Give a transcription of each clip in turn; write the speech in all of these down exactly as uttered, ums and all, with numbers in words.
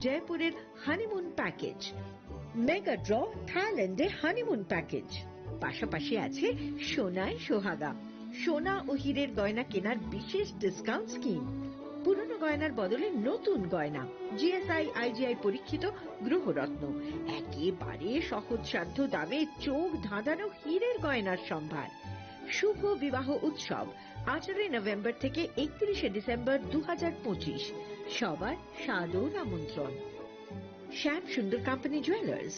জয়পুরের honeymoon package, mega draw থাইল্যান্ডে honeymoon package, পাশাপাশি আছে সোনায় সোহাগা, সোনা ও হীরের গয়না কেনার বিশেষ ডিসকাউন্ট স্কিম, পুরনো গয়নার বদলে নতুন গয়না, জিএসআই আইজিআই পরীক্ষিত গ্রহরত্ন, একেবারে সহজসাধ্য দামে চোখ ধাঁধানো হীরের গয়নার সম্ভার। শুভ বিবাহ উৎসব আঠারোই নভেম্বর থেকে একত্রিশে ডিসেম্বর দু হাজার পঁচিশ। সবার সাদর আমন্ত্রণ। Shyam Sundar company jewellers,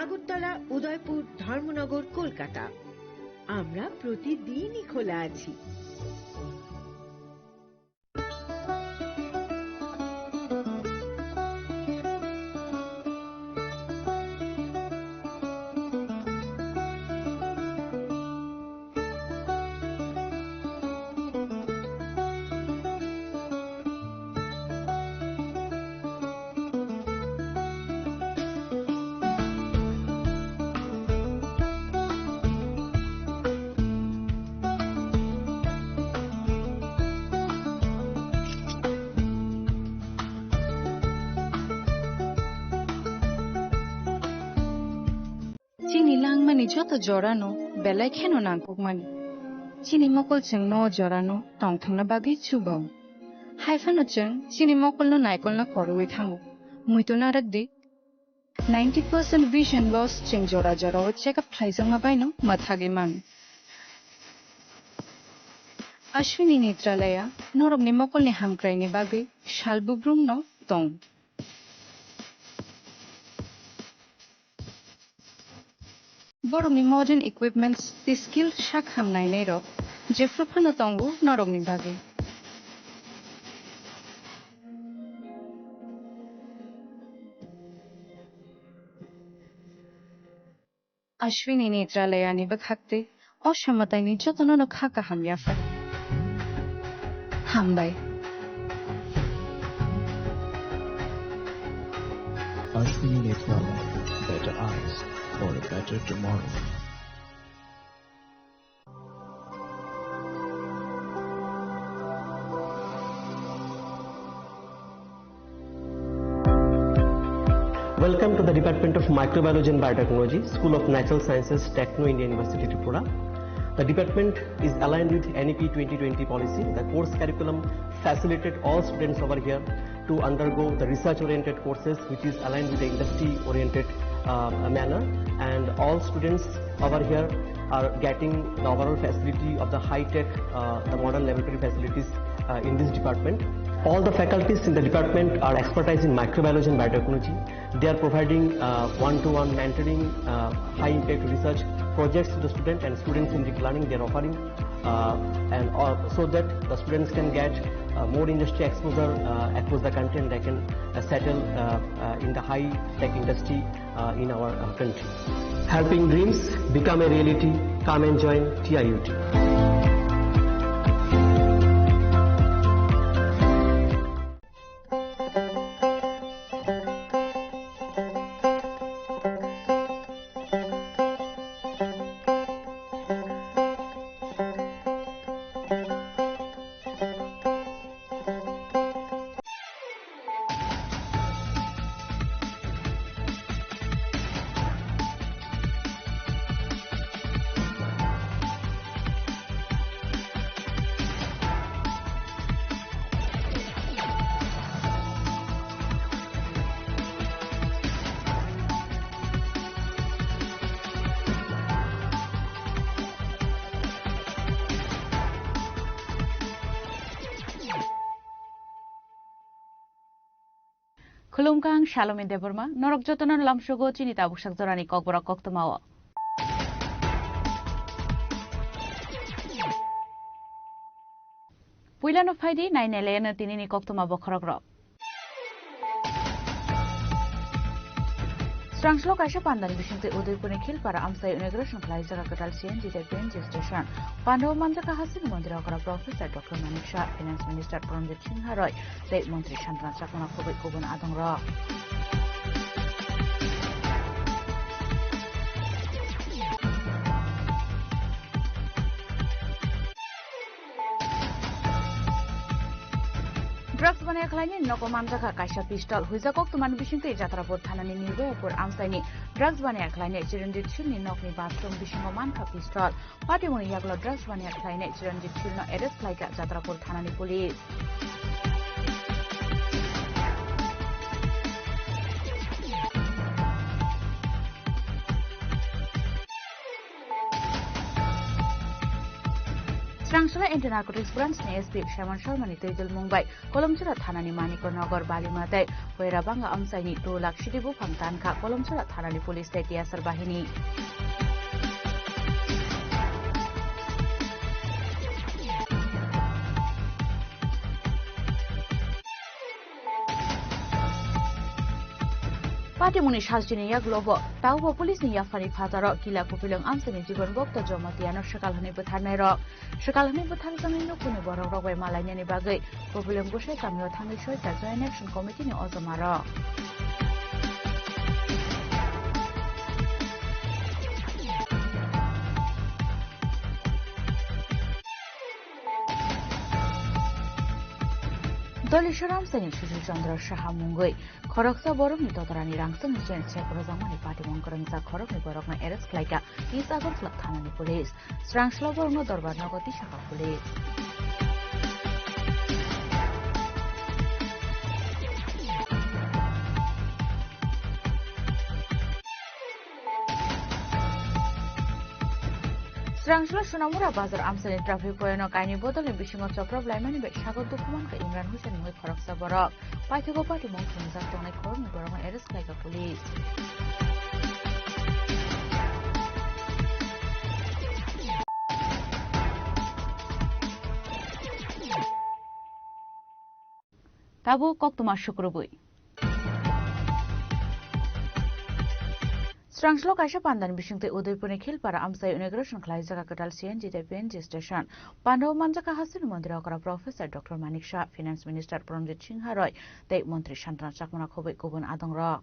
Agartala, Udaipur, Dharmanagar, Kolkata. আমরা প্রতিদিনই খোলা আছি। Chini langmani joto jorano belai kheno nangkukmani. Chini mokol chwngno o jorano tongthokna bagwi chubago. Hai phano chwng chini mokolno naikolna khorwi thango. Muitu narak di. Ninety percent vision loss chwng jora jorao check up khlaijakma baino mwthagwi mano. Ashwini Netralaya norokni mokolni hamkraini bagwi sal bubrumno tong. Borokni modern equipments tei skill sak ham nainairok jephru phano tongo norokni bagwi. Ashwini Netralayani bwkhak tei o samataini jotono no kha kaham yaphar. Hambai. Ashwini Netralaya, better eyes for a better tomorrow. Welcome to the Department of Microbiology and Biotechnology, School of Natural Sciences, Techno India University, Tripura. The department is aligned with N E P twenty twenty policy. The course curriculum facilitate all students over here to undergo the research-oriented courses, which is aligned with the industry-oriented, uh, manner. And all students over here are getting the overall facility of the high-tech, uh, the modern laboratory facilities, uh, in this department. All the faculties in the department are expertise in microbiology and biotechnology. They are providing, uh, one-to-one mentoring, uh, high-impact research projects to the student, and student-centric learning they are offering, uh, and, uh, so that the students can get, uh, more industry exposure, uh, across the country, and they can, uh, settle, uh, uh, in the high-tech industry, uh, in our, uh, country. Helping dreams become a reality. Come and join T I U T. Khulumkha, ang Salomi Debbarma, norok jotono lamsogo chini tabuksak jorani kokborok koktwmao. Puilano phaidi nainailayano tinini koktwma bokhorokrok. Srangso kaisa pandani bisingtwi Udaipurni Khilpara amchai inauguration khlai jaga kwtal C N G tei P N G station. Pandao manjakha hasini montri okra Professor Doctor Manik Saha, Finance Minister Pranjit Singha Roy tei montri Santana Chakma khobwi kubun adongrok. Drugs baniya khlaini nogo manjakha kaisa pistol. Huijak koktwmani bisingtwi Jatrapur thanani Nirbayapur amchaini drugs baniya khlainai Chiranjit Shilni nokni bathroom bisingo mankha pistol. Patimungni yaklo drugs baniya khlainai Chiranjit Shilno arrest khlaikha Jatrapur thanani police. Srangsla Anti-Narcotics Branch ni S P Shyaman Sharma ni twijlmung bai Kolomchura thanani Manikya Nagar, Balima tei Hoirabanga amchaini two lakh sidi buphang tankha Kolomchura thanani police tei T S R bahini. Patimungni sajini yaklobo taubo police ni yaphani phataro Kila Kupilwng amchaini Jibon Bhakta Jamatia no swkal hwnwi bwtharnairok. Swkal hwnwi bwtharjaknai nukhungni borokrok bai malainani bagwi Kupilwng Gusai kamio thangwi soika Joint Action Committee ni ojomarok. Dolishwar amchaini Sushil Chandra Saha mungwi khoroksa borokni totorani rangchakni chain sek rwjakmani patimung kwrwngjak khoroknwi borokno arrest khlaikha East Agartala thanani police. Srangsla borokno dorbar nogo tisakha police. Srangsla Sonamura bazar amchaini traffic point o kainwi bodolni bisingo choprop laimani bai sago dukhu mankha Imran Hussain mungwi khoroksa borok. Paithago patimung khwngjak tongnai khoroknwi borokno arrest khlaikha police. Tabuk koktwma sukrubwi. Srangslo kaisa pandani bisingtwi Udaipurni Khilpara amchai inauguration khlaijak kwtal C N G tei P N G station. Pandao manjakha hasteni montri okra Professor Doctor Manik Saha, Finance Minister Pranjit Singha Roy tei montri Santana Chakmana khobwi kubun adongrok.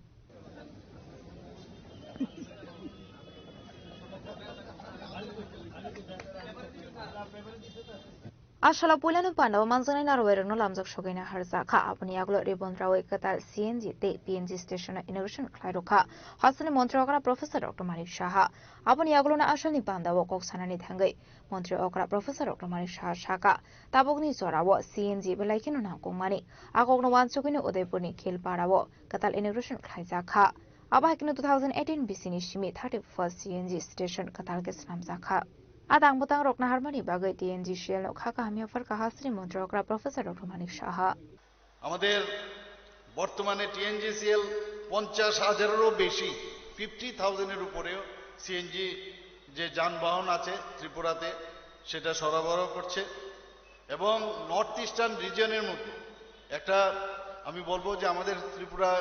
A salo puilano pandao manjaknai narwuiairokno lamjak sokaina harjakha. Aboni yagulo ribbon rawi kwtal C N G tei P N G station-o inauguration khlairokha hasteni montri okra Professor Doctor Manik Saha. Aboni yagulono a salni pandao kok sanani thangwi montri okra Professor Doctor Manik Saha sakha, tabukni jorao C N G belai kheno nangkukmani. A kokno uansugwino Udaipurni Khilparao kwtal inauguration khlaijakha. Abo hai kheno two thousand eighteen bisini simi thirty-first C N G station kwtal khe swnamjakha. A tang bwtang rok naharmani bagwi T N G C L no kha kaham yapharkha hasteni montri okra Professor Doctor Manik Saha. আমাদের বর্তমানে টিএনজিসিএল পঞ্চাশ হাজারেরও বেশি, ফিফটি থাউজেন্ডের উপরেও সিএনজি যে যানবাহন আছে ত্রিপুরাতে, সেটা সরবরাহ করছে। এবং নর্থ ইস্টার্ন রিজিয়নের মধ্যে একটা, আমি বলবো যে আমাদের ত্রিপুরা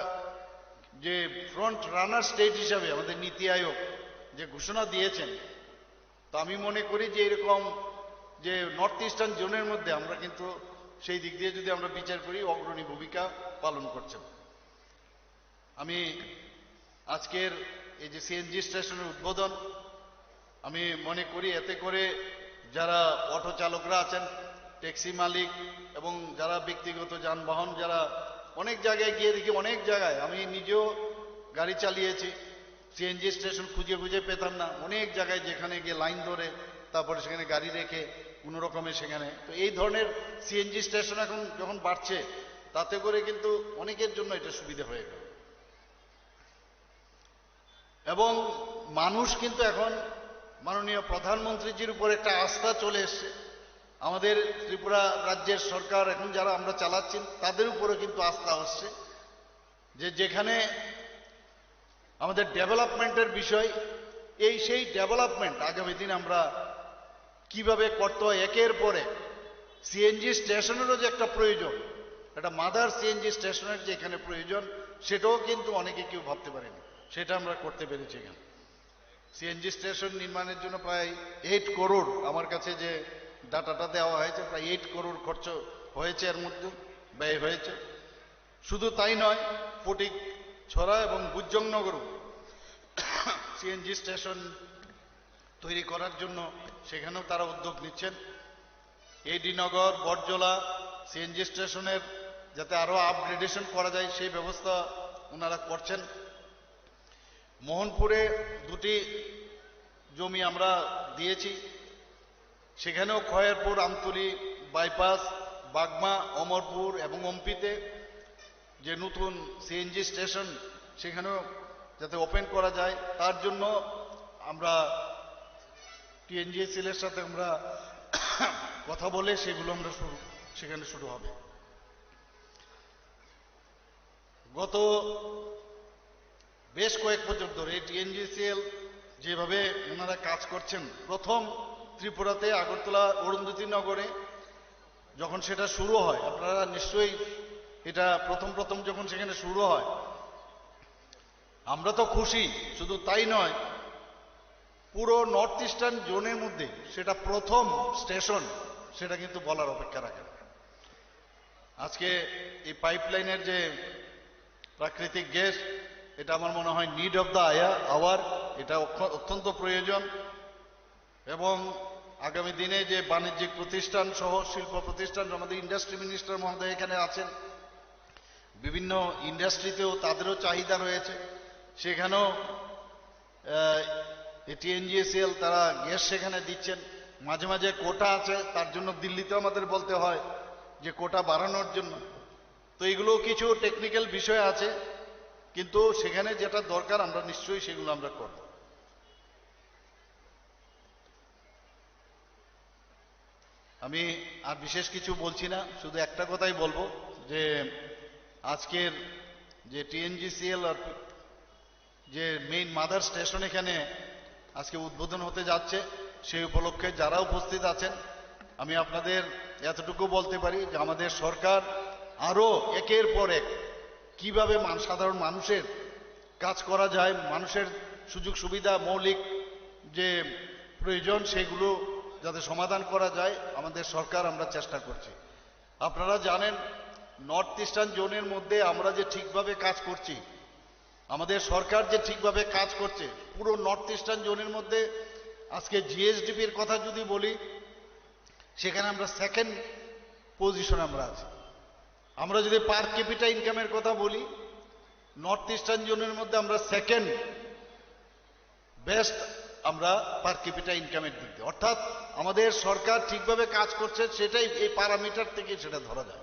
যে ফ্রন্ট রানার স্টেট হিসাবে আমাদের নীতি আয়োগ যে ঘোষণা দিয়েছেন, তো আমি মনে করি যে এরকম যে নর্থ ইস্টার্ন জোনের মধ্যে আমরা কিন্তু সেই দিক দিয়ে যদি আমরা বিচার করি, অগ্রণী ভূমিকা পালন করছে। আমি আজকের এই যে সিএনজি স্টেশনের উদ্বোধন, আমি মনে করি এতে করে যারা অটো চালকরা আছেন, ট্যাক্সি মালিক এবং যারা ব্যক্তিগত যানবাহন, যারা অনেক জায়গায় গিয়ে দেখি, অনেক জায়গায় আমি নিজেও গাড়ি চালিয়েছি, সিএনজি স্টেশন খুঁজে খুঁজে পেতাম না, অনেক জায়গায় যেখানে গিয়ে লাইন ধরে, তারপরে সেখানে গাড়ি রেখে কোনো রকমে সেখানে। তো এই ধরনের সিএনজি স্টেশন এখন যখন বাড়ছে, তাতে করে কিন্তু অনেকের জন্য এটা সুবিধা হয়ে গেল। এবং মানুষ কিন্তু এখন মাননীয় প্রধানমন্ত্রীজির উপর একটা আস্থা চলে এসছে। আমাদের ত্রিপুরা রাজ্যের সরকার এখন যারা আমরা চালাচ্ছি, তাদের উপরে কিন্তু আস্থা হচ্ছে যে যেখানে আমাদের ডেভেলপমেন্টের বিষয়, এই সেই ডেভেলপমেন্ট আগামী দিন আমরা কিভাবে করতে হয়, একের পরে সিএনজি স্টেশনেরও যে একটা প্রয়োজন, একটা মাদার সিএনজি স্টেশনের যে এখানে প্রয়োজন, সেটাও কিন্তু অনেকে কেউ ভাবতে পারেনি, সেটা আমরা করতে পেরেছি এখানে। সিএনজি স্টেশন নির্মাণের জন্য প্রায় এইট করোড়, আমার কাছে যে ডাটাটা দেওয়া হয়েছে, প্রায় এইট করোড় খরচ হয়েছে, এর মধ্যে ব্যয় হয়েছে। শুধু তাই নয়, ফটিক ছড়া এবং বুজ্জংনগরও সিএনজি স্টেশন তৈরি করার জন্য সেখানেও তারা উদ্যোগ নিচ্ছেন। এডি নগর, বটজলা সিএনজি স্টেশনের যাতে আরও আপগ্রেডেশন করা যায়, সেই ব্যবস্থা ওনারা করছেন। মোহনপুরে দুটি জমি আমরা দিয়েছি, সেখানেও খয়েরপুর, আমতলী বাইপাস, বাগমা, অমরপুর এবং অম্পিতে যে নতুন সিএনজি স্টেশন, সেখানেও যাতে ওপেন করা যায়, তার জন্য আমরা টিএনজিএসএল এর সাথে আমরা কথা বলে সেগুলো আমরা শুরু, সেখানে শুরু হবে। গত বেশ কয়েক বছর ধরে টিএনজিসিএল যেভাবে ওনারা কাজ করছেন, প্রথম ত্রিপুরাতে আগরতলা অরুন্ধতী নগরে যখন সেটা শুরু হয়, আপনারা নিশ্চয়ই এটা প্রথম প্রথম যখন সেখানে শুরু হয়, আমরা তো খুশি। শুধু তাই নয়, পুরো নর্থ ইস্টার্ন জোনের মধ্যে সেটা প্রথম স্টেশন, সেটা কিন্তু বলার অপেক্ষা রাখে না। আজকে এই পাইপলাইনের যে প্রাকৃতিক গ্যাস, এটা আমার মনে হয় নিড অফ দ্য আওয়ার, এটা অক্ষ-, অত্যন্ত প্রয়োজন। এবং আগামী দিনে যে বাণিজ্যিক প্রতিষ্ঠান সহ শিল্প প্রতিষ্ঠান, আমাদের ইন্ডাস্ট্রি মিনিস্টার মহোদয় এখানে আছেন, বিভিন্ন ইন্ডাস্ট্রিতেও তাদেরও চাহিদা রয়েছে, সেখানেও টিএনজিএসএল তারা গ্যাস সেখানে দিচ্ছেন। মাঝে মাঝে কোটা আছে, তার জন্য দিল্লিতে আমাদের বলতে হয় যে কোটা বাড়ানোর জন্য। তো এগুলো কিছু টেকনিক্যাল বিষয় আছে, কিন্তু সেখানে যেটা দরকার আমরা নিশ্চয়ই সেগুলো আমরা করব। আমি আর বিশেষ কিছু বলছি না, শুধু একটা কথাই বলবো যে আজকের যে টিএনজিসিএল আর যে মেইন মাদার স্টেশন এখানে আজকে উদ্বোধন হতে যাচ্ছে, সেই উপলক্ষে যারা উপস্থিত আছেন, আমি আপনাদের এতটুকু বলতে পারি যে আমাদের সরকার আরও একের পর এক কিভাবে মান-, সাধারণ মানুষের কাজ করা যায়, মানুষের সুযোগ সুবিধা, মৌলিক যে প্রয়োজন, সেগুলো যাতে সমাধান করা যায়, আমাদের সরকার আমরা চেষ্টা করছি। আপনারা জানেন, নর্থ ইস্টার্ন জোনের মধ্যে আমরা যে ঠিকভাবে কাজ করছি, আমাদের সরকার যে ঠিকভাবে কাজ করছে, পুরো নর্থ ইস্টার্ন জোনের মধ্যে আজকে জিএসডিপির কথা যদি বলি, সেখানে আমরা সেকেন্ড পজিশনে আমরা আছি। আমরা যদি পার ক্যাপিটা ইনকামের কথা বলি, নর্থ ইস্টার্ন জোনের মধ্যে আমরা সেকেন্ড বেস্ট আমরা পার ক্যাপিটা ইনকামের দিক দিয়ে। অর্থাৎ আমাদের সরকার ঠিকভাবে কাজ করছে, সেটাই এই প্যারামিটার থেকে সেটা ধরা যায়।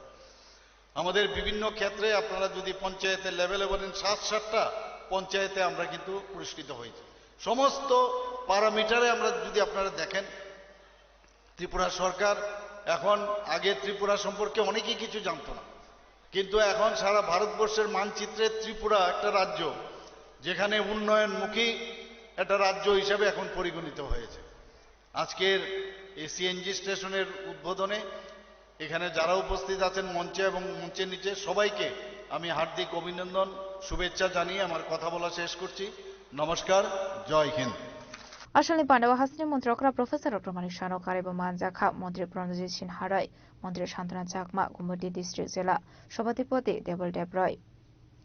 আমাদের বিভিন্ন ক্ষেত্রে আপনারা যদি পঞ্চায়েতের লেভেলে বলেন, সাত সাতটা পঞ্চায়েতে আমরা কিন্তু পুরস্কৃত হয়েছি। সমস্ত প্যারামিটারে আমরা যদি আপনারা দেখেন, ত্রিপুরা সরকার এখন, আগে ত্রিপুরা সম্পর্কে অনেকেই কিছু জানতো না, কিন্তু এখন সারা ভারতবর্ষের মানচিত্রে ত্রিপুরা একটা রাজ্য, যেখানে উন্নয়নমুখী একটা রাজ্য হিসাবে এখন পরিগণিত হয়েছে। আজকের এই সিএনজি স্টেশনের উদ্বোধনে এখানে যারা উপস্থিত আছেন মঞ্চে এবং মঞ্চের নিচে, সবাইকে আমি হার্দিক অভিনন্দন, শুভেচ্ছা জানিয়ে আমার কথা বলা শেষ করছি। নমস্কার, জয় Hind. Asalni pandao hasni montri okra Professor Doctor Manik Saha no karwi bo manjakha montri Pranajit Sinha Rai, montri Santana Chakma, Gumoti district jela Sabhapati Debal Deb Rai,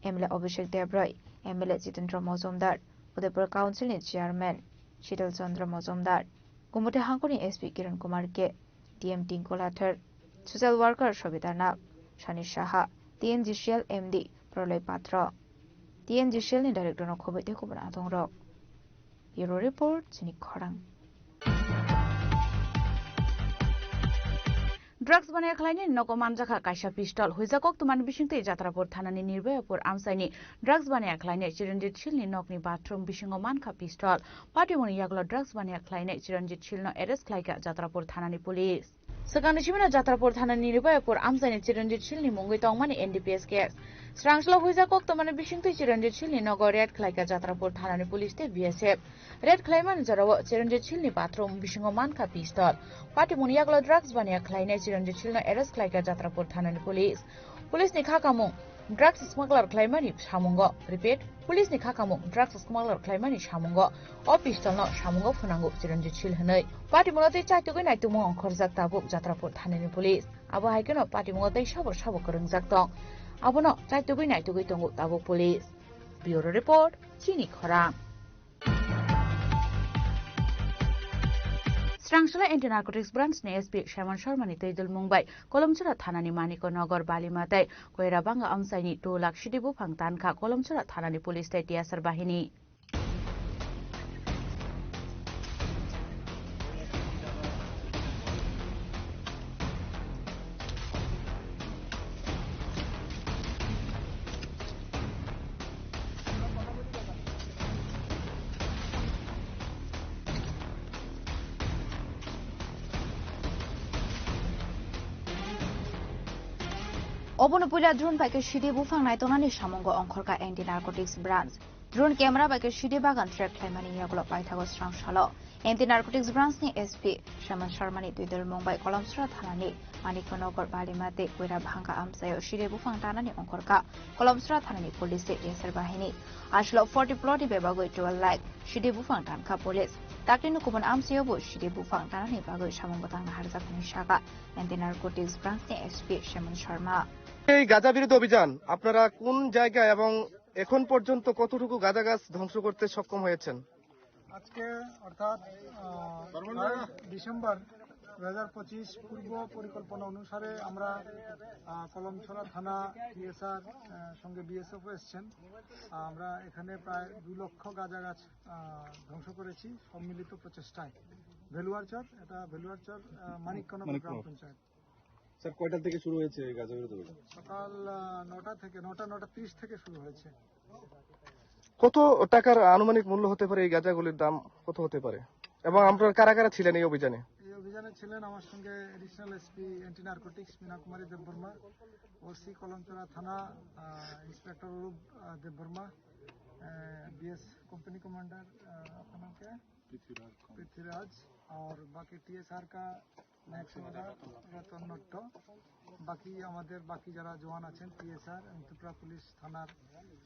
M L A Abhishek Deb Rai, M L A Jitendra Mojumdar, Udaipur Council ni Chairman Shital Chandra Mojumdar, Gumoti hangkor ni S P Kiran Kumar K, D M Tinku Lathar, social worker Sobita Nag, Sani Saha, T N G C L M D Prolay Patro, T N G C L ni director no khoboi tei kubun adong rok. Bureau Report, Chini Khorang. Drugs baniya khlainani nogo manjakha kaisa pistol. Huijak kok twmani bisingtwi Jatrapur thanani Nirbayapur amchaini drugs baniya khlainai Chiranjit Shilni nokni bathroom bisingo mankha pistol. Patimungni yagulo drugs baniya khlainai Chiranjit Shilno arrest khlaikha Jatrapur thanani police. Swkangni simino Jatrapur thanani Nirbayapur amchaini Chiranjit Shilni mungwi tongmani N D P S case. Srangslo huijak kok twmani bisingtwi Chiranjit Shilni nogo raid khlaikha Jatrapur thanani police tei B S F. Raid khlaimani jorao Chiranjit Shilni bathroom bisingo mankha pistol. Patimungni yagulo drugs baniya khlainai Chiranjit Shilno arrest khlaikha Jatrapur thanani police. Police ni kha kamung drugs smuggler khlaimani samungo. Repeat, police ni kha kamung drugs smuggler khlaimani samungo. O pistol no samungo phwnango Chiranjit Shil hwnwi. Patimungno tei chaitugwi naitugmung ongkhorjak tabuk Jatrapur thanani police. Abo hai kheno patimungo tei sabo sabo kwrwngjak tong. Abono chaitugwi naitugwi tongo tabuk police. Bureau Report, Chini Khorang. Srangsala Anti-Narcotics Branch ni S P Shemon Sharma ni twi dulmung bai Kolomchura thana ni Manikya Nagar Balima tei Koirabanga amchai ni two lakh sidi buphang tankha Kolomchura thana ni police tei T S R bahini. Obono puila drone bai khe sidi buphang naitongnani samungo ongkhorkha Anti-Narcotics Branch. Drone camera bai khe sidi bagan track khlaimani yagulo paithago srangsalo Anti-Narcotics Branch ni S P Shemon Sharma ni twi dulmung bai Kolomchura thana ni Manikya Nagar Balima tei Koirabanga amchaio sidi buphang tanani ongkhorkha Kolomchura thana ni police tei T S R bahini. Aswk forty plot ni bebagwi twelve lakh sidi buphang tankha police. Takni no kubun amchaio bo sidi buphang tanani bagwi samung bwtang naharjak hwnwi sakha Anti-Narcotics Branch ni S P Shemon Sharma. এই গাঁজা বিরোধী অভিযান আপনারা কোন জায়গায় এবং এখন পর্যন্ত কতটুকু গাঁজা গাছ ধ্বংস করতে সক্ষম হয়েছেন? আজকে অর্থাৎ আহ, ডিসেম্বর দু হাজার পঁচিশ পূর্ব পরিকল্পনা অনুসারে আমরা আহ, কলমছড়া থানা টিএসআর সঙ্গে বিএসএফ এসছেন। আমরা এখানে প্রায় দুই লক্ষ গাঁজা গাছ আহ, ধ্বংস করেছি সম্মিলিত প্রচেষ্টায়। ভেলুয়ারচর, এটা ভেলুয়ারচর আহ, মানিকনগর গ্রাম পঞ্চায়েত। স্যার, কয়টা থেকে শুরু হয়েছে এই গাঁজা বিরোধী অভিযান? সকাল আহ, নটা থেকে, নটা নটা তিরিশ থেকে শুরু হয়েছে। কত টাকার আনুমানিক মূল্য হতে পারে এই গাঁজাগুলির দাম? কত হতে পারে? এবং আপনারা কারা কারা ছিলেন এই অভিযানে? এই অভিযানে ছিলেন আমার সঙ্গে additional SP anti narcotics Meena Kumari Debbarma, OC Kalamchara থানা আহ, ইন্সপেক্টর অরূপ আহ, দেববর্মা, বিএস কোম্পানি কমান্ডার আহ, আপনাকে পৃথ্বীরাজ। পৃথ্বীরাজ, আর বাকি টিএসআর কা নেক্সট অর্ডার রতন নট্ট, বাকি আমাদের বাকি যারা জওয়ান আছেন টিএসআর এবং ত্রিপুরা পুলিশ থানার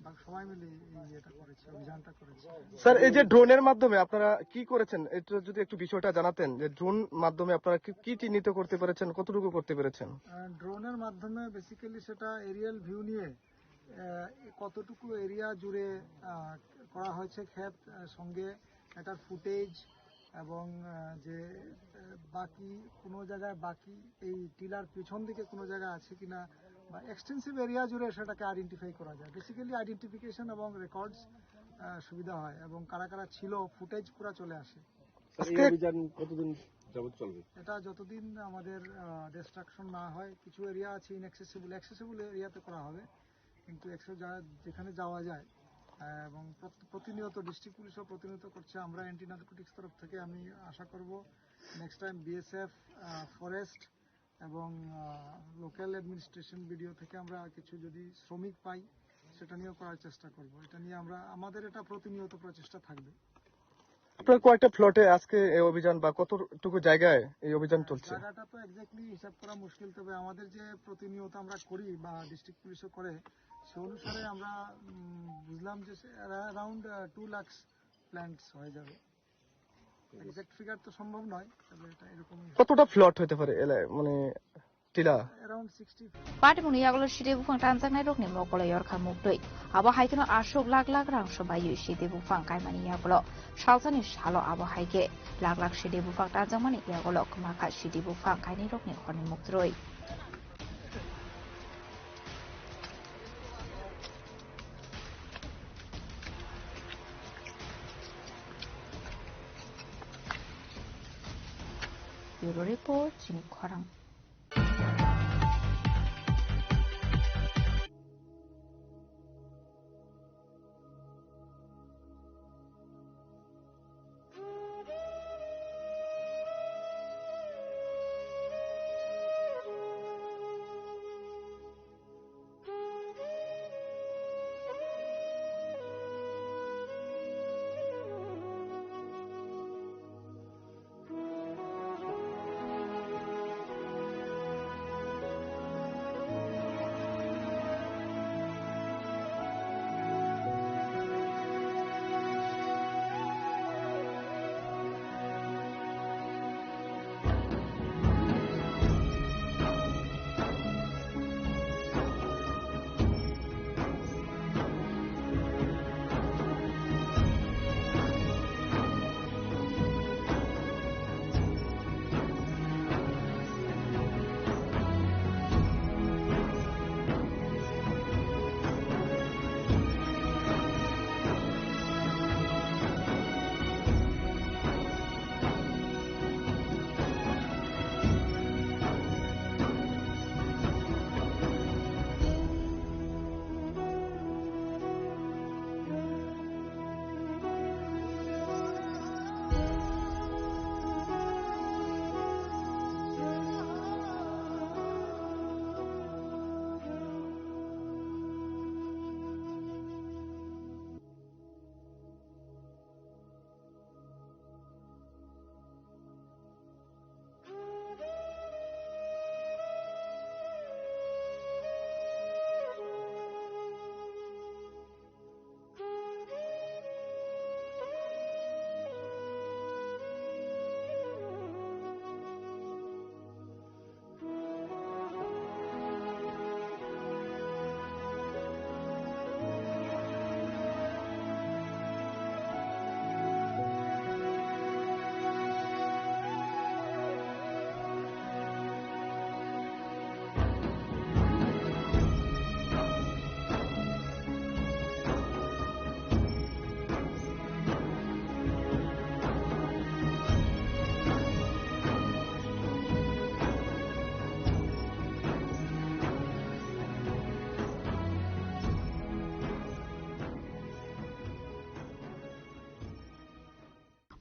বাকি সবাই মিলে এই ইয়েটা করেছে, অভিযানটা করেছে। স্যার, এই যে ড্রোনের মাধ্যমে আপনারা কি করেছেন, এটা যদি একটু বিষয়টা জানাতেন, যে ড্রোন মাধ্যমে আপনারা কি কি চিহ্নিত করতে পেরেছেন, কতটুকু করতে পেরেছেন? আহ, ড্রোনের মাধ্যমে বেসিক্যালি সেটা এরিয়াল ভিউ নিয়ে আহ, কতটুকু এরিয়া জুড়ে আহ, করা হয়েছে ক্ষেত আহ, সঙ্গে এটার ফুটেজ এবং আহ, যে আহ, বাকি কোনো জায়গায় বাকি এই টিলার পিছন দিকে কোনো জায়গা আছে কিনা বা এক্সটেন্সিভ এরিয়া জুড়ে সেটাকে আইডেন্টিফাই করা যায়। বেসিক্যালি আইডেন্টিফিকেশন এবং রেকর্ডস সুবিধা হয় এবং কারা কারা ছিল ফুটেজ পুরা চলে আসে। স্যার, এই আজকে অভিযান কতদিন যাবত চলবে? এটা যতদিন আমাদের ডিস্ট্রাকশন না হয়, কিছু এরিয়া আছে ইনঅ্যাক্সেসিবল, অ্যাক্সেসিবল এরিয়াতে করা হবে, কিন্তু একশো যা-, যেখানে যাওয়া যায় আহ, এবং প্রত- প্রতিনিয়ত ডিস্ট্রিক্ট পুলিশও প্রতিনিয়ত করছে। আমরা অ্যান্টি নারকোটিক্স তরফ থেকে আমি আশা করব নেক্সট টাইম বিএসএফ, ফরেস্ট এবং লোকাল অ্যাডমিনিস্ট্রেশন, বিডিও থেকে আমরা কিছু যদি শ্রমিক পাই, সেটা নিয়েও করার চেষ্টা করব। এটা নিয়ে আমরা, আমাদের এটা প্রতিনিয়ত প্রচেষ্টা থাকবে। আপনার কয়েকটা প্লটে আজকে এই অভিযান বা কতটুকু জায়গায় এই অভিযান চলছে? জায়গাটা তো এক্স্যাক্টলি হিসাব করা মুশকিল, তবে আমাদের যে প্রতিনিয়ত আমরা করি বা ডিস্ট্রিক্ট পুলিশও করে, সে অনুসারে আমরা উম, বুঝলাম যে অ্যারাউন্ড টু লাখ প্ল্যান্টস হয়ে যাবে। এক্স্যাক্ট ফিগার তো সম্ভব নয়, তবে এটা এরকমই হবে। কতটা প্লট হতে পারে এলাকায়, মানে টিলা? Around sixty. Patimungni yagulo side buphang tanjaknai rokni mokolo yorkha muktwi. Abo hai kheno aswk lakh lakh rang swbaywi side buphang kaimani yagulo. Salsani salo abo hai khe lakh lakh side buphang tanjakmani yagulo kwmakha side buphang kainai rokni horni muktrwi. Bureau Report, Chini Khorang.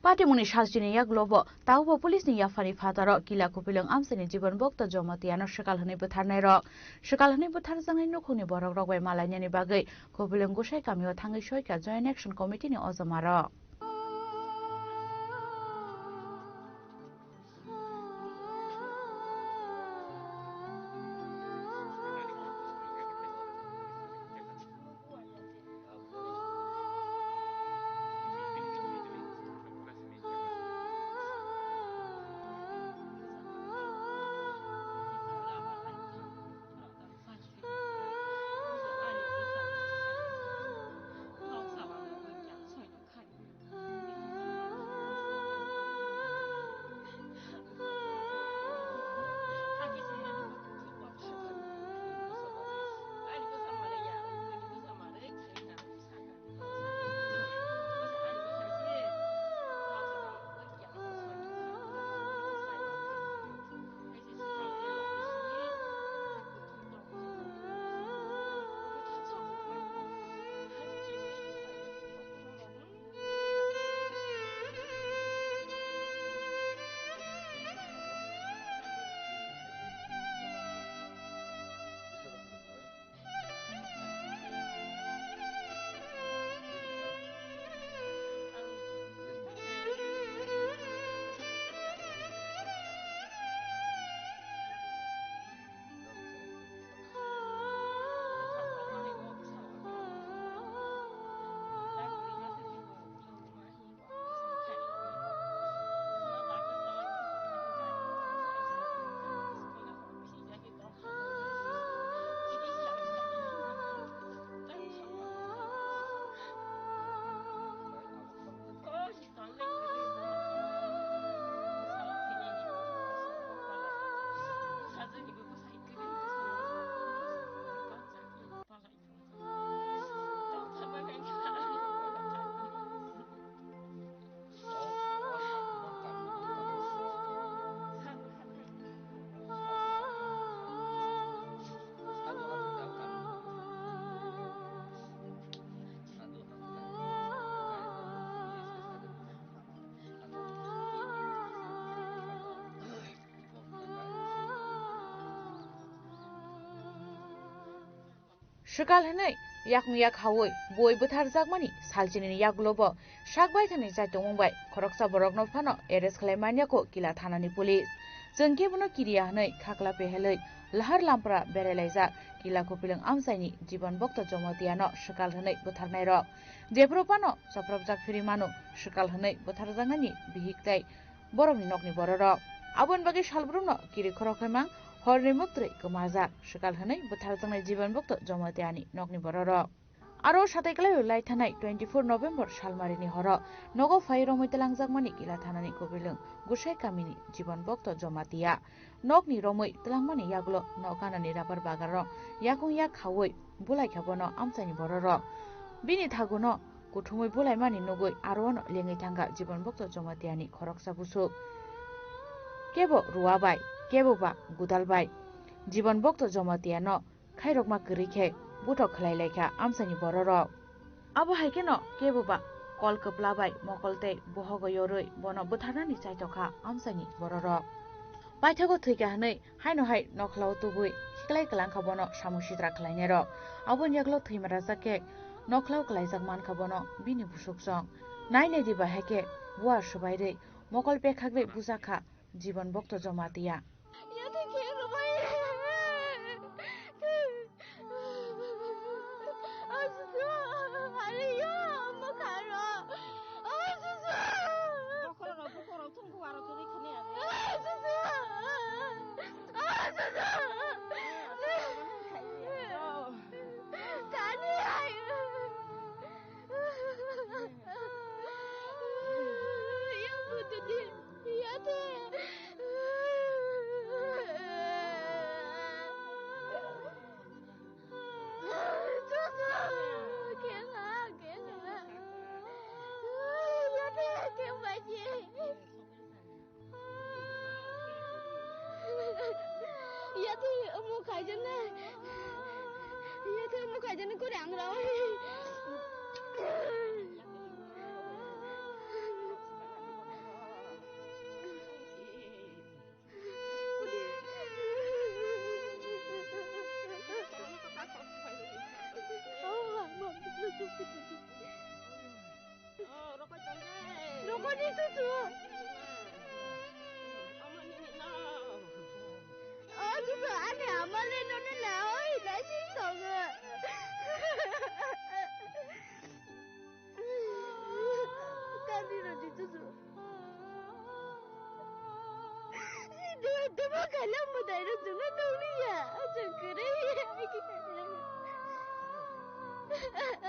Patimungni salchini yaklobo taubo police ni yaphani phataro Kila Kupilwng amchaini Jiban Bhakta Jamatia no swkal hwnwi bwtharnai rok. Swkal hwnwi bwtharjaknai nukhungni borok rok bai malainani bagwi Kupilwng Gusai kamio thangwi soika Joint Action Committee ni ojoma rok. Swkal hwnwi yakung yak haui bui bwtharjakmani salchinini yagulobo sak baithangni chaitongmung bai khoroksa borokno phano arrest khlai manya kho Kila thanani police. Chwng khe bono kiriya hwnwi khakla pehelwi lahar lampra berai laijak Kila Kupilwng amchaini Jiban Bhakta Jamatia no swkal hwnwi bwtharnai rok. Jephuru phano chopropjak phiri manu swkal hwnwi bwtharjaknani bihik tei borokni nokni bororok. Aboni bagwi salbrumno kiri khorok khaimang horni muktwi kwmajak swkal hwnwi bwtharjaknai Jiban Bhakta Jamatiani nokni bororok. Aro satai kwlai lai thanai twenty four November salmarini horo nogo phai romwi twlangjakmani Kila thanani Kupilwng Gusai kamini Jiban Bhakta Jamatia. Nokni romwi twlangmani yagulo nok ganani rabar bagarrok yakung yak khaui bulaikha bono amchaini bororok. Bini thaguno kuthumui bulaimani nugui aro ano lengwi thangkha Jiban Bhakta Jamatiani khoroksa busuk. Kebo ruwa bai, kebo ba gudal bai. Jiban Bhakta Jamatiano khairokma kwrwi khe buthok khlai laikha amchaini bororok. Abo hai kheno kebo ba kol kwpla bai mokol tei bohogo yorwi bono bwtharnani chaitokha amchaini bororok. Paithago thwikha hwnwi haino hai nokhlao tubui khiklai kwlangkha bono samung sitra khlainairok. Aboni yagulo thwima rajak khe nokhlao kwlaijak mankha bono bini busuk chong. Nai nai di ba hai khe buar swbairwi mokol pekhakrwi bujakha Jiban Bhakta Jamatia. Yati omo khaijana. Yati omo khaijana kore angra oi. Ni chuchu. O chuchu ani ama le nono na oi na si tongo. Kandi rodi chuchu. Dua dua kalam madai rodi na tongni ya. Acha kere ya.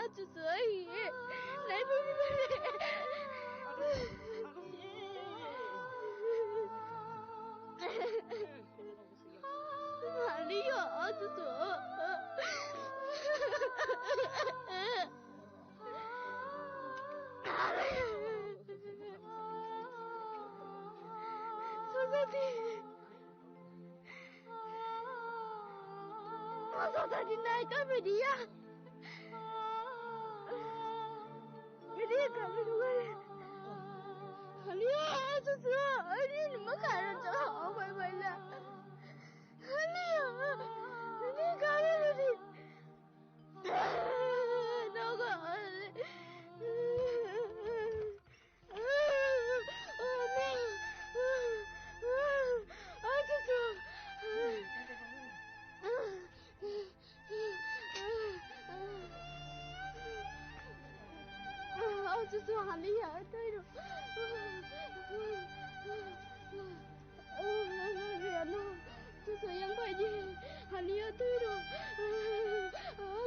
Acha soi. Lai bumi bumi. Aliyo acha so. Sujati. Sujati nai ka media. Media ka media. Aliyo acha so. Ani makara so. Oh my my la. Aliyo. Ani ka media. Chuchu yang bai di. Haliya tui ro.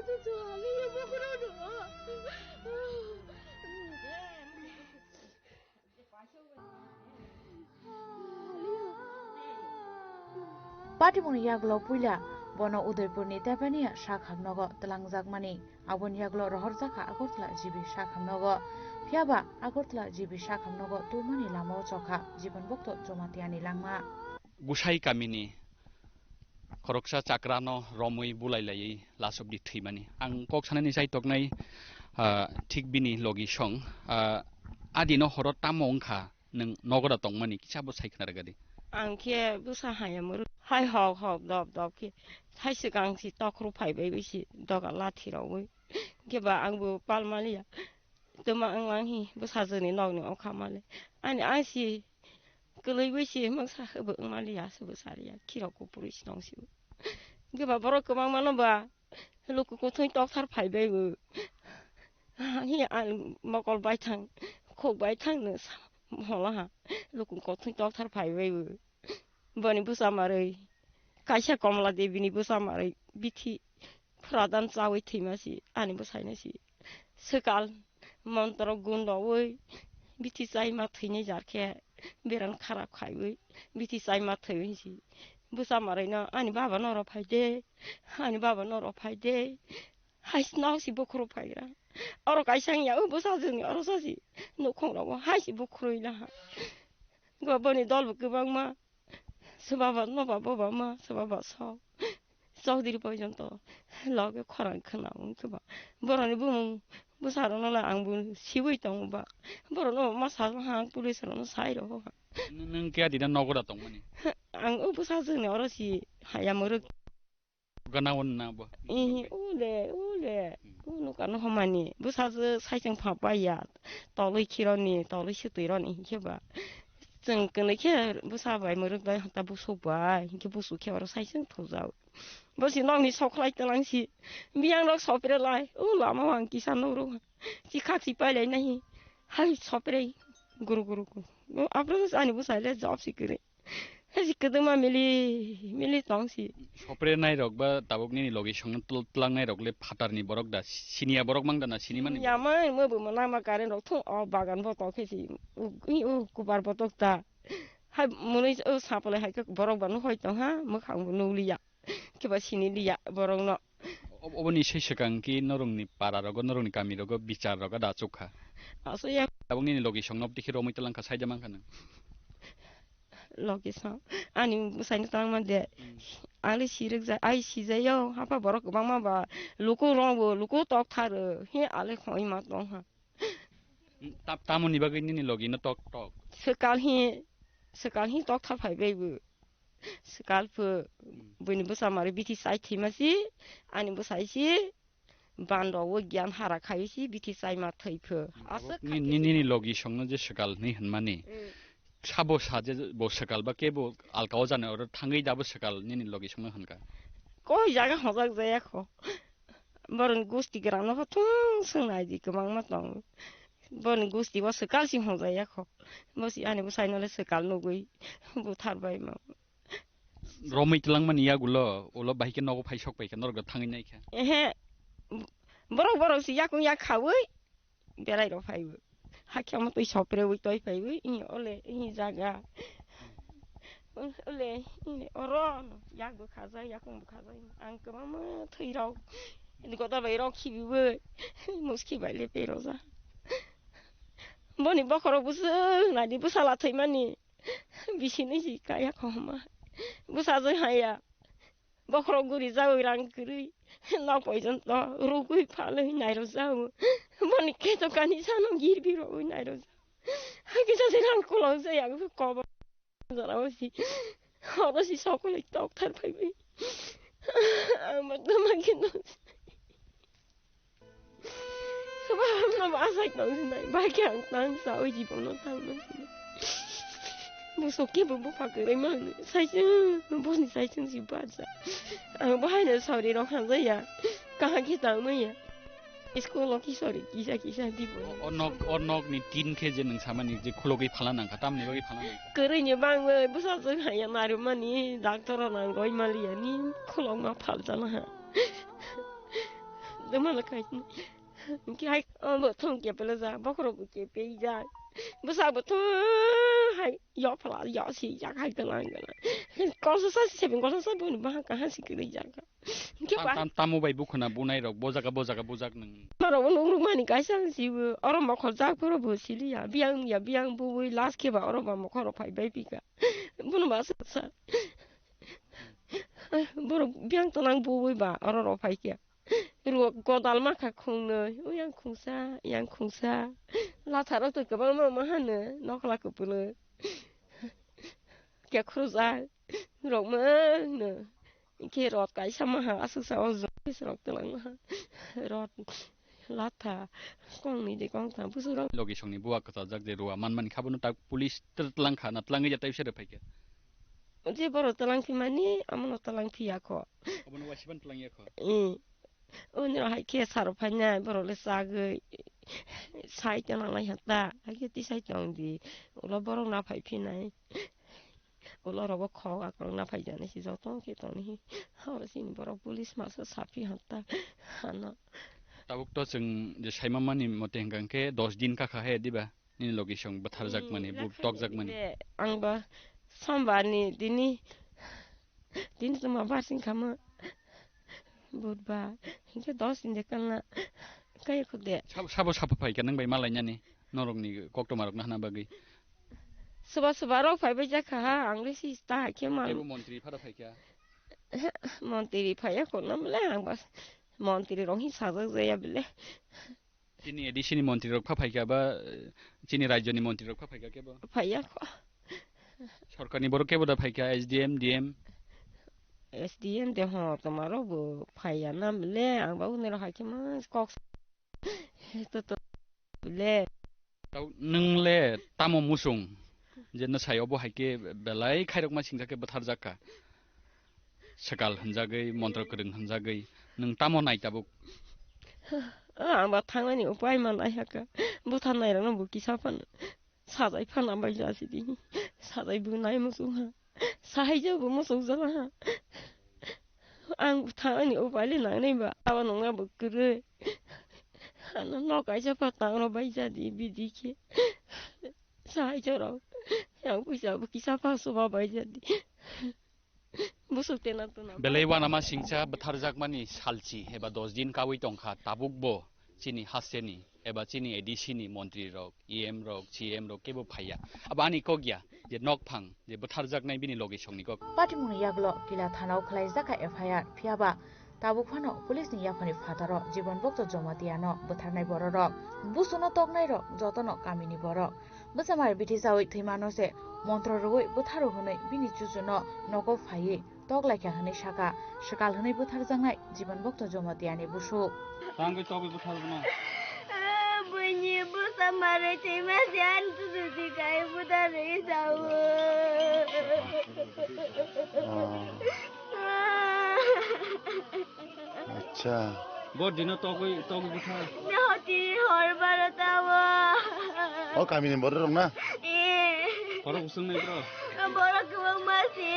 Chuchu haliya bokro ro. Patimungni yagulo puila bono Udaipurni Tepania sakhamnogo twlangjakmani. Aboni yagulo rohorjakha Agartala G B sakhamnogo. Phiyaba Agartala G B sakhamnogo tubumani lamao chokha Jiban Bhakto Jomatiani langma. Gusai kamini khoroksa chakrano romwi bulai laiwi lasopdi thwimani. Ang kok sanani chai toknai, ah, thik bini logi song, ah, adino horo tamo wngkha nwng nogoda tongmani kisa bo sai khna rwgadi. Ang khe bwsa haya mwrwk hai hok hok dop dop khe hai swkang si tokhro phai bai bai si doga lathi rogwi khe ba ang bo pal maliya. Tuma wnglang hi bwsajwkni nokni okha male. Ani ang si kwlwi bai si moksa hwbo wng maliya, se bwsa liya, khirok kuphurwi si tong si. Hwnkhe ba borok kwbangma no ba luku kuthwi tokthar phai bai bo. Hi ang mokol baithang, khuk baithang no sa-, holo ha. Luku kuthwi tokthar phai bai bo. Boni bwsa marwi, kaisa Komla Devi ni bwsa marwi bithi phradan chawi thwima si ani bwsai no si. Swkal montro gun rogwi bithi chaima thwinai jar khe beran kharap khaiwi bithi chaima thwiwi si. Bwsa marwi no ani baba no oro phai de, ani baba no oro phai de. Hai nok si bukhuru phaigra. Oro kaisa wngya, o bwsajwkni oro sasi nukhung rogo hai si bukhurui laha. Go boni dol bo kwbangma. Swbaba noba boba ma, swbaba sok. Chowdhury porjonto loge khorang khwna wng khe ba. Boroni bumung bwsarokno le ang bo siui tongo ba. Borokno ma sa ha, ang police rokno sai rw ha. Nw-, nwng khe adina nogo da tongmani? Ang o bwsajwkni oro si haya mwrwk. Gana wan na bo. Ihi, ule, ule. Hmm. Unu kano homani. Bwsajwk saichung pha pai ya. Tolwi khironi, tolwi swtwi roni hinkhe ba. Chwng kwnwi khe bwsa bai mwrwk bai hota busuk bai. Hinkhe busuk khe oro saichung thujak. Bosi nokni sokhlai twlang si. Biyang rok sopre lai. U lama o ang kisa noro. Chikhak si pai lai nahi. Hai sopre. Guru guru guru. Apro ani bwsai le job si kwrwi. Hai si kwdwma mili, mili tong si. Sopre nairok ba tabuk nini logi songno tl-, tlangnai rok le phatar ni borok da, siniya borok mang da na sini mani? Yamai mo bo mo nama current rok thung o bagan bo tok khe si, u, u, u kupar bo tok ta. Hai mwnwi o sapole hai khe borok ba no hoi tong ha, mwkhang bo nukliya. Khe ba sini liya borok no. Ob-, oboni sei swkang ki norokni para rogo, norokni kami rogo bichar rogo da achuk kha. Aswk ya. Tabuk nini logi songno tikhe romwi tlang kha, saida mang kha nang. Logi song. Ani bwsaino tang man de. Hmm. Ani sirwk ja, ai sijaio, hapha borok kwbangma ba luku rong bo, luku tok tharo. He ale khoi ma tong ha. Ta-, tamoni bagwi nini logi no tok tok? Swkal hi, swkal hi tok thar phai bai bo. Swkal pho, hmm, buini bwsa mari bithi chai thima si, ani bwsai si, Ban rok o gyan hara khai si bithi chaima thwi pho. Aswk ni-, kha ni-, nini logi songno je swkal hinwi hwnmani. Mm. Sabo sa je bo swkal ba kebo alka o jani oro thangwi dabo swkal nini logi songno hwnka. Koi jaga hojak jaya kho. Boroni gusti gram no thung swng nai di kwbangma tong. Boroni gusti bo swkal si hojaya kho. Bo si ani bwsai no le swkal nugwi buthar bai ma. Romwi twlangmani yagulo, ulo bahai khe nogo phai sok pai khe norok thangwi nai khe. Ehe, borok borok si yakung yak khawi berai rok phaiwi. Hakhe omo twi sopre wi toi phaiwi, ini ole, ini jaga. Ole, ini oro, yak bo khajak, yakung bo khajak. Ang kwbangma thwi rok, ini godal bai rok khibiwi, muski bai le pero ja. Boni bokhorok bwswk nadi bwsala thwimani. Bisini si kaya kho homa. Bwsajwk haya. Bokhorok guri jagwi rang kwrwi. Nok poison to rugwi phalwi nairo jago. Boni khe to kani sano girbi rogwi nairo jago. Hakhe jase rang kolong jaya kobo. Jara osi. Oro si sokole tok thar phaibi. Ang ma tama khe no. Kwbangma bo asai tong sinai, bai khe ang tang saui jibono tang man sinai. Bwswk khe bo bupha kwrwi mang, saisung, boni saisung si bacha. Ang bo haino sauri rok hamjaya, kaham khe tang manya. School o kisa ri, kisa kisa di bo. O, o nok, o nok ni tin khe je nwng samani je khulogwi phala nangkha, tamni bagwi phala nangkha? Kwrwi ni bangwi bwsajwk haya narwkmani, doctor rok nang roi maliya ni khulokma phaljana ha. Dumala khai. Hwnkhe hai, o bo thong kepele ja, bokhorok bo kepei ja. Bwsa bo thong hai, yo phala, yo si jak hai gwnang gwnang. Kolsa sa si sebeng kolsa sa boni bahang kaha si kwrwi jak. Hwnkhe Tam, pa- tam, tamo bai bukhuna bunai rok bo jaga, bo jaga bujak nang. Norok bo nung rwmani kaisa si bo, oro mokhor jak phuru bo siliya. Biyang ya, biyang bui last khe ba oro ba mokhor rok phai bai pika. Bono ba sa, sa. Borok biyang tonang bui ba oro rok phai khe. Ruo godal ma kha khungnwi, o yang khungsa, yang khungsa. Latharo to kwbangma ma hano, nokla kupulwi. Khe khurjak rok ma hwno. Khe rot kaisa ma ha, aswk sa o jok khe rok twlang ma ha. Rot latha, kong ni de kong tham, busu rok. Logi songni buwa kwchajak je ruwa manmani kha bono tak police tw-, twlang kha na twlangwi ya tai bwsai rok phai khe. Je borok twlang phi mani, amono twlang phi ya kho. Obono waisa ban twlang ya kho. Ee. Oni rok hai khe saro phainai, borok le chagwi sai tong nang lai ha ta, hai khe tisai tong di, ulo borok na phai phinai, ulo rok bo khok akwrwng na phai jani si joto khe tong ni, oro chini borok police masa sa phi ha ta, ano. Tabuk to chwng je sai ma mani mote hwnkha hwnkhe dos din ka kha he diba? Nini logi song bwtharjak mani, Hmm, buk tokjak mani. Ang ba sombar ni dini, dini tongma bar sing kama. Budbar, hingke dos din de kalna. Kaya khude. Sabo, sabo, sabo phai kha nang bai malai nani, norok ni koktoma rok na hana bagwi. Soba, soba rok phai bai jak kha ha, ang le si ta hai khe mal. Tebo montri phara phai kha. Montri phai ya kono mle ang ba. Montri rok hi sajak jaya bile. Chini A D C ni montri rok pha phaikha ba, eh, chini rajyo ni montri rok pha phaikha kebo? Phaiya kho. Sorkar ni borok kebo da phaikha, S D M, D M? S D M de ho, toma rok bo phaiya na le, ang ba unero hai khe ma kok to to le. Tau nwng le tamo musung je nwsai obo hai khe belai khairokma singsa khe bwtharjak kha. Swkal hwnjagwi, montro kwrwng hwnjagwi, nwng tamo nai tabuk? O, ang ba thangnani upai manai hakha. Bwtharnai rokno bo kisa phano sajai phana bai jasi di. Sajai bo nai muchung ha. Sahai jabo muchung jala ha. Ang thangnani upai le nangnai ba. Abo nungna bo kwrwi. Ano nok kaisa pha tangro bai jadi bidi khe. Sahai jorok. Yang puisa bo kisa pha soba bai jadi. Busuk tena tuna. Belai wanama singcha bwtharjakmani salchi eba dos din kawi tongkha, tabukbo chini hasteni eba chini A D C ni montri rok, E M rok, C M rok kebo phaiya. Abo ani kok ya je nokphang je bwtharjaknai bini logisongni kok. Patimungni yagulo Kila thanao khwlaijak kha F I R, phiyaba tabuk phano police ni yaphani phataro Jibon Bhokto Jomatiano bwtharnai bororok. Busuno toknairok jotono kamini borok. Bwsamari bithi chawi thwimano se montro rwui bwtharo hwnwi bini chuchuno nogo phaiwi tok laikha hwnwi sakha swkal hwnwi bwtharjaknai Jiban Bhakta Jamatia ni busuk. Tangwi togwi bwtharjaknai. Buini bwsa marwi thwima se ani tusu si kai bwtharwi sao. Oh. Acha. Bo dino togwi, togwi bwtha. Hoti hor baro tawo. O kamini borok rok na? Eh. Borok usung nai bro. Borok kwbangma si.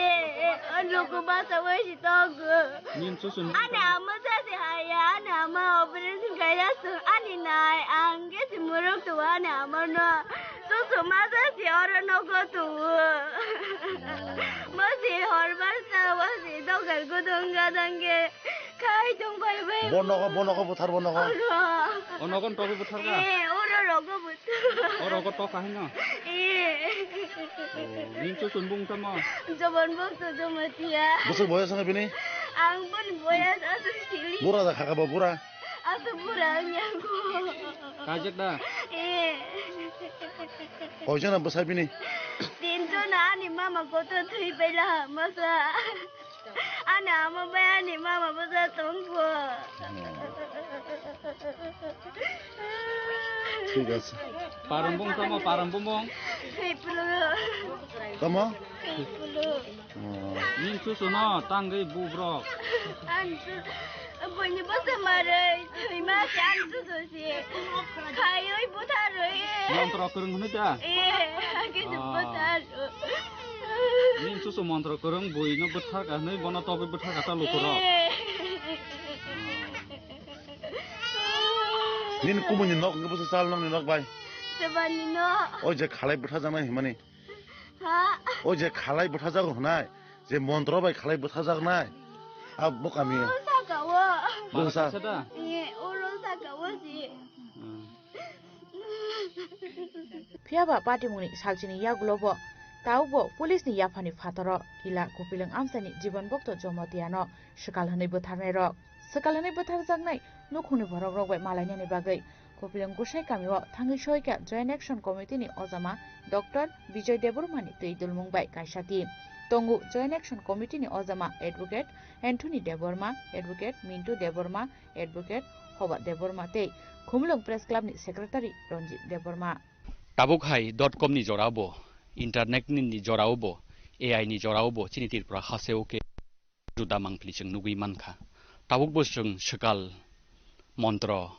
O luku basa wai si togo. Nim susun. Ani ama sa si haya, ani ama operation kaya su, ani nai, ang ge si muruk tu ani ama no. Susu ma sa si oro no go tu. Mo si hor bar sa, mo si dogar gudung gadang ge. Khai tong bai bai. Bo nogo, bo nogo buthar, bo nogo. Oro. O nogo togwi buthar ka? Eh, oro rogo buthar. O rogo tok ka hino? Eh. Oh, ning chu chun bung tamo? Jobon bok to jomatia. Bwswk boyas wngkha bini? Ang boni boyas aswk sili. Bura da khaka bo bura? Aswk bura wngya ko. Kajak da? Eh. Koijona bwsa bini? Tinjona ani mama kotor thwi paila masa. Ani ama bai ani mama bwsa tongkho. Thik ase. Parang bung tamo, parang bung bung. Thwiplu. Tamo? Thwiplu. Oh. Ning susu no tangwi bubrok. Ang su-, boni bwsa marwi thwima se ang susu se. Khaiwi butharwi. Montro kwrwng hwnwi da? Eh, kisa buthar. Ning susu montro kwrwng bui no bwthar ka hwnwi bono tobwi bwthar ka ta lukurok. Nini kumuni nok hwnkhe bwsa chal nokni nok bai? Sebani nok. O je khalai bwtharjaknai hwnmani? Ha? O je khalai bwtharjago hwnai, je montro bai khalai bwtharjaknai. A bo kami. Oro saka o. Bwsa. Bwsa da? Eh, oro saka o si. Hmm. Phiya ba patimungni salchini yagulo bo tabukbo police ni yaphani phataro kila Kupilwng amchaini Jiban Bhakta Jamatia no swkal hwnwi bwtharnai rok. Swkal hwnwi bwtharjaknai nukhungni borok rok bai malainani bagwi Kupilwng Gusai kamio thangwi soikha Joint Action Committee ni ojama Doctor Bijoy Debbarma ni twi dulmung bai kaisa team. Tongo Joint Action Committee ni ojama Advocate Anthony Debbarma, Advocate Mintu Debbarma, Advocate Hoba Debbarma tei Khumulwng Press Club ni Secretary Ranjit Debbarma. Tabuk hai dot com ni jorao bo, internet ni jorao bo, A I ni jorao bo chini Tripura hasteo khe juda mangpili chwng nugwi mankha. Tabuk bo chwng swkal montro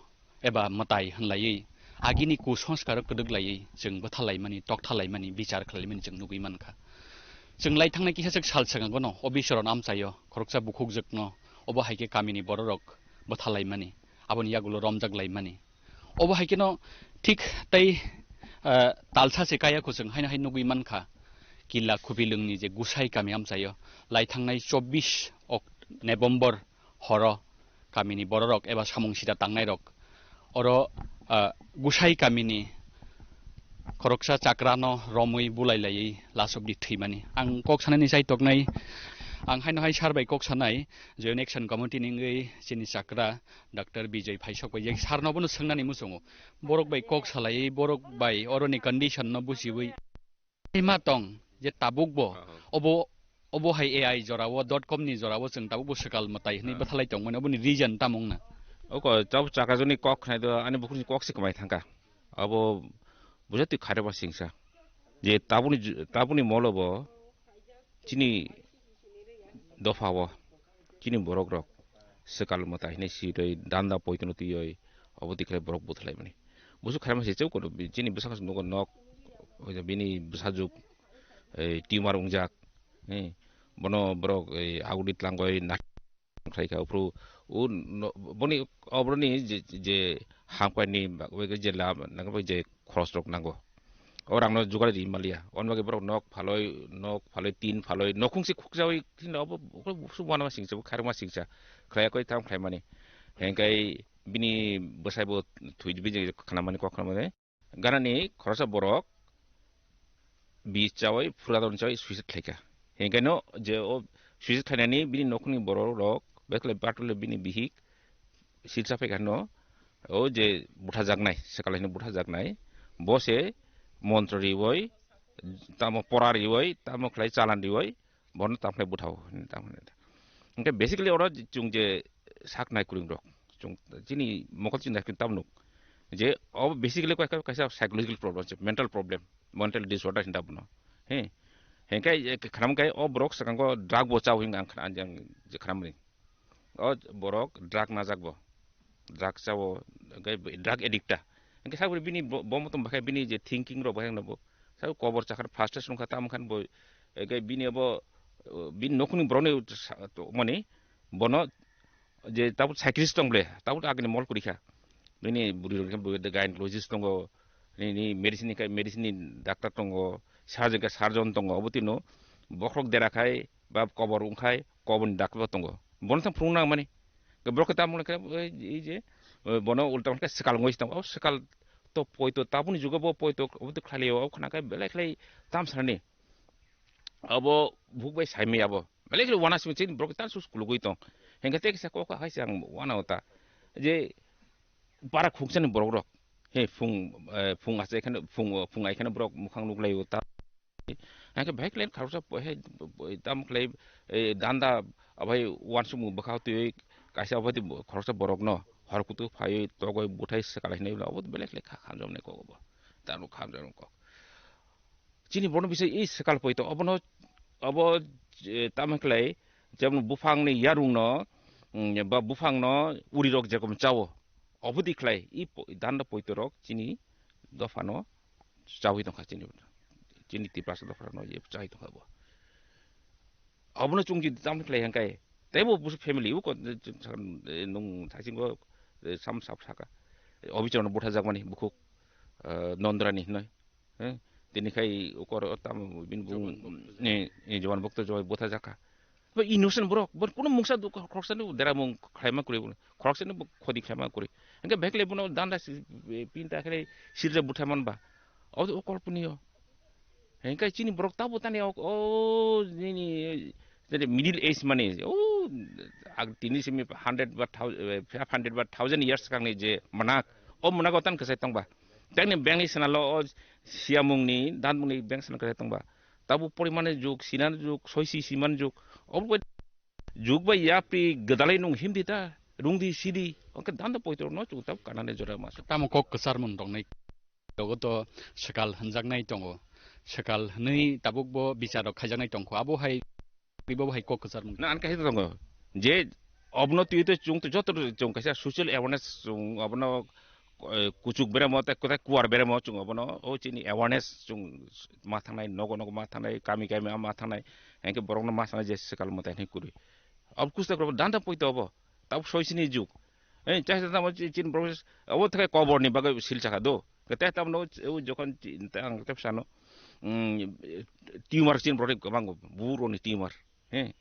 eba mwtai hwnlaiwi agini kusanskar kwdwk laiwi chwng bwthalaimani, toktha laimani, bichar khlaimani chwng nugwi mankha. Chwng lai thangnai kisa chwk sal swkango no Obisoron amchaio khoroksa bukhukjwkno obo hai khe kamini bororok bwthalaimani, aboni yagulo romjak laimani. Obo hai kheno thik tei, ah, talsa se kaya kuchwng haino hai nugwi mankha. Killa Khupilwngni je Gusai kami amchaio lai thangnai chobbish ok-, November horo kamini bororok eba samung sida tangnairok oro, ah, Gusai kamini khoroksa chakrano romwi bulai laiwi last of the thwimani. Ang kok sanani chai toknai, ang haino hai sir bai kok sanai, Joint Action Committee ni wngwi chini chakra Doctor Bijoy Phaisok bai je sir no bono swngnani muchungo. Borok bai kok salaiwi, borok bai oroni condition no buchiwi. Ma tong je tabuk bo, obo, obo hai A I jorao, dot com ni jorao chwng tabuk bo swkal mwtai hwnwi bwthalai tongmani, oboni reason tamo wngna? Oko tabuk chakajoni kok khnai do, ani bukhukni kok se kwmai thangkha. Abo bujatwi khareba singsa. Je tabukni ju-, tabukni molo bo chini dopha o chini borok rok swkal mwtai hinwi sitwi danda poitono twiwi obo tikhlai borok bwthalaimani. Busu khaima se cheu kono chini bwsakhe nugo nok, bini bwsajwk, eh, tumor wngjak, eh, bono borok, eh, agudi tlangwi na khlaikha, uphuru o no-, boni oboroni je, je hamkrai ni bagwi je lab nang bai je khoros rok nango. O rang no jugar ri maliya. On bagwi borok nok phaloi, nok phaloi, tin phaloi, nokhung se khukjawi khina obo, obo su wana singsa, kharma singsa. Khlai koi tham khlai mani. Hengkai bini bwsai bo thwi bini khana mani kok khana mani. Ganani khoroksa borok bi chawai, phuradon chawai suicide khlaikha. Hingkhe no je o suicide khlainani bini nokhungni borok rok, bekle batule bini bihik silsa phaikha no, o je buthajaknai, swkalaino buthajaknai, bo se montro riwoi, tamo pora riwoi, tamo khlai chalan riwoi, Bono tamkhlai buthao, tamkhlai. Hingke basically oro chwng je sak nai kwrwng rok, chwng chini mokol chini nai tamnuk je o basically kaisa, kaisa psychological problem, mental problem, mental disorder hinda bono. He, hingke khnam kai o borok swkango drug bo chao hing ang khna-, ang je khnam ring. O borok drug najak bo, drug chao, hingke drug addict ta. Hingke sabri bini bo, bo motom bakhai bini je thinking rok bakhai no bo, sabo kobor chakha frustration wngkha tamo khan bo, hingke bini abo, bini nokni borokni sa-, to-, mani bono je tabuk psychiatrist tong ble, tabuk agini mol kurikha. Bini bwrwi rok khe bo gynecologist tongo, nini medicine ni khe medicine ni doctor tongo, surgeon khe surgeon tongo, obo tino bokhorok dera khai ba kobor wngkhai kobor ni doctor bo tongo. Bono thang phunuk nang mani. Borok khe tamo khe ei je bono ulta khe swkal wngwi tong. O swkal to poito tabuni jugo bo poito obo to khlai o khna khe belai khlai tam sanani. Abo buk bai saimai abo. Belai khe wana simi chini borok tan sus kulugui tong. Hengke te kisa kok hai se ang wana ota. Je para khuksa ni borok rok. He phung, eh, phung ase khane phung, phung ai khane borok mukhang nuklai ota. Hengke bhai klen kharsa he tam khlai, eh, danda abai wansuk bwkha twi kaisa abai khoroksa borok no hor kutu phai togoi buthai swkalai hinwi abo belai khlai kha khamjam nai kok bo. Tamo khamjam kok. Chini bono bisai i swkal poito obono, obo, eh, tamo khlai jemon buphangni yarungno, mm, ba buphangno urirok jerokom chao, obodi khlai i po-, danda poitorok chini dophano chawi tongkha chini, chini Tiprasa dophano je chawi tongkha bo. Obono chwng jodi tamo khlai hangkai, teibo busu family uko, eh, nung thaisingo, eh, sam sap saka. Obichorno buthajak mani bukhuk, eh, Nondrani hinoi. Eh, tini khai ukor o tam bini bung, Joban Bhakta. Eh, eh, Joban Bhakta Joy buthajak kha. Bo innocent borok, bo kuno mungsa duk khoroksa no dera mung khlaima kwrwi, khoroksa no bo khodi khlaima kwrwi. Hingke bhekle bono danda si, eh, pinta khlai sirja butha man ba. O, o kolponiyo. Hingke chini borok tabo tani o, o, nini, nini middle age mani, o, ag tini simi hundred ba thou-, eh, five hundred ba thousand years kangni je manak, o manago tan kwsai tongba. Tangni bengni swnalo o siyamungni, danmungni beng swnal kwsai tongba. Tabo porimani juk, sinani juk, soisi simani juk, obo juk bai yapri gwdalai nung himdi ta, rungdi sidi, oke danda poitorno chwng tabo kanani jora masa. Tamo kok kwchar mun tongnai. Jogo to swkal hwnjaknai tongo. Swkal hwnwi tabukbo bichar rok khaijaknai tongkho. Abo hai, abo hai kok kwchar mun. Na, an kaisa tongo. Je obno twi to chwng to joto chwng kaisa social awareness chwng obono, eh, kuchuk beremo tei kwtai kuar beremo chwng obono o chini awareness chwng ma thangnai, nogo nogo ma thangnai, kami kami ma thangnai, hengke borokno ma thangnai je swkal mwtai hinwi kwrwi. Ob kusta kwrwi danda poito obo. Tabuk soi sini juk. Eh, chai sa tamo chi-, chin borok obo thakai kobor ni bagwi sil chakha do. Kete tamo no o jokhon chi-, ta ang tep sano, mm, tumor chin borok kwbang buro ni tumor. He.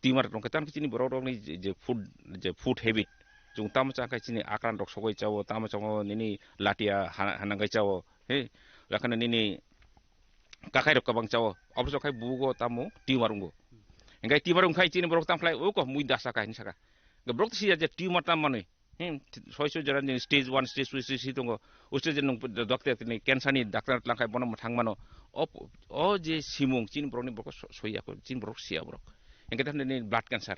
Tumor tong khe tan chini borok rok ni je, je food, je food habit. Chung tamo cha khai chini akran rok sogoi chao, tamo chao nini latia ha-, hanang kai chao. He. Lakhana nini kakai rok kwbang chao. Obso khai bugo tamo tumor ungo. Engkai tumor ungkhai chini borok tam khlai uko mui dasa kai ni saka. Borok siya je tumor tam manwi. Hmm, soi soi jora ni stage one, stage two, stage three tongo. O stage nung doctor ni cancer ni doctor tlang khai bono mwthang mano. O, o je simung chini borok ni borok so-, soi ya ko, chini borok siya borok. Engke tamo ni blood cancer.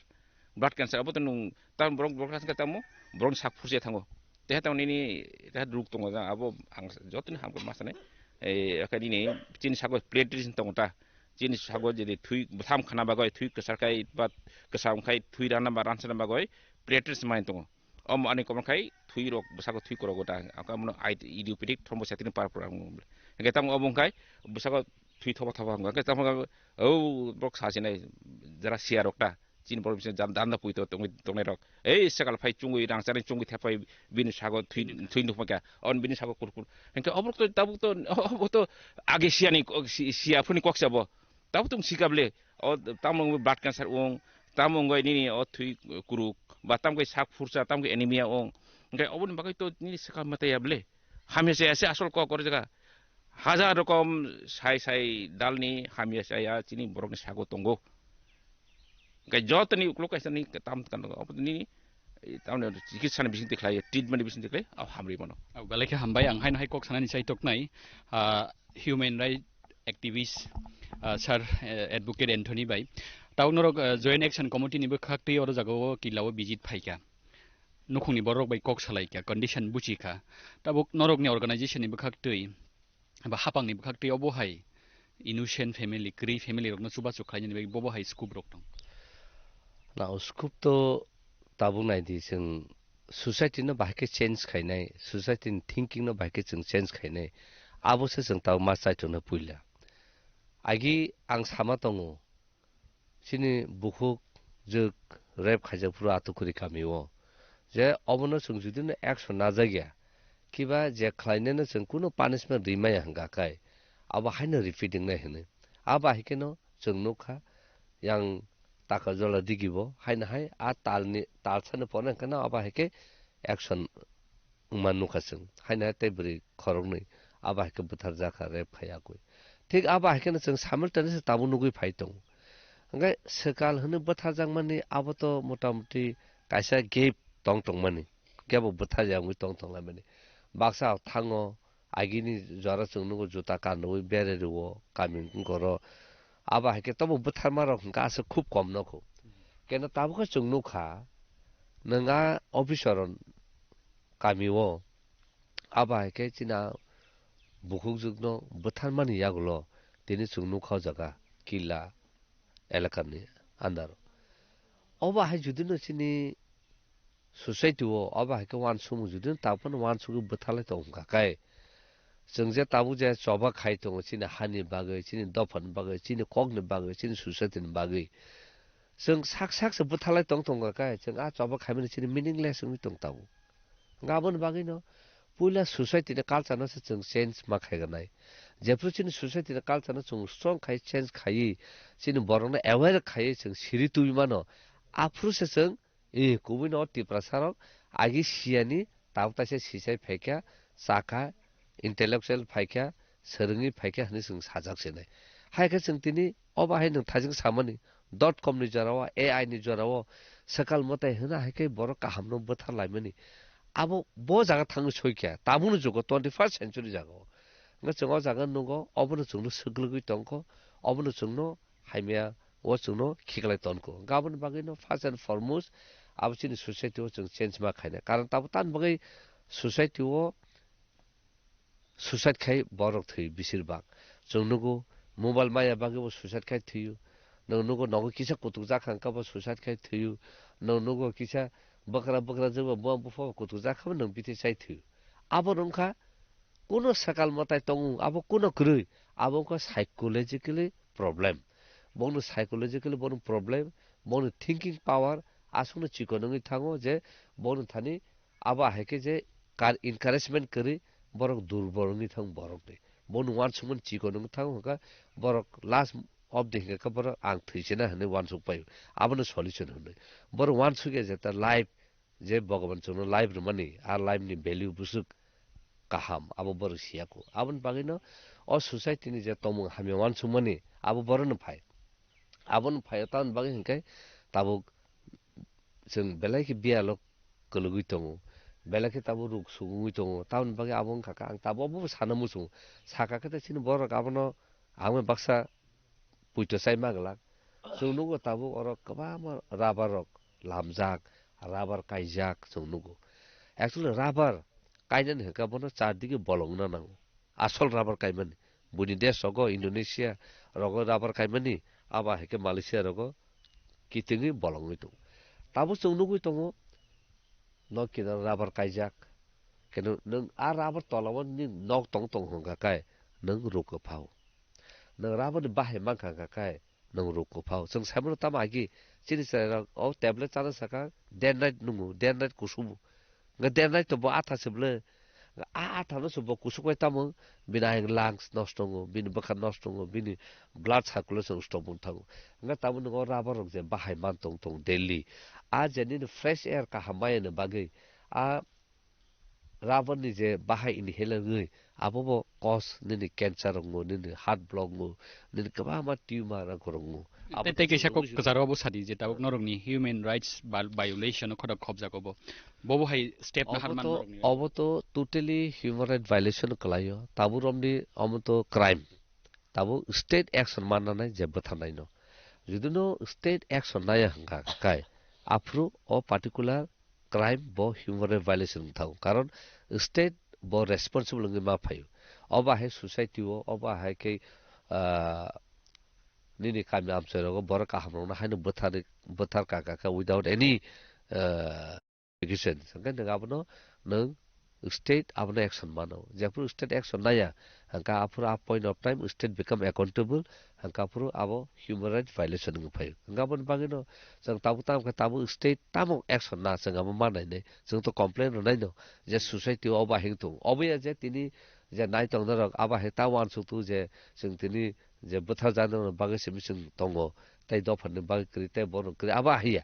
Blood cancer abo to nung tam borok, borok cancer tamo borok ni sak phurse thango. Teha tamo nini teha ruk tongo ja abo ang joto ni hamkhe masane. Eh, akha nini chini sago platelets tongo ta. Chini sago je thui bwtham khana bagoi thui kwsar khai ba kwsam khai thui rana ba ransa bagoi platelets mai tongo. Omo ani komo khai thui rok bwsako thui korok ta. Aka mono ai idiopathic thrombocytopenia purpura wng. Hingke tamo obo wngkhai bwsako thui thoba thoba wng. Hingke tamo o borok sa sinai jara siya rok ta. Chini borok bising jan danda puito tongwi tongnai rok. Ei sekal phai chungwi rang chari chungwi thepai bini sago thui thui nukma kya. On bini sago kurkur. Hingke oborok to tabuk to obo to age siyani kok si-, siya phuni kok sabo. Tabuk tong sikable. O tamo wngwi blood cancer wng, tamo wngwi nini o thwi kuruk, ba tamo khe sak phursa, tamo khe anemia wng. Hingke oboni bagwi to nini swkang mwtai ya ble. Hamya chaya se asol kok kori jaga. Hajar rokom sai sai dalni hamya chaya chini borokni sago tongo. Hingke jotoni uklok kaisa ni tam kan obo nini, eh, tamni chikitsa ni bising tikhlai, treatment ni bising tikhlai, o hamri mano. O belai khe hambai, ang haino hai kok sanani chai toknai, ah, human right activist, Ah, Sir, eh, Advocate Anthony bai. Tabuk norok, eh, Joint Action Committee ni bwkhak twi oro jagao kila o visit phaikha. Nukhungni borok bai kok salaikha, condition buchikha. Tabuk norokni organization ni bwkhak twi, ba hapangni bwkhak twi obo hai innocent family, kwrwi family rokno chubachu khlainani bagwi bobo hai scoop rok tong. Na o scoop to tabuk naidi chwng society no bahai khe change khainai, society ni thinking no bahai khe chwng change khainai. Abo se chwng tabuk ma chaithokna puila. Agi ang sama tongo, chini bukhuk jwk rape khaijak phuru Atukuri kami o. Je obono chwng judino action najak ya, kiba je khlainai no chwng kunu punishment rimaya hwnkha kai, abo haino repeating nai hwnwi. Abo hai kheno chwng nukha, yang taka jola digi bo haino hai a talni, talsani pore hwnkhe no abo hai khe action wngma nukha chwng. Haino hai tei bwrwi khoroknwi abo hai khe bwtharjakha, rape khai yakwi. Thik abo hai kheno chwng simultaneously tabuk nugwi phai tongo. Hwnkhe swkal hwnwi bwtharjakmani abo to motamuti kaisa gap tong tongmani. Kebo bwtharjak wngwi tong tonglaimani. Baksa thango, agini jora chwng nugo juta kanwi bererwo kami wngkoro. Abo hai khe tobo bwtharmarok hwnkhe aswk khub kom nokho. Keno tabukhe chwng nukha, nwng a officer kami o, abo hai khe chini a bukhukjwkno bwtharmani yagulo tini chwng nukha o jaga Killa elakani under o. Obo hai judino chini society o, obo hai khe uansukmung judino tabukhe uansugwi bwtharlai tongkha khe, chwng je tabuk je choba khai tongo chini hani bagwi, chini dophani bagwi, chini kokni bagwi, chini society ni bagwi, chwng sak sak se bwtharlai tong tongkha khe, chwng a choba khaimani chini meaningless wngwi tong tabuk. Hwnkhe aboni bagwino puila society ni culture no se chwng change ma khaiganai. Jephru chini society ni culture no chwng strong khai change khaiwi, chini borokno aware khaiwi chwng siri tubui mano, aphuru se chwng, eh, kubui no Tiprasa rok agi siyani tabuk taisa sisai phaikha, chakha, intellectual phaikha, swrwngwi phaikha hwnwi chwng sajak se nai. Hai khe chwng tini obo hai nwng thaijwng samani, dot com ni jora o, A I ni jora o, swkal mwtai hwna hai khe borok kaham no bwthar laimani. Abo bo jaga thangwi soikha, tabukni jugo twenty first century jaga o. Hwnkhe chwng o jaga nugo, obono chwngno swklwgwi tongkho, obono chwngno hamya o chwngno khiklai tonko. Hwnkhe aboni bagwino first and foremost abo chini society o chwng change ma khaina. Karon tabuk tamni bagwi society o suicide khai borok thwi besir bak. Chwng nugo mobile maya bagwi bo suicide khai thwiyo. Nwng nugo nogo kisa kutuk jak kha hwnkhe bo suicide khai thwiyo. Nwng nugo kisa bwkra bwkra jeba buma bupha bo kutuk jak kha bo nwng bithi chai thwiyo. Abo wngkha kuno swkal mwtai tongo, abo kuno kwrwi, abo wngkha psychologically problem. Bono psychologically bono problem, bono thinking power aswkno chikon wngwi thango je bono thani abo hai khe je kar encouragement kwrwi borok durbol wngwi thang borok de. Bono uansukmani chikon wngwi thango hwnkha borok last of the hwnkha khe borok ang thwi se na hwnwi uansuk paio. Abono solution hwnwi. Borok uansuk ya je ta life je Bhogoban chwngno life rwmani, a life ni value bwswk kaham, abo borok siya kho. Aboni bagwino o society ni je tongmung hamya uansukmani, abo borokno phai. Abono phai, tamoni bagwi hinkhe tabuk chwng belai khe biyalo kwlwgwi tongo, belai khe tabuk ruk sugungwi tongo, tamoni bagwi abo wngkha khe ang tabuk obo sana muchungo. Saka khe ta chini borok abono ang bai baksa puito chai ma glak. Chwng nugo tabuk oro kwbangma rubber rok lamjak, rubber kaijak chwng nugo. Actually rubber kainani hwnkhe bono char dige bolongna nango. Asol rubber kaimani. Buini desh rogo, Indonesia rogo rubber kaimani, abo hai khe Malaysia rogo kitingwi bolongwi tongo. Tabuk chwng nugwi tongo, nok kinaro rubber kaijak. Keno nwng a rubber tola o nini nok tong tong hwnkha khe nwng ruk kwphao. Nwng rubber ni bahai mankha hwnkha khe nwng ruk kwphao. Chwng saimano tamo agi chini chwrairok o tablet chana saka day and night nwngo, day and night kusugo. Hwnkhe day and night to bo atha se bwle. A atha no se bo kusuk bai tamo bini ayang lungs nosto wngo, bini bwkha nosto wngo, bini blood circulation stop wng thango. Hwnkhe tamo nwng o rubber rok je bahai man tong tong daily. A je nini fresh air kaham maya ni bagwi a rubber ni je bahai inhaler wngwi, abo bo cause nini cancer wngo, nini heart block wngo, nini kwbangma tumor rok wngo. Abo tei, tei kaisa kok kwcharo abo sadi je tabuk norokni human rights violation o khodak khobjak obo. Bobo hai step na obo harman to, norokni. Obo to totally human right violation kwlaio. Tabuk romni omo to crime. tabuk state action mananai je bwtharnaino. Judino state action naya hwnkha kai, aphuru o particular crime bo human right violation wng thango. Karon state bo responsible wngwi ma phaio. Obo hai society o, obo hai khe, ah, nini kami amchai rogo borok kaham rokno haino bwthar, bwthar kaka khe without any, ah, education. Hwnkhe nwng abono nwng state abono action mano. Jephuru state action naya, hwnkhe aphuru a point of time state become accountable, hwnkhe aphuru abo human rights violation wngwi phaio. Hwnkhe aboni bagwino chwng tabuk tamo khe tabuk state tamo action na chwng abo ma nainai. Chwng to complain rwnaino je society o obo hing tongo. Obo ya je tini je nai tongnairok abo hai ta uansuk tu je chwng tini je bwthar jani bagwi se bising tongo, tei dophani bagwi kwrwi, tei borok kwrwi, abo hai ya.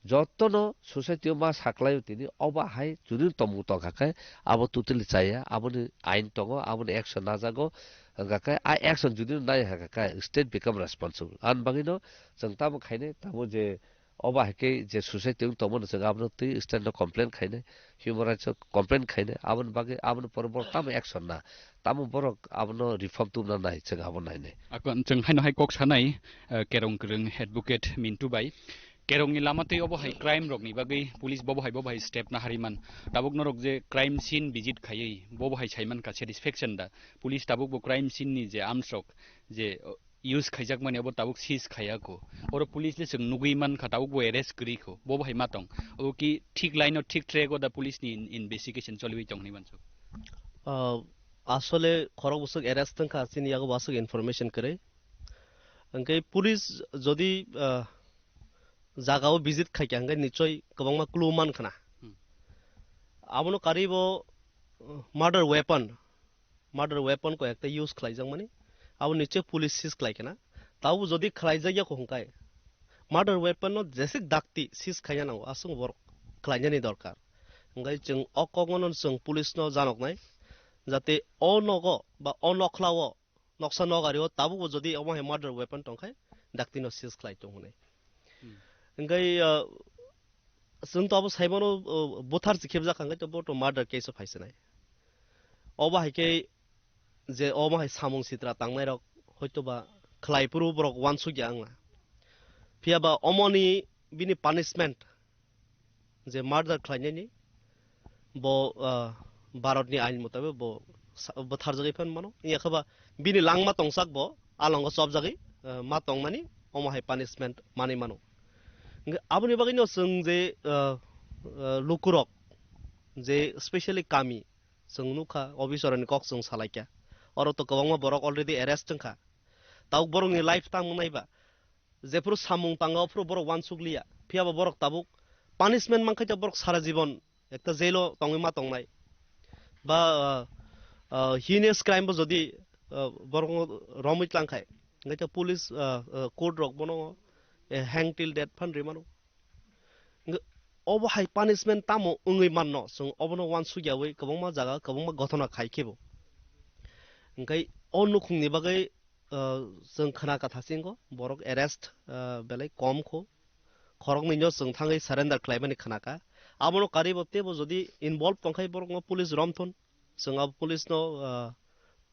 Jotono society o ma saklaio tini, obo hai juni tomung tongkha khe abo totally chaya, aboni ain tongo, aboni action najago, hwnkha khe a action juni nai hwnkha khe state become responsible. Ani bagwino chwng tamo khainai, tamo je obo hai khe je society wng tongmani chwng abono twi state no complain khainai, human rights o complain khainai, aboni bagwi aboni pore borok tamo action na, tamo borok abono reform tubna nai chwng abo nainai. Akon chwng haino hai kok sanai, eh, kerong kwrwng advocate Mintu bai. Kerongni lama twi obo hai crime rokni bagwi police bobo hai bobo hai step na hariman. Tabuk norok je crime scene visit khaiwi bobo hai saiman ka satisfaction da. Police tabuk bo crime scene ni je arms rok je, oh, use khaijakmani abo tabuk seize khaiya kho. Oro police le chwng nugwi mankha tabuk bo arrest kwrwi kho. Bobo hai ma tong. Abo ki thik line o thik track o da police ni in-, investigation choliwi tong hinwi mansuk. Ah, asole khorok bwswk arrest wngkha chini yago bwswk information kwrwi. Hwnkhe police jodi, ah, jagao visit khaikha hwnkhe nichoi kwbangma clue mankhwna. Hmm. Abono karwi bo, uh, murder weapon murder weapon ko ekta use khlaijakmani, abo niche police seize khlai khna. Tabo jodi khlaijak ya ko hwnkhe murder weapon no jesik dakti seize khaina nango, aswk borok khlainani dorkar. Hwnkhe chwng o kokno no chwng police no janoknai, jate o nogo ba o nokhlao noksa nogario tabukbo jodi omo hai murder weapon tongkhai, dakti no seize khlai tong hwnwi. Hmm. Hwnkhe, uh, chwng to abo saimano, uh, buthar si khebjak hwnkhe to bo to murder case o phaisinai. Obo hai khe je omo hai samung sitra tangnai rok hoito ba khlai phuru borok uansuk ya wngna. Phiya ba omoni bini punishment je murder khlainani bo, ah, Bharatni ain mutabik bo sa-, bwtharjagwi phan mano. Wngya khe ba bini langma tongsak bo alongo chopjagwi, ah, ma tongmani omo hai punishment manwi mano. Hwnkhe aboni bagwino chwng je, ah, ah, lukurok je specially kami chwng nukha, officer ni kok chwng salaikha. Oro to kwbangma borok already arrest wngkha. Tabuk borokni life tamo naiba. Jephuru samung tanga, ophuru borok uansuk liya. Phiya ba borok tabuk punishment mankha khe borok sara jibon ekta jail o tongwi ma tongnai. Ba, ah, ah, heinous crime bo jodi, ah, borok romwi tlang khai, hwnkhe police, ah, ah, court rok bono, eh, hang till death phan rwi mano. Hwnkhe obo hai punishment tamo wngwi manno, chwng obono uansuk yawi kwbangma jaga, kwbangma gothona khai khe bo. Hwnkhe o nukhungni bagwi, ah, chwng khna ka thasingo, borok arrest, ah, belai kom kho. Khoroknwino chwng thangwi surrender khlaimani khna ka. Abono karwi bo teibo jodi involve tongkhai borokno police romthun, chwng abo police no, ah,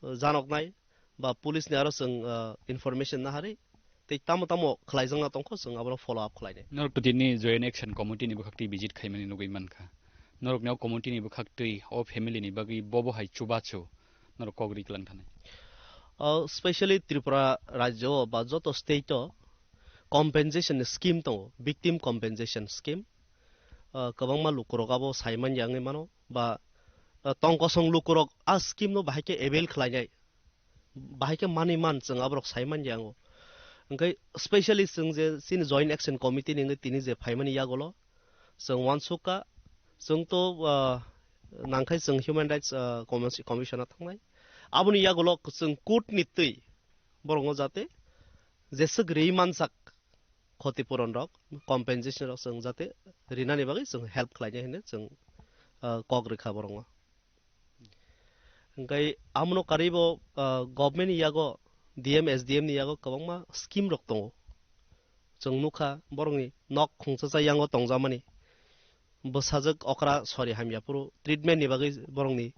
janoknai ba police ni aro chwng, ah, information naharwi tei tamo tamo khlaijakna tongkho, chwng abono follow up khlainai. Norok to tini Joint Action Committee ni bwkhak twi visit khaimani nugwi mankha. Norokni o committee ni bwkhak twi o family ni bagwi bobo hai chubachu norok kok ri klang thanai. O, specially Tripura rajyo o ba joto state o compensation scheme tongo, victim compensation scheme. O, kwbangma lukurok abo sai manya wngwi mano ba, o, tong kosong lukurok a scheme no bahai khe avail khlainai, bahai khe manwi man, chwng aborok sai manya wngo. Hwnkhe specially chwng je chini Joint Action Committee ni wngwi tini je phaimani yagulo chwng uansuk kha, chwng to, ah, nangkhai chwng Human Rights, ah, Commis-, Commission o thangnai. Aboni yagulo chwng court ni twi borokno jate jeswk ri manjak khoti puron rok, compensation rok chwng jate rinani bagwi chwng help khlainai hinwi chwng, ah, kok rwkha borokno. Hwnkhe amono karwi bo, ah, government ni yago, D M, S D M ni yago kwbangma scheme rok tongo. Chwng nukha borokni nok khungsa cha yango tongjakmani. Bwsajwk okra sori hamya phuru treatment ni bagwi borokni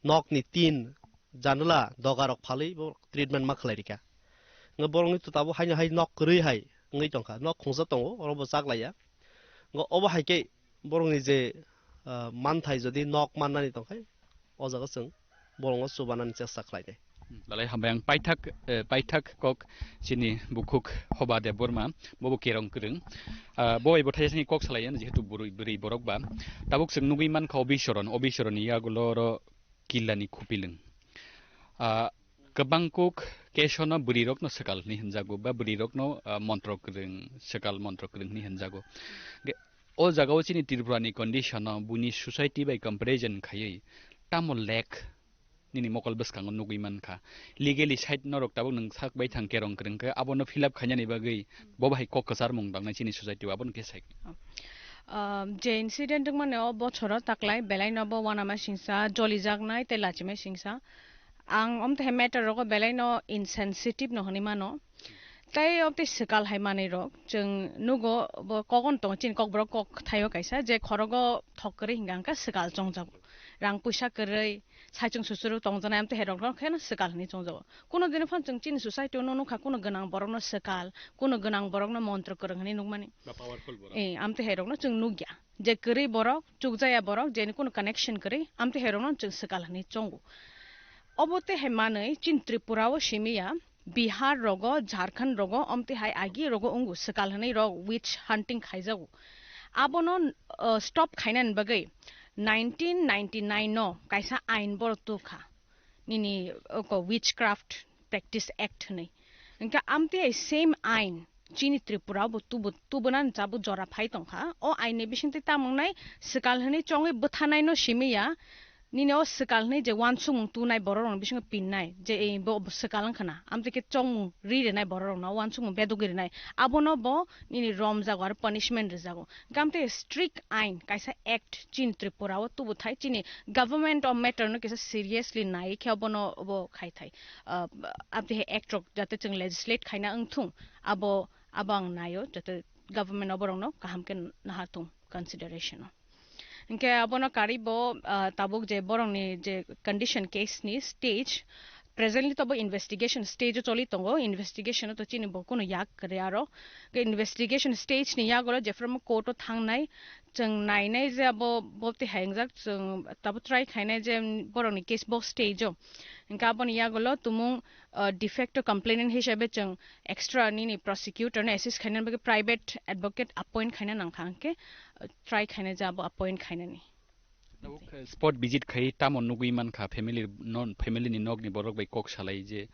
nokni tin, janala, doga rok phalwi bo treatment ma khlai rikha. Nga borokni to tabuk haino hai nok kwrwi hai wngwi tongkha, nok khungsa tongo, oro bo chaklaiya. Nga obo hai khe borokni je, ah, manthai jodi nok mannani tongkha, o jaga chwng borokno chubanani chesta khlainai. Belai hambai ang paithak, eh, paithak kok chini bukhuk Hoba Debbarma, bobo kerong kwrwng. Ah, bo bai bo thaisani kok salai, jehetu bwrwi, bwrwi borok ba. Tabuk chwng nugwi mankha Obisoron, Obisoron ni yagulo oro Killani Khupilwng. Ah, kwbang kok kesono bwrwi rokno swkal hinwi hinjago, ba bwrwi rokno, ah, montro kwrwng, swkal montro kwrwng hinwi hinjago. Ge-, o jaga o chini Tripura ni condition no buini society bai comparison khaiwi tamo lek nini mokol bwskango nugwi mankha. Legally side norok tabuk nwng sak bai thang kerong kwrwng khe abono fill up khainani bagwi bo bahai kok kwcharmung tangnai chini society o, abono khe sai. Um, je incident wngmani o bochoro taklai belai no bo wanama singsa, jolijaknai tei lachimai singsa. Ang omthe matter rogo belai no insensitive no hwnwi mano. Tei obtwi swkal hai manwi rok chwng nugo, bo kogon tongo chini kokborok kok thaio kaisa je khorogo thok kwrwi hingka hingka swkal chongjak. Rang puisa kwrwi, saichung suchuru tongjanai amtwi hai rok no kheno swkal hwnwi chongjago. Kuno dini phano chwng chini society o no nukha kuno gwnang borok no swkal, kuno gwnang borok no montro kwrwng hwnwi nukmani. Ba powerful borok. Eh, amtwi hai rok no chwng nukya. Je kwrwi borok, chukjaya borok, jeni kuno connection kwrwi, amtwi hai rok no chwng swkal hwnwi chongo. Obo tei hai manwi chini Tripura o simi ya, Bihar rogo, Jharkhand rogo, omtwi hai agi rogo wngo swkal hwnwi rok witch hunting khaijago. Abono, uh, stop khainani bagwi nineteen ninety-nine no kaisa ain borok tukha. Nini oko Witchcraft Practice Act hwnwi. Hwnkhe amtwi hai same ain chini Tripura bo tubu, tubunani chabu jora phai tongkha. O ain ni bisingtwi tamo wngnai swkal hwnwi chongwi bwthanai no simi ya. Nini o swkal hwnwi je uansukmung tunai borok rokni bisingo pinnai, je ei bo, bo swkal wngkha na, amtwi khe chongmung ri rwnai borok rokno, uansukmung bedugwi rwnai, abono bo nini romjago aro punishment rwjago. Hwnkhe amtwi strict ain kaisa act chini Tripura o tubuthai, chini government o matter no kisa seriously nai khe abono bo khai thai. Ah, amtwi hai act rok jate chwng legislate khaina wngthung, abo, abo ang naio, jate government o borokno kaham khe naharthung consideration o. Hwnkhe abono karwi bo, ah, tabuk je borokni je condition case ni stage, presently to bo investigation stage o choli tongo, investigation o to chini bo kunu yak kwrwi aro. Hwnkhe investigation stage ni yagulo jephru court o thangnai, chwng nainai je abo bobti hai wngjak, chwng tabuk try khainai je borokni case bo stage o. Hwnkhe aboni yagulo tumung, ah, de facto complainant hisabe chwng extra nini prosecutor no assist khainani bagwi private advocate appoint khaina nangkha, hwnkhe, ah, try khaina je abo appoint khainani. Tabuk, eh, spot visit khai tamo nugwi mankha family non, family ni nokni borok bai kok salai je,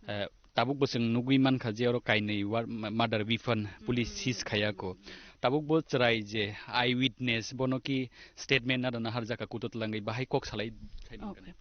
eh, tabuk bo chwng nugwi mankha je oro kainwi war-, ma-, murder weapon police seize khaiya ko. Tabuk bo chwrai je eyewitness bono ki statement nada naharjaka kuto twlangwi bahai kok salai khai mankha. Okay.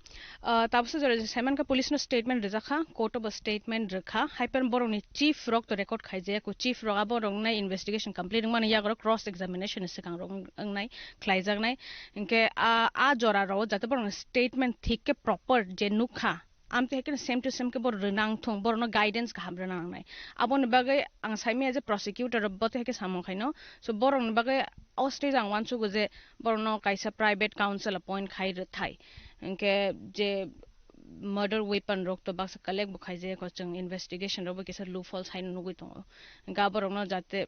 Ah, tabuksa jora je saimankha police no statement rwjakha, court o bo statement rwkha, haiphano borokni chief rok to record khaijaya ko, chief rok abo roknai investigation complete wngmani yago cross examination ni swkang rok wng-, wngnai, khlaijaknai. Hinkhe a, a jora rok jate borokni statement thik khe proper je nukha, amtwi hai kheno same to same khe borok rwnang thung, borokno guidance kaham rwna nangnai. Aboni bagwi ang saimanya je prosecutor rok bo tei hai khe samung khaino, so borokni bagwi o stage ang uansugo je borokno kaisa private counsel appoint khai rwthai. Hinkhe je murder weapon rok to baksa collect bo khaijak, ko chwng investigation rok bo kisa loophole sai nugwi tongo. Hinkhe aborokno jate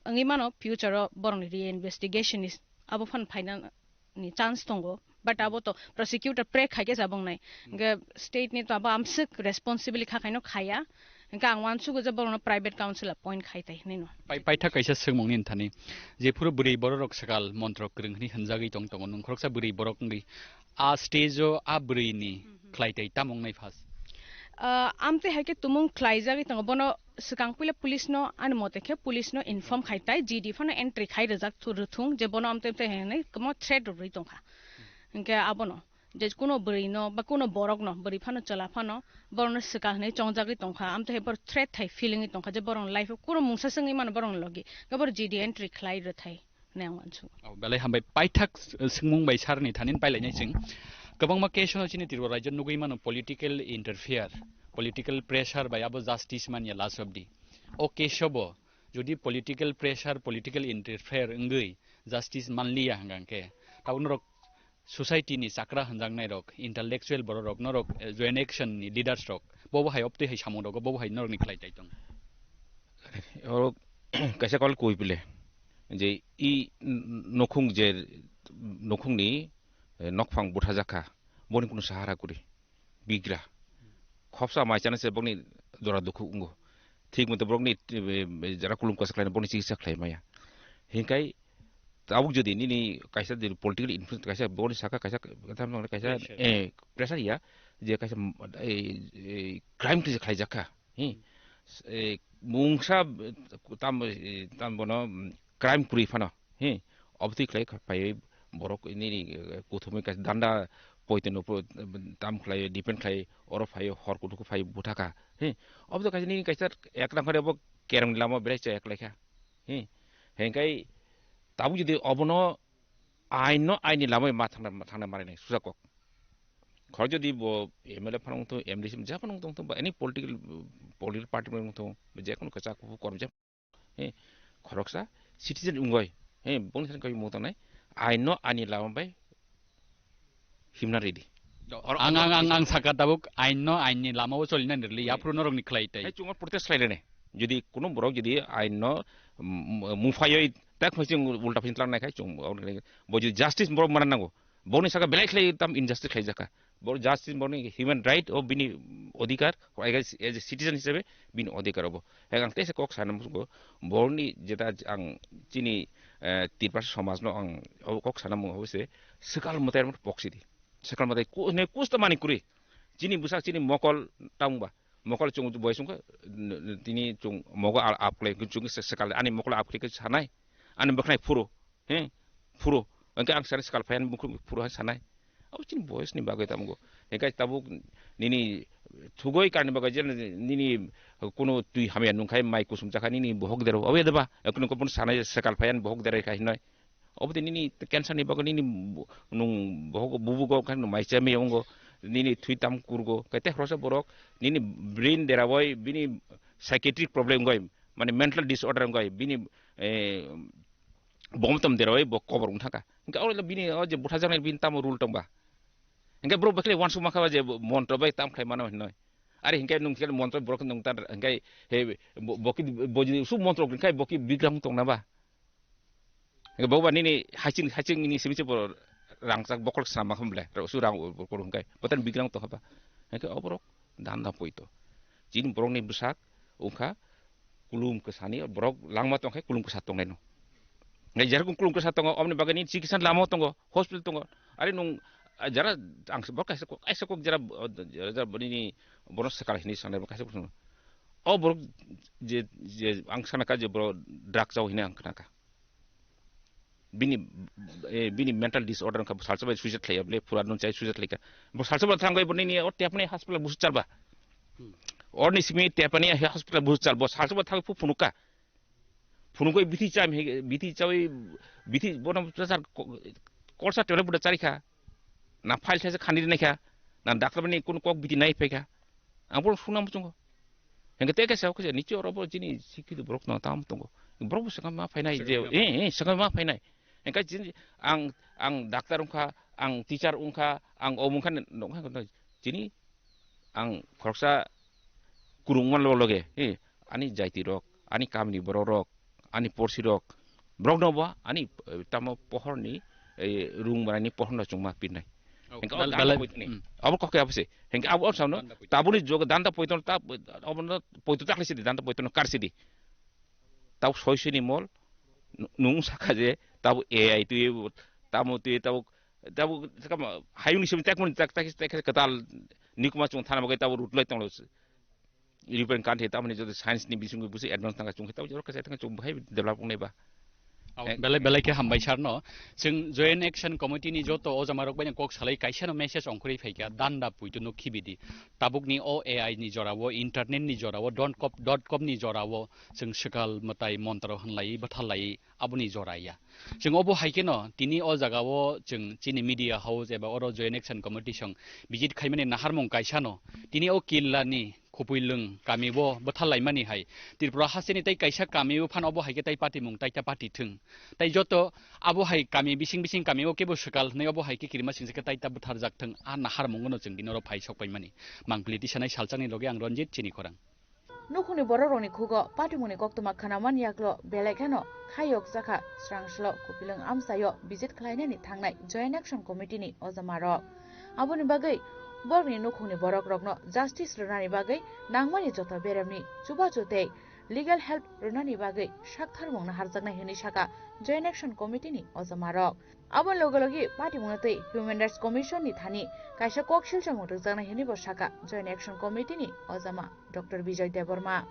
wngwi mano future o borokni reinvestigation ni abo phan phaina ni chance tongo, but abo to prosecutor pre khai khe jabong nai. Hinkhe state ni to abo amswk responsibility kha khaino khaya. Hinkhe ang uansugo je borokno private counsel appoint khai tai hinwi no. Pai, paithak kaisa swngmung ni thani, jephuru bwrwi borok rok swkal montro kwrwng hinwi hwnjagwi tong tongo, nwng khoroksa bwrwi borok wngwi a stage o a bwrwi ni khlai tai tamo wngnai first? Ah, amtwi hai khe tumung khlaijagwi tongo, bono swkang puila police no, ani mote khe police no inform khai tai, G D phano entry khai rwjak thu-, rwthung je bono amtwi amtwi hinwi kwbangma threat rwrwi tongkha. Hinkhe abono je kuno bwrwi no ba kuno borok no, bwrwi phano chwla phano borok no swkang hinwi chongjagwi tongkha, amtwi hai borok threat hai feeling wi tongkha je borok ni life o kuno mungsa se wngwi mano borok ni logi, hinkhe borok G D entry khlai rwthai. Hinwi ang uansugo. Oh, belai hambai. Paithak, eh, swngmung bai sir ni thani pailainai chwng. Kwbangma case no chini Tripura rajyo nugwi mano political interfere, political pressure bai abo justice manya last of the. O case o bo jodi political pressure, political interfere wngwi justice manliya hwnkha hwnkhe, tabuk norok society ni chakra hwnjaknai rok, intellectual borok rok, norok, eh, joint action ni leaders rok Bobo hai obtwi hai samung rogo, bobo hai norokni khlai tai tong. Oro kaisa kol koi pile. Je i n-, nokhung je nokhungni, eh, nokphang buthajakha. Boni kunu sahara kuri. Bigra. Khopsa mai chana se bokni jora dukhu ungo. Thik mote borokni, eh, jara kulum kwsa khlaina bokni chikitsa khlai maya. Hinkai tabuk jodi nini kaisa de political influence kaisa boni saka kaisa, kaisa, kaisa, pressure. Eh, pressure ya, je kaisa, eh, eh, crime kisa khlai jakha, hi. Hmm. Eh, mungsa, eh, tam, eh, tam bono, mm, crime kuri phano, hi. Obotwi khlai kha-, phaiwi borok nini, eh, kuthumwi kaisa danda poito no pro-, tam khlai depend khlai oro phaiwi hor kuthuk phai buthakha, hi. Obotwi kaisa nini kaisa ek nang khare bo kerong lama belai cha ek laikha, hi. Hinkai tabuk jodi obono ain no ain ni lamai ma thangna, ma thangna mari nai susa kok. Khorok jodi bo M L A phano wngthung, M D C ja phano wngthung, ba any political, political party phano wngthung, ba je kono kwchak kuphur korom je, he, khoroksa citizen wngoi, he, boni thani kai mung tangnai, ain no ain ni lama bai himna ready. Ang, ang, ang, ang saka tabuk ain no ain ni lama o cholina nirli, yaphuru norok ni khlai tai. Hai chungo protest khlai rene. Jodi kuno borok jodi ain no, mm, mufaioi tak phai chwng ulta phin tlang nai khai chwng bo jodi justice borok mana nango. Boni saka belai khlai tam injustice khlai jaka. Bo justice boni human right o bini odhikar, as a citizen hisabe bini odhikar obo. Hai ang tesa kok sana musugo, boni jeta ang chini, eh, Tiprasa somaj no ang o kok sana mung obo se swkal mwtai poksidi. Swkal mwtai ku-, ne kusta mani kuri. Chini bwsak chini mokol tangba. Mokol chung boy sungkha, n-, n-, tini chung mogo al-, apklai, chung se-, sekal, ani mokol apklai khe sanai, ani bwkhnai phuru, he, phuru, hwnkhe ang sanai sekal phai ani bukhuk phuru hai sanai. Abo chini boyos ni bagwi tamo go. Hwnkhe tabuk nini thugoi karni bagwi je nini kuno twi hamya nungkhai mai kusum chakha nini bohok dero, abo ya deba, kuno kupun sanai sekal phai ani bohok dero khai hinoi. Obo de nini cancer ni bagwi nini bo-, nung bohok bubugo khe nung mai chami ongo, nini thwi tam kurgo, kete khoroksa borok nini brain derawoi bini psychiatric problem wngoi, mane mental disorder wngoi, bini, eh, bom tom derawoi bo kobor wng thangkha. Hingke oro bini o je buthajaknai bini tamo rule tongba? Hingke borok bekle wansuk mankha ba je montro bai tam khlai mano hinoi. Are hingke nung khe montro borok nung ta hingke he bo-, boki bo su montro hingke boki bigram tongna ba? Hingke bo ba nini haching, haching ni simi se bo rangchak bokol swnam ma khamle, ro su rang bo kor hingkai, botan bigrang to haba. Hingke oborok danda poito. Chini borok ni bwsak wngkha kulum kwsani, borok langma tongkhe kulum kwsa tongnai no. Hingke jerokom kulum kwsa tongo, omni bagwi ni chikitsa lama tongo, hospital tongo. Are nung, ah, jara ang se bo kaisa kok, kaisa kok jara, jara, jara nini bono swkal hinwi sanai bo kaisa kok. O borok je, je ang sana ka je borok drug chao hinwi ang khna kha. Bini, eh, bini mental disorder wngkha, salsa bai suicide khlaiya bole, pura nun chai suicide khlaikha. Bo salsa bai thangbai bo nini o tepni hospital busu chalba. Hmm. Orni simi tepani hospital busu chal, bo salsa bai thangbai phu phunukha. Phunukoi bithi cham he, bithi chawi, bithi bono sar ko-, kolsa tepna buda charikha. Na file thaisa khani rinai kha. Na doctor bani kun kok bithi nai phaikha. Ang bono suna muchungo. Hingke tei kaisa khe niche oro bo chini sikhi borok no tam tongo. Borok bo swkang ma phainai je, eh, eh, swkang ma phainai. Hingke chini ang, ang doctor wngkha, ang teacher wngkha, ang omo wngkha, nokha chini ang khoroksa kurung man lo loge, eh, ani jaiti rok, ani kamni borok rok, ani porsi rok, borok no bo ani, eh, tamo pohor ni, eh, rung manani pohor no chungma pirnai. Oh, hingke bel-, abo belai, danda poitoni. Hmm. Abo kok khe abo se. Hingke abo samno danda poito. Tabuni jog danda poito ta, abo no poito takle sidi danda poito no kar sidi. Tab soi sini mol nu-, nung saka je tab A I twi tamo twi tab tab sakama hayung ni simi tak mun tak tak tak katal nikuma chung thana bagai tab rut lai tonglo. European country tamoni joto science ni bisingtwi busi advance tangkha, chwng khe tabuk jora kaisa thangkha, chwng bahai develop wngnai ba. Oh, eh, belai, belai khe hambai sir no. Chwng Joint Action Committee ni joto o jama rok bai kok salai kaisa no message ongkhorwi phaikha, danda puitu no khibidi. Tabuk ni o A I ni jora o, internet ni jora o, dot com, dot com ni jora o, chwng swkal mwtai montro hwnlai, bwtharlai, aboni jora ya. Chwng obo hai kheno tini o jaga o chwng chini media house eba oro Joint Action Committee song visit khaimani naharmung kaisa no. Tini o killa ni Khupui lwng kami o bwthar laimani hai Tripura hasteni tei kaisa kami o phano obo hai khe tai patimung tai ta pati thwng. Tai joto abo hai kami bising bising kami o kebo swkal hwnwi obo hai khe kirima singsa khe tai ta bwtharjak thwng, a naharmungo no chwng bini oro phai sok paimani. Mangpili tisanai salchakni loge ang Ranjit chini khorang. Nukhungni borokrokni khugo patimungni koktwma khwnaman yaklo belai kheno khayok chakha srangsulo Khupui lwng amchaio visit khlainani thangnai Joint Action Committee ni ojamarok. Aboni bagwi borokni nukhungni borokrokno justice rwnani bagwi nangmani joto beremni chubachu tei legal help rwnani bagwi saktharmung naharjaknai hwnwi sakha Joint Action Committee ni ojamarok. Aboni loge loge patimungno tei Human Rights Commission ni thani kaisa kok silchomung rwjaknai hwnwi bo sakha Joint Action Committee ni ojama Doctor Bijoy Debbarma.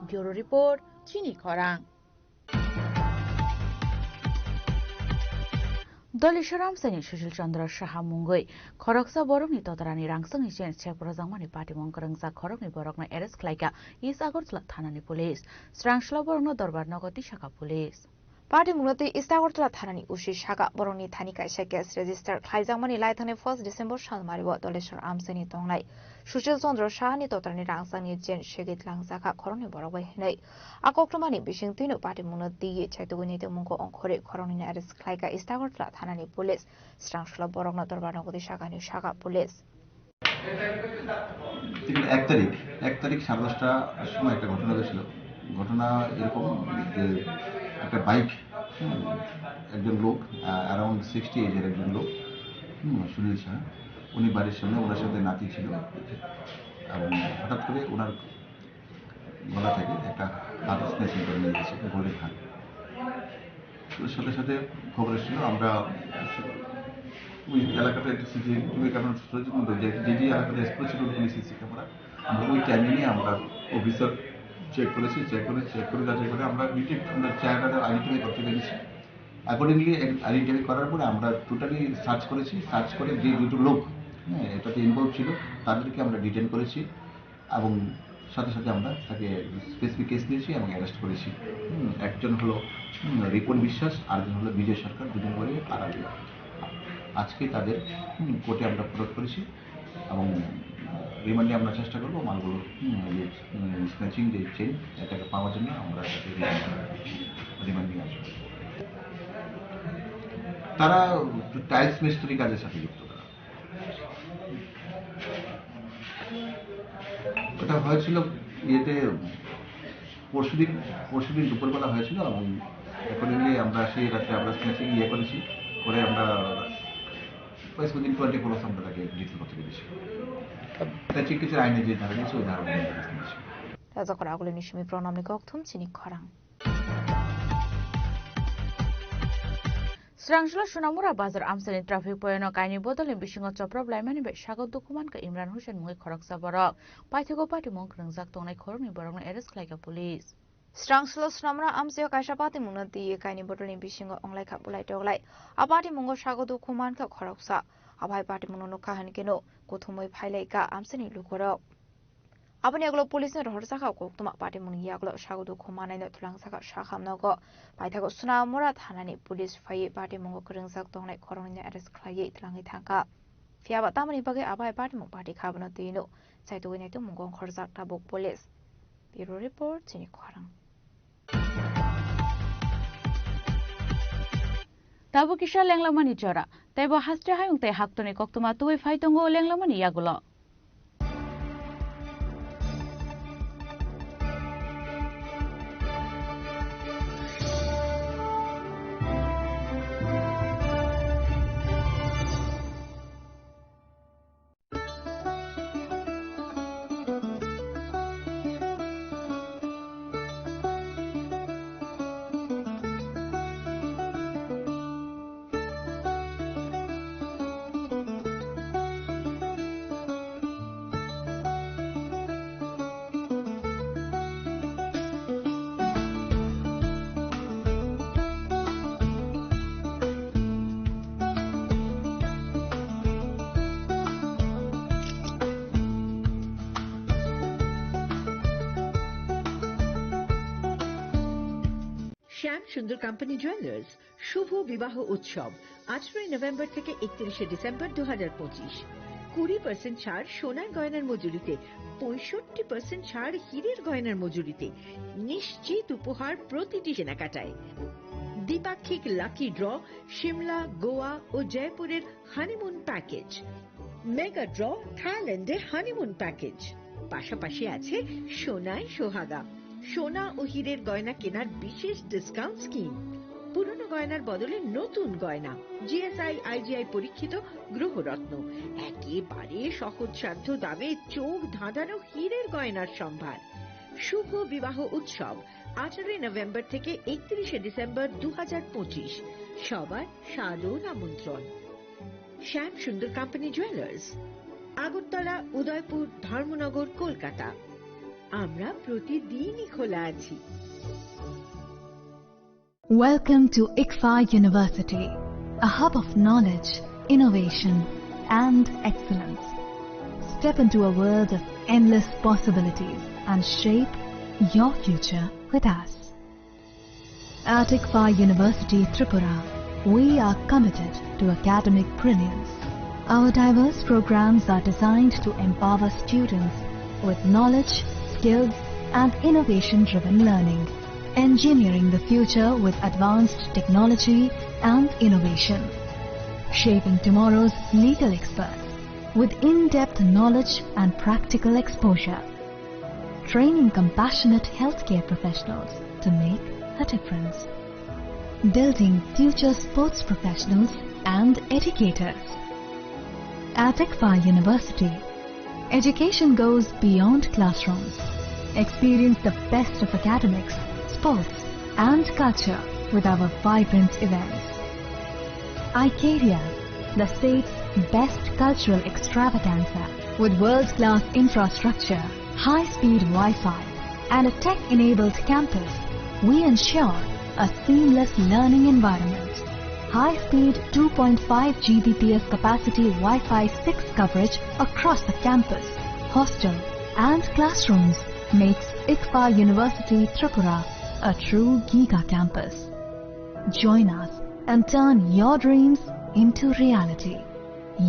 Bureau Report, Chini Khorang. Doliswra amchaini Sushil Chandra Saha mungwi khoroksa borokni totarani rangchakni chain sek rwjakmani patimung kwrwngjak khoroknwi borokno arrest khlaikha East Agartala thanani police. Srangsulo borokno dorbar nogo tisakha police. Patimungno twi East Agartala thanani O C sakha borokni thani kaisa case register khlaijakmani laithani first December salmario Doliswra amchaini tongnai Sushil Chandra Sahani totarani rangchakni chain segwi langjakha khoroknwi borok bai hwnwi. A koktwmani bising twino patimungno twiwi chaitugwi naitukmungko ongkhorwi khoroknwino arrest khlaikha East Agartala thanani police. Srangsulo borokno dorbar nogo tisakha hinwi sakha police. ঠিক এক তারিখ, এক তারিখ সাড়ে দশটার সময় একটা ঘটনা হয়েছিল। ঘটনা এরকম যে একটা বাইক, হুম, একজন লোক, আহ, অ্যারাউন্ড সিক্সটি এজের একজন লোক, হুম, সুনীল শাহ, উনি বাড়ির সামনে, ওনার সাথে নাতি ছিল এবং হঠাৎ করে ওনার গলা থেকে একটা হার স্ন্যাচিং করে নিয়ে গেছে, গোল্ডেন হার। তো সাথে সাথে খবর এসেছিল, আমরা ওই এলাকাটা একটু সিসিটিভি ক্যামেরা প্রয়োজন মতো যে, যে যে এলাকাটা স্পট ছিল ওখানে সিসি ক্যামেরা, আমরা ওই টাইমিংয়ে আমরা অফিসার চেক করেছি, চেক করে, চেক করে যাচাই করে আমরা ডিটেক্ট, আমরা চেহারাটা আইডেন্টিফাই করতে পেরেছি। অ্যাকর্ডিংলি আইডেন্টিফাই করার পরে আমরা টোটালি সার্চ করেছি, সার্চ করে যে দুটো লোক, হ্যাঁ, এটাতে ইনভলভ ছিল, তাদেরকে আমরা ডিটেইন করেছি। এবং সাথে সাথে আমরা তাকে স্পেসিফিক কেস নিয়েছি এবং অ্যারেস্ট করেছি। হুম, একজন হলো, হুম, রিপন বিশ্বাস, আরেকজন হলো বিজয় সরকার, দুজন করে আড়ালিয়া। আজকে তাদের, হুম, কোর্টে আমরা ফরওয়ার্ড করেছি এবং, আহ, রিমান্ডে আমরা চেষ্টা করবো মালগুলো, হুম, এই যে, হুম, স্ন্যাচিং যে চেইন, এটাকে পাওয়ার জন্য আমরা তাকে রিমান্ডে, রিমান্ডে নিয়ে আসবো। তারা টাইলস মিস্ত্রি কাজের সাথে যুক্ত তারা। ওটা হয়েছিল ইয়েতে পরশুদিন, পরশুদিন দুপুরবেলা হয়েছিল এবং অ্যাকর্ডিংলি আমরা সেই রাত্রে আমরা স্ন্যাচিং ইয়ে করেছি, করে আমরা প্রায় উইদিন টোয়েন্টি ফোর আওয়ার্স আমরা তাকে ডিটেইন করতে পেরেছি। এটা চিকিৎসার আইনে যে ধারা রয়েছে ওই ধারা অনুযায়ী আমরা ডিটেইন করেছি। Taja khorang agulini simi pranamni kokthum chini khorang. Srangsulo Sonamura bazar amchaini traffic point-o kainwi bodolni bisingo choprop laimani bai sago dukhu mankha Imran Hussain mungwi khoroksa borok. Paithago patimung kwrwngjak tongnai khoroknwi borokno arrest khlaikha police. Srangsulo Sonamura amchaio kaisa patimungno twiwi kainwi bodolni bisingo wnglaikha bulai toklai. A patimungo sago dukhu mankha khoroksa. Abai patimungno nukha hwnkhe no kuthumwi phailaikha amchaini lukurok. Aboni yagulo police ni rohorjakha koktwma patimungni yagulo sago dukhu manaino twlangjakha sakhamnogo. Paithago Sonamura thanani police phaiwi patimungo kwrwngjak tongnai khoroknwino arrest khlaiwi twlangwi thangkha. Phiyaba tamoni bagwi abai patimung patikha abono twino chaitugwi naitukmungo ongkhorjak tabuk police. Bureau report, chini khorang. Tabuk kisa lenglamani jora. Teibo haste hayung tei haktorni koktwma tubui phai tongo lenglamani yagulo. Shyam Sundar company jewellers শুভ বিবাহ উৎসব, আঠারোই নভেম্বর থেকে একত্রিশে ডিসেম্বর দু হাজার পঁচিশ। কুড়ি পার্সেন্ট ছাড় সোনার গয়নার মজুরিতে, পঁয়ষট্টি পার্সেন্ট ছাড় হীরের গয়নার মজুরিতে। নিশ্চিত উপহার প্রতিটি কেনাকাটায়। দ্বিপাক্ষিক লাকি ড্র, সিমলা, গোয়া ও জয়পুরের হানিমুন প্যাকেজ। মেগা ড্র, থাইল্যান্ডে হানিমুন প্যাকেজ। পাশাপাশি আছে সোনায় সোহাগা, সোনা ও হীরের গয়না কেনার বিশেষ ডিসকাউন্ট স্কিম। পুরনো গয়নার বদলে নতুন গয়না, জিএসআই, আইজিআই পরীক্ষিত গ্রহরত্ন, একেবারে সহজসাধ্য দামে চোখ ধাঁধানো হীরের গয়নার সম্ভার। শুভ বিবাহ উৎসব, আঠারোই নভেম্বর থেকে একত্রিশে ডিসেম্বর দু হাজার পঁচিশ। সবার সাদর আমন্ত্রণ। Shyam Sundar company jewellers, Agartala, Udaipur, Dharmanagar, Kolkata. আমরা প্রতিদিনই খোলা আছি। Welcome to ICFAI University, a hub of knowledge, innovation, and excellence. Step into a world of endless possibilities and shape your future with us. At ICFAI University Tripura, we are committed to academic brilliance. Our diverse programs are designed to empower students with knowledge, skills, and innovation-driven learning, engineering the future with advanced technology and innovation, shaping tomorrow's legal experts with in-depth knowledge and practical exposure, training compassionate healthcare professionals to make a difference, building future sports professionals and educators. At ICFAI University, education goes beyond classrooms. Experience the best of academics, sports, and culture with our vibrant events. Icaria, the state's best cultural extravaganza, with world-class infrastructure, high-speed Wi-Fi, and a tech-enabled campus, we ensure a seamless learning environment. High-speed two point five G B P S capacity Wi-Fi six coverage across the campus, hostel, and classrooms makes ICFAI University Tripura a true giga campus. Join us and turn your dreams into reality.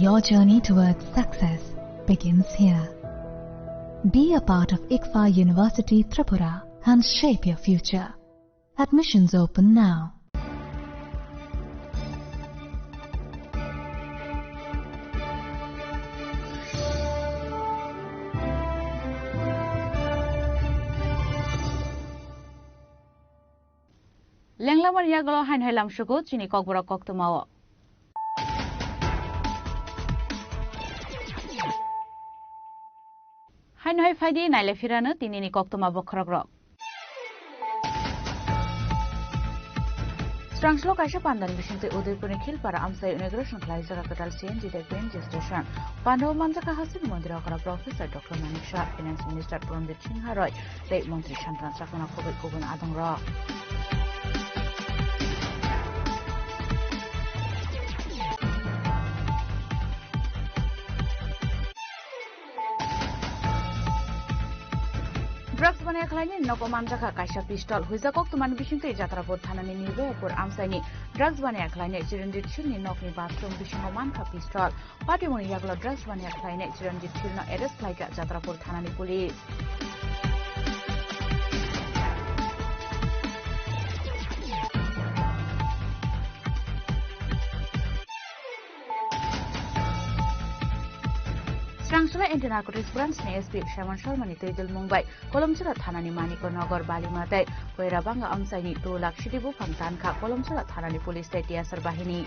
Your journey towards success begins here. Be a part of ICFAI University Tripura and shape your future. Admissions open now. Lenglamani yagulo haino hai lamsugo chini kokborok koktwmao. Haino hai phaidi naile phirano tinini koktwma bokhorokrok. Srangso kaisa pandani bisingtwi Udaipurni Khilpara amchai inauguration khlaijak kwtal C N G tei P N G station. Pandao manjakha Hasik Mondir okra Professor Doctor Manik Shah, Finance Minister Pranbir Singha Roy, tei Montri Sankaran Chakma khobwi kubun adongrok. Drugs banai khlainai nogo manjakha kaisa pistol. Huijak koktwmani bisingtwi Jatrapur thanani Nirbayapur amchaini drugs banai khlainai Chiranjit Shilni nokni bathroom bisingo mankha pistol. Patimungni yagulo drugs banai khlainai Chiranjit Shilno arrest khlaikha Jatrapur thanani police. Srangsla Anti-Narcotics Branch ni S P Simon Sharma ni twi dulmung bai Kolomchura thanani Manikya Nagar Balima tei Koirabanga amchaini two lakh sidi buphang tankha Kolomchura thanani police tei T S R bahini.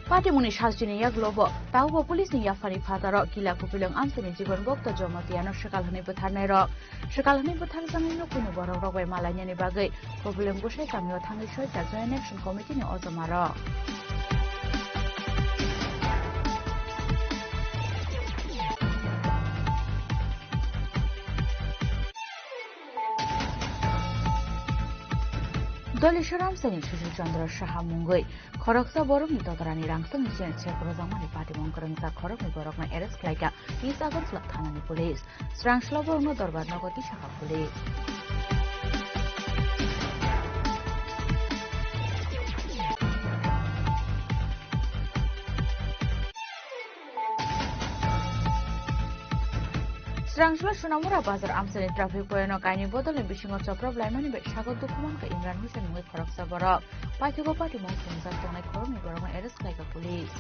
Patimungni salchini yagulo bo, taubo police ni yaphani phataro Kila Kupilung amchaini Jibon Bhakta Jamatia no swkal hwnwi bwtharnai rok. Swkal hwnwi bwtharjaknai nukhungni borok rok bai malainani bagwi Kupilung Gusai kamio thangwi soikha Joint Action Committee ni ojoma rok. Doli Soramsani Sushil Chandra Saha mungwi khoroksa borokni totorani rangchakni chen sek rwjakmani patimung kwrwngjak khoroknwi borokno arrest khlaikha East Agartala thanani police. Srangsla borokno dorbar nogo tisakha police. Srangsla Sonamura bazar amchaini traffic point o kainwi bodolni bisingo choprop laimani bai sago dukhu mankha Imran Hussain mungwi khoroksa borok. Paithago patimung thwngjak tongnai khoroknwi borokno arrest khlaikha police.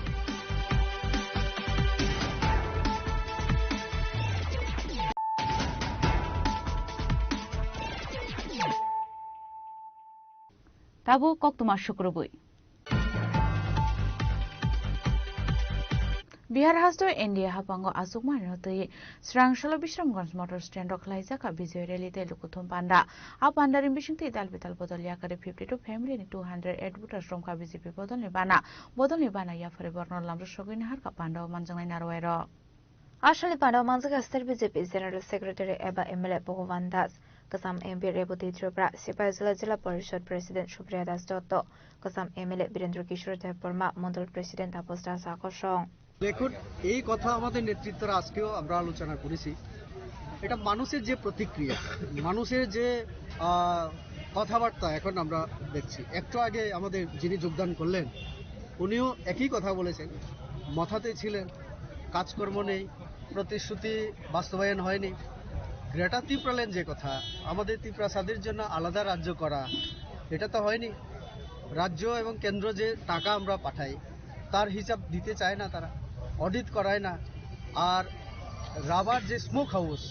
Tabuk koktwma sukrubwi. Bihar haste N D A haphango achukmarino twi Srangsalo Bishramganj motor stand o khlaijak kha Bijoy rally tei lukuthum panda. A pandani bisingtwi dal bidal bodol yakarwi fifty two family ni two hundred eight voters romkha B J P bodolni bana. Bodolni bana yaphari borokno lamrok sogwi naharkha panda o manjaknai narwai rok. Aswkni panda o manjakha State B J P General Secretary eba M L A Bhagavan Das, Kwcham M P Rebati Tripura, Sipaijala Jila Parishad President Supriya Das Dotto, Kwcham M L A Birendra Kishore Debbarma, Mondol President Tapas Das Akosong. দেখুন, এই কথা আমাদের নেতৃত্বরা আজকেও আমরা আলোচনা করেছি। এটা মানুষের যে প্রতিক্রিয়া, মানুষের যে, আহ, কথাবার্তা এখন আমরা দেখছি। একটু আগে আমাদের যিনি যোগদান করলেন, উনিও একই কথা বলেছেন, মাথাতে ছিলেন, কাজকর্ম নেই, প্রতিশ্রুতি বাস্তবায়ন হয়নি। গ্রেটার তিপ্রাল্যান্ড যে কথা, আমাদের তিপ্রাসাদের জন্য আলাদা রাজ্য করা, এটা তো হয়নি। রাজ্য এবং কেন্দ্র যে টাকা আমরা পাঠাই, তার হিসাব দিতে চায় না তারা, অডিট করায় না। আর রাবার যে স্মোক হাউস,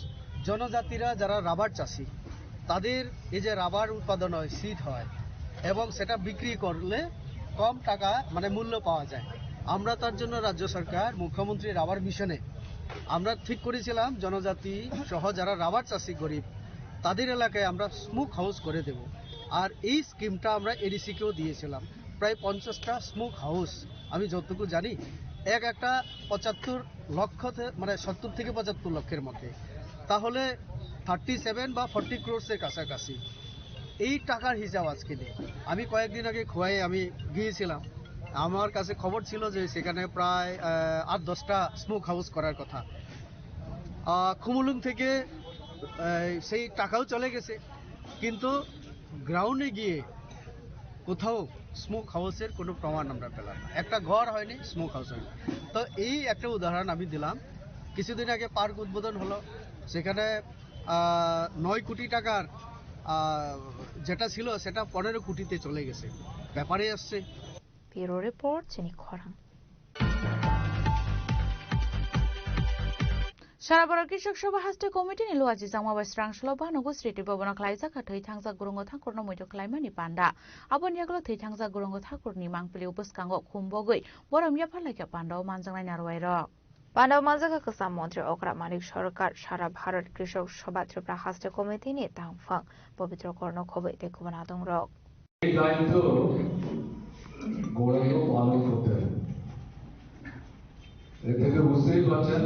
জনজাতিরা যারা রাবার চাষি, তাদের এই যে রাবার উৎপাদন হয়, সিড হয়, এবং সেটা বিক্রি করলে কম টাকা, মানে, মূল্য পাওয়া যায়। আমরা তার জন্য রাজ্য সরকার, মুখ্যমন্ত্রী রাবার মিশনে আমরা ঠিক করেছিলাম, জনজাতি সহ যারা রাবার চাষি গরিব, তাদের এলাকায় আমরা স্মোক হাউস করে দেব। আর এই স্কিমটা আমরা এডিসি কেও দিয়েছিলাম। প্রায় পঞ্চাশটা স্মোক হাউস, আমি যতটুকু জানি, এক একটা পঁচাত্তর লক্ষ থে-, মানে, সত্তর থেকে পঁচাত্তর লক্ষের মধ্যে। তাহলে থার্টি সেভেন বা ফর্টি ক্রোর্সের কাছাকাছি। এই টাকার হিসাব আজকে নেই। আমি কয়েকদিন আগে খোয়াই আমি গিয়েছিলাম, আমার কাছে খবর ছিল যে সেখানে প্রায়, আহ, আট দশটা স্মোক হাউস করার কথা। আহ, খুমুলুং থেকে, আহ, সেই টাকাও চলে গেছে, কিন্তু গ্রাউন্ডে গিয়ে কোথাও স্মোক হাউসের কোনো প্রমাণ আমরা পেলাম না। একটা ঘর হয়নি, স্মোক হাউস হয়নি। তো এই একটা উদাহরণ আমি দিলাম। কিছুদিন আগে পার্ক উদ্বোধন হলো, সেখানে, আহ, নয় কোটি টাকার, আহ, যেটা ছিল, সেটা পনেরো কোটিতে চলে গেছে। ব্যাপারে আসছে। Bureau Report, Chini Khorang. Sara Borok Krishok Sabha Haste Committee ni luachi changma bai Srangsalo Bhanu Gusriti Bhavan o khlaijak kha thwi thangjak Gurungo Thakurno muitu khlaimani panda. Aboni yagulo thwi thangjak Gurungo Thakurni mangpili o bwskango khum bogwi borom yapharlaikha panda o manjaknai narwai rok. Panda o manjakha kwcham montri okra Manik Sarkar, Sara Bharat Krishok Sabha Tripura Haste Committee ni tangphang Pabitro Korno Khoboi tei kubun adongrok. এই দায়িত্ব গৌরব পালন করতে হবে। এর থেকে বুঝতেই পারছেন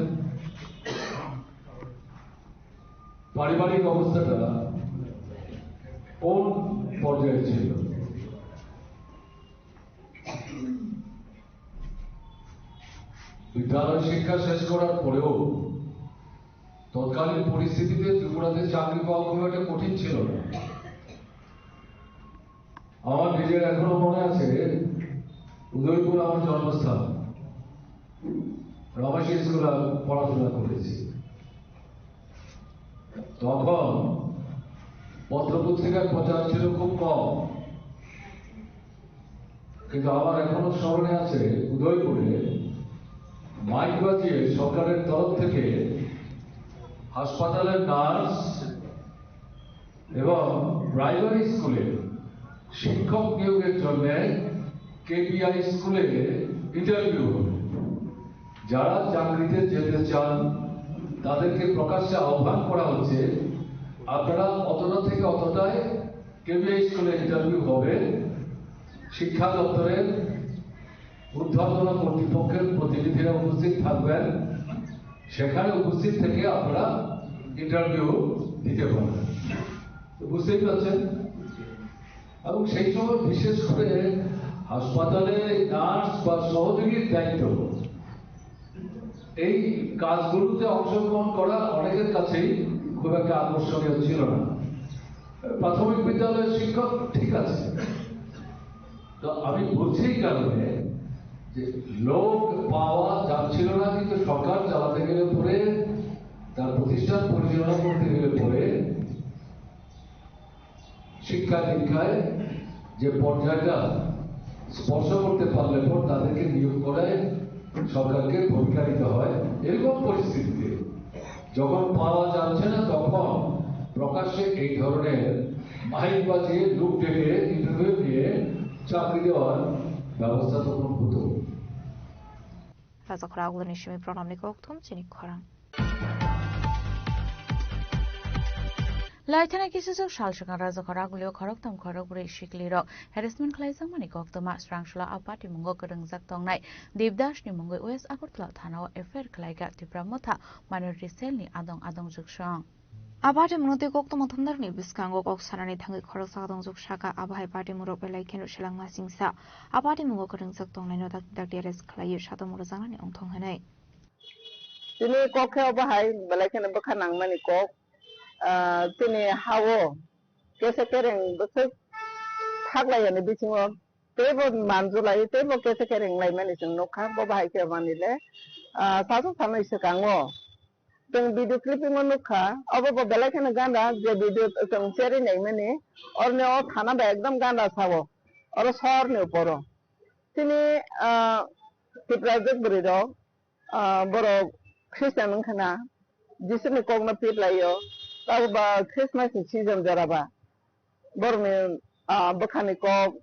পারিবারিক অবস্থাটা কোন পর্যায়ে ছিল। বিদ্যালয় শিক্ষা শেষ করার পরেও তৎকালীন পরিস্থিতিতে ত্রিপুরাতে চাকরি পাওয়া খুব একটা কঠিন ছিল না। আমার নিজের এখনো মনে আছে, উদয়পুর আমার জন্মস্থান। রমেশ স্কুলে আমি পড়াশোনা করেছি। তখন পত্রপত্রিকার প্রচার ছিল খুব কম, কিন্তু আমার এখনো স্মরণে আছে, উদয়পুরে মাইক বাজিয়ে সরকারের তরফ থেকে হাসপাতালের নার্স এবং প্রাইমারি স্কুলে শিক্ষক নিয়োগের জন্য কেপিআই স্কুলে ইন্টারভিউ হবে। যারা চাকরিতে যেতে চান, তাদেরকে প্রকাশ্যে আহ্বান করা হচ্ছে, আপনারা অতটা থেকে অতটায় কেপিআই স্কুলে ইন্টারভিউ হবে। শিক্ষা দপ্তরের ঊর্ধ্বতন কর্তৃপক্ষের প্রতিনিধিরা উপস্থিত থাকবেন। সেখানে উপস্থিত থেকে আপনারা ইন্টারভিউ দিতে পারবেন। তো বুঝতেই পারছেন। এবং সেই সময় বিশেষ করে হাসপাতালে নার্স বা সহযোগীর দায়িত্ব, এই কাজগুলোতে অংশগ্রহণ করা অনেকের কাছেই খুব একটা আকর্ষণীয় ছিল না। প্রাথমিক বিদ্যালয়ের শিক্ষক ঠিক আছে, তো আমি বলছি এই কারণে যে লোক পাওয়া যাচ্ছিল না, কিন্তু সরকার চালাতে গেলে পরে, তার প্রতিষ্ঠান পরিচালনা করতে গেলে পরে শিক্ষা দীক্ষায় যে পর্যায়টা স্পর্শ করতে পারলে পর তাদেরকে নিয়োগ করায় সরকারকে ভূমিকা নিতে হয়। এরকম পরিস্থিতিতে যখন পাওয়া যাচ্ছে না, তখন প্রকাশ্যে এই ধরনের মাইক বাজিয়ে, লোক ডেকে, ইন্টারভিউ নিয়ে চাকরি দেওয়ার ব্যবস্থা তখন হতো। Rajakhora Agulini simi pranamni kokthum chini khorang. Laithana kisijak sal swkang Rajakhora Agulio khoroktham khorokbrwi siklirok harassment khlaijakmani koktwma srangsola a party mungo kwrwngjak tongnai Devdasni mungwi West Agartala thanao F I R khlaikha Tipra Motha Minority Cell ni adong adong jugsong. A party mungno tei koktwma thumnarokni bwskango kok sanani thangwi khoroksa adongjwk sakha, abo hai party mungrok belai kheno selengma singsa. A party mungo kwrwngjak tongnaino dakti dakti arrest khlaiwi satung rwjaknani wngthong hwnwi. Tini kok khe obo hai belai kheno bwkha nangmani kok, ah, tini hao kesa kereng bwswk thaklaiyani bisingo teibo manjulai teibo kesa kereng laimani chwng nukha, bo bahai khe manile, ah, sasu sanwi swkango. Chwng video clipping o nukha, obo bo belai kheno ganda, je video chwng cherwi naimani, oroni o thana bai ekdom ganda sao, oro sorni uporo. Chini, ah, Tiprajwk bwrwi rok, ah, borok Christian wngkha na, Jisuni kokno pit laio, tabo ba Christmas ni season jora ba. Borokni, ah, bwkhani kok,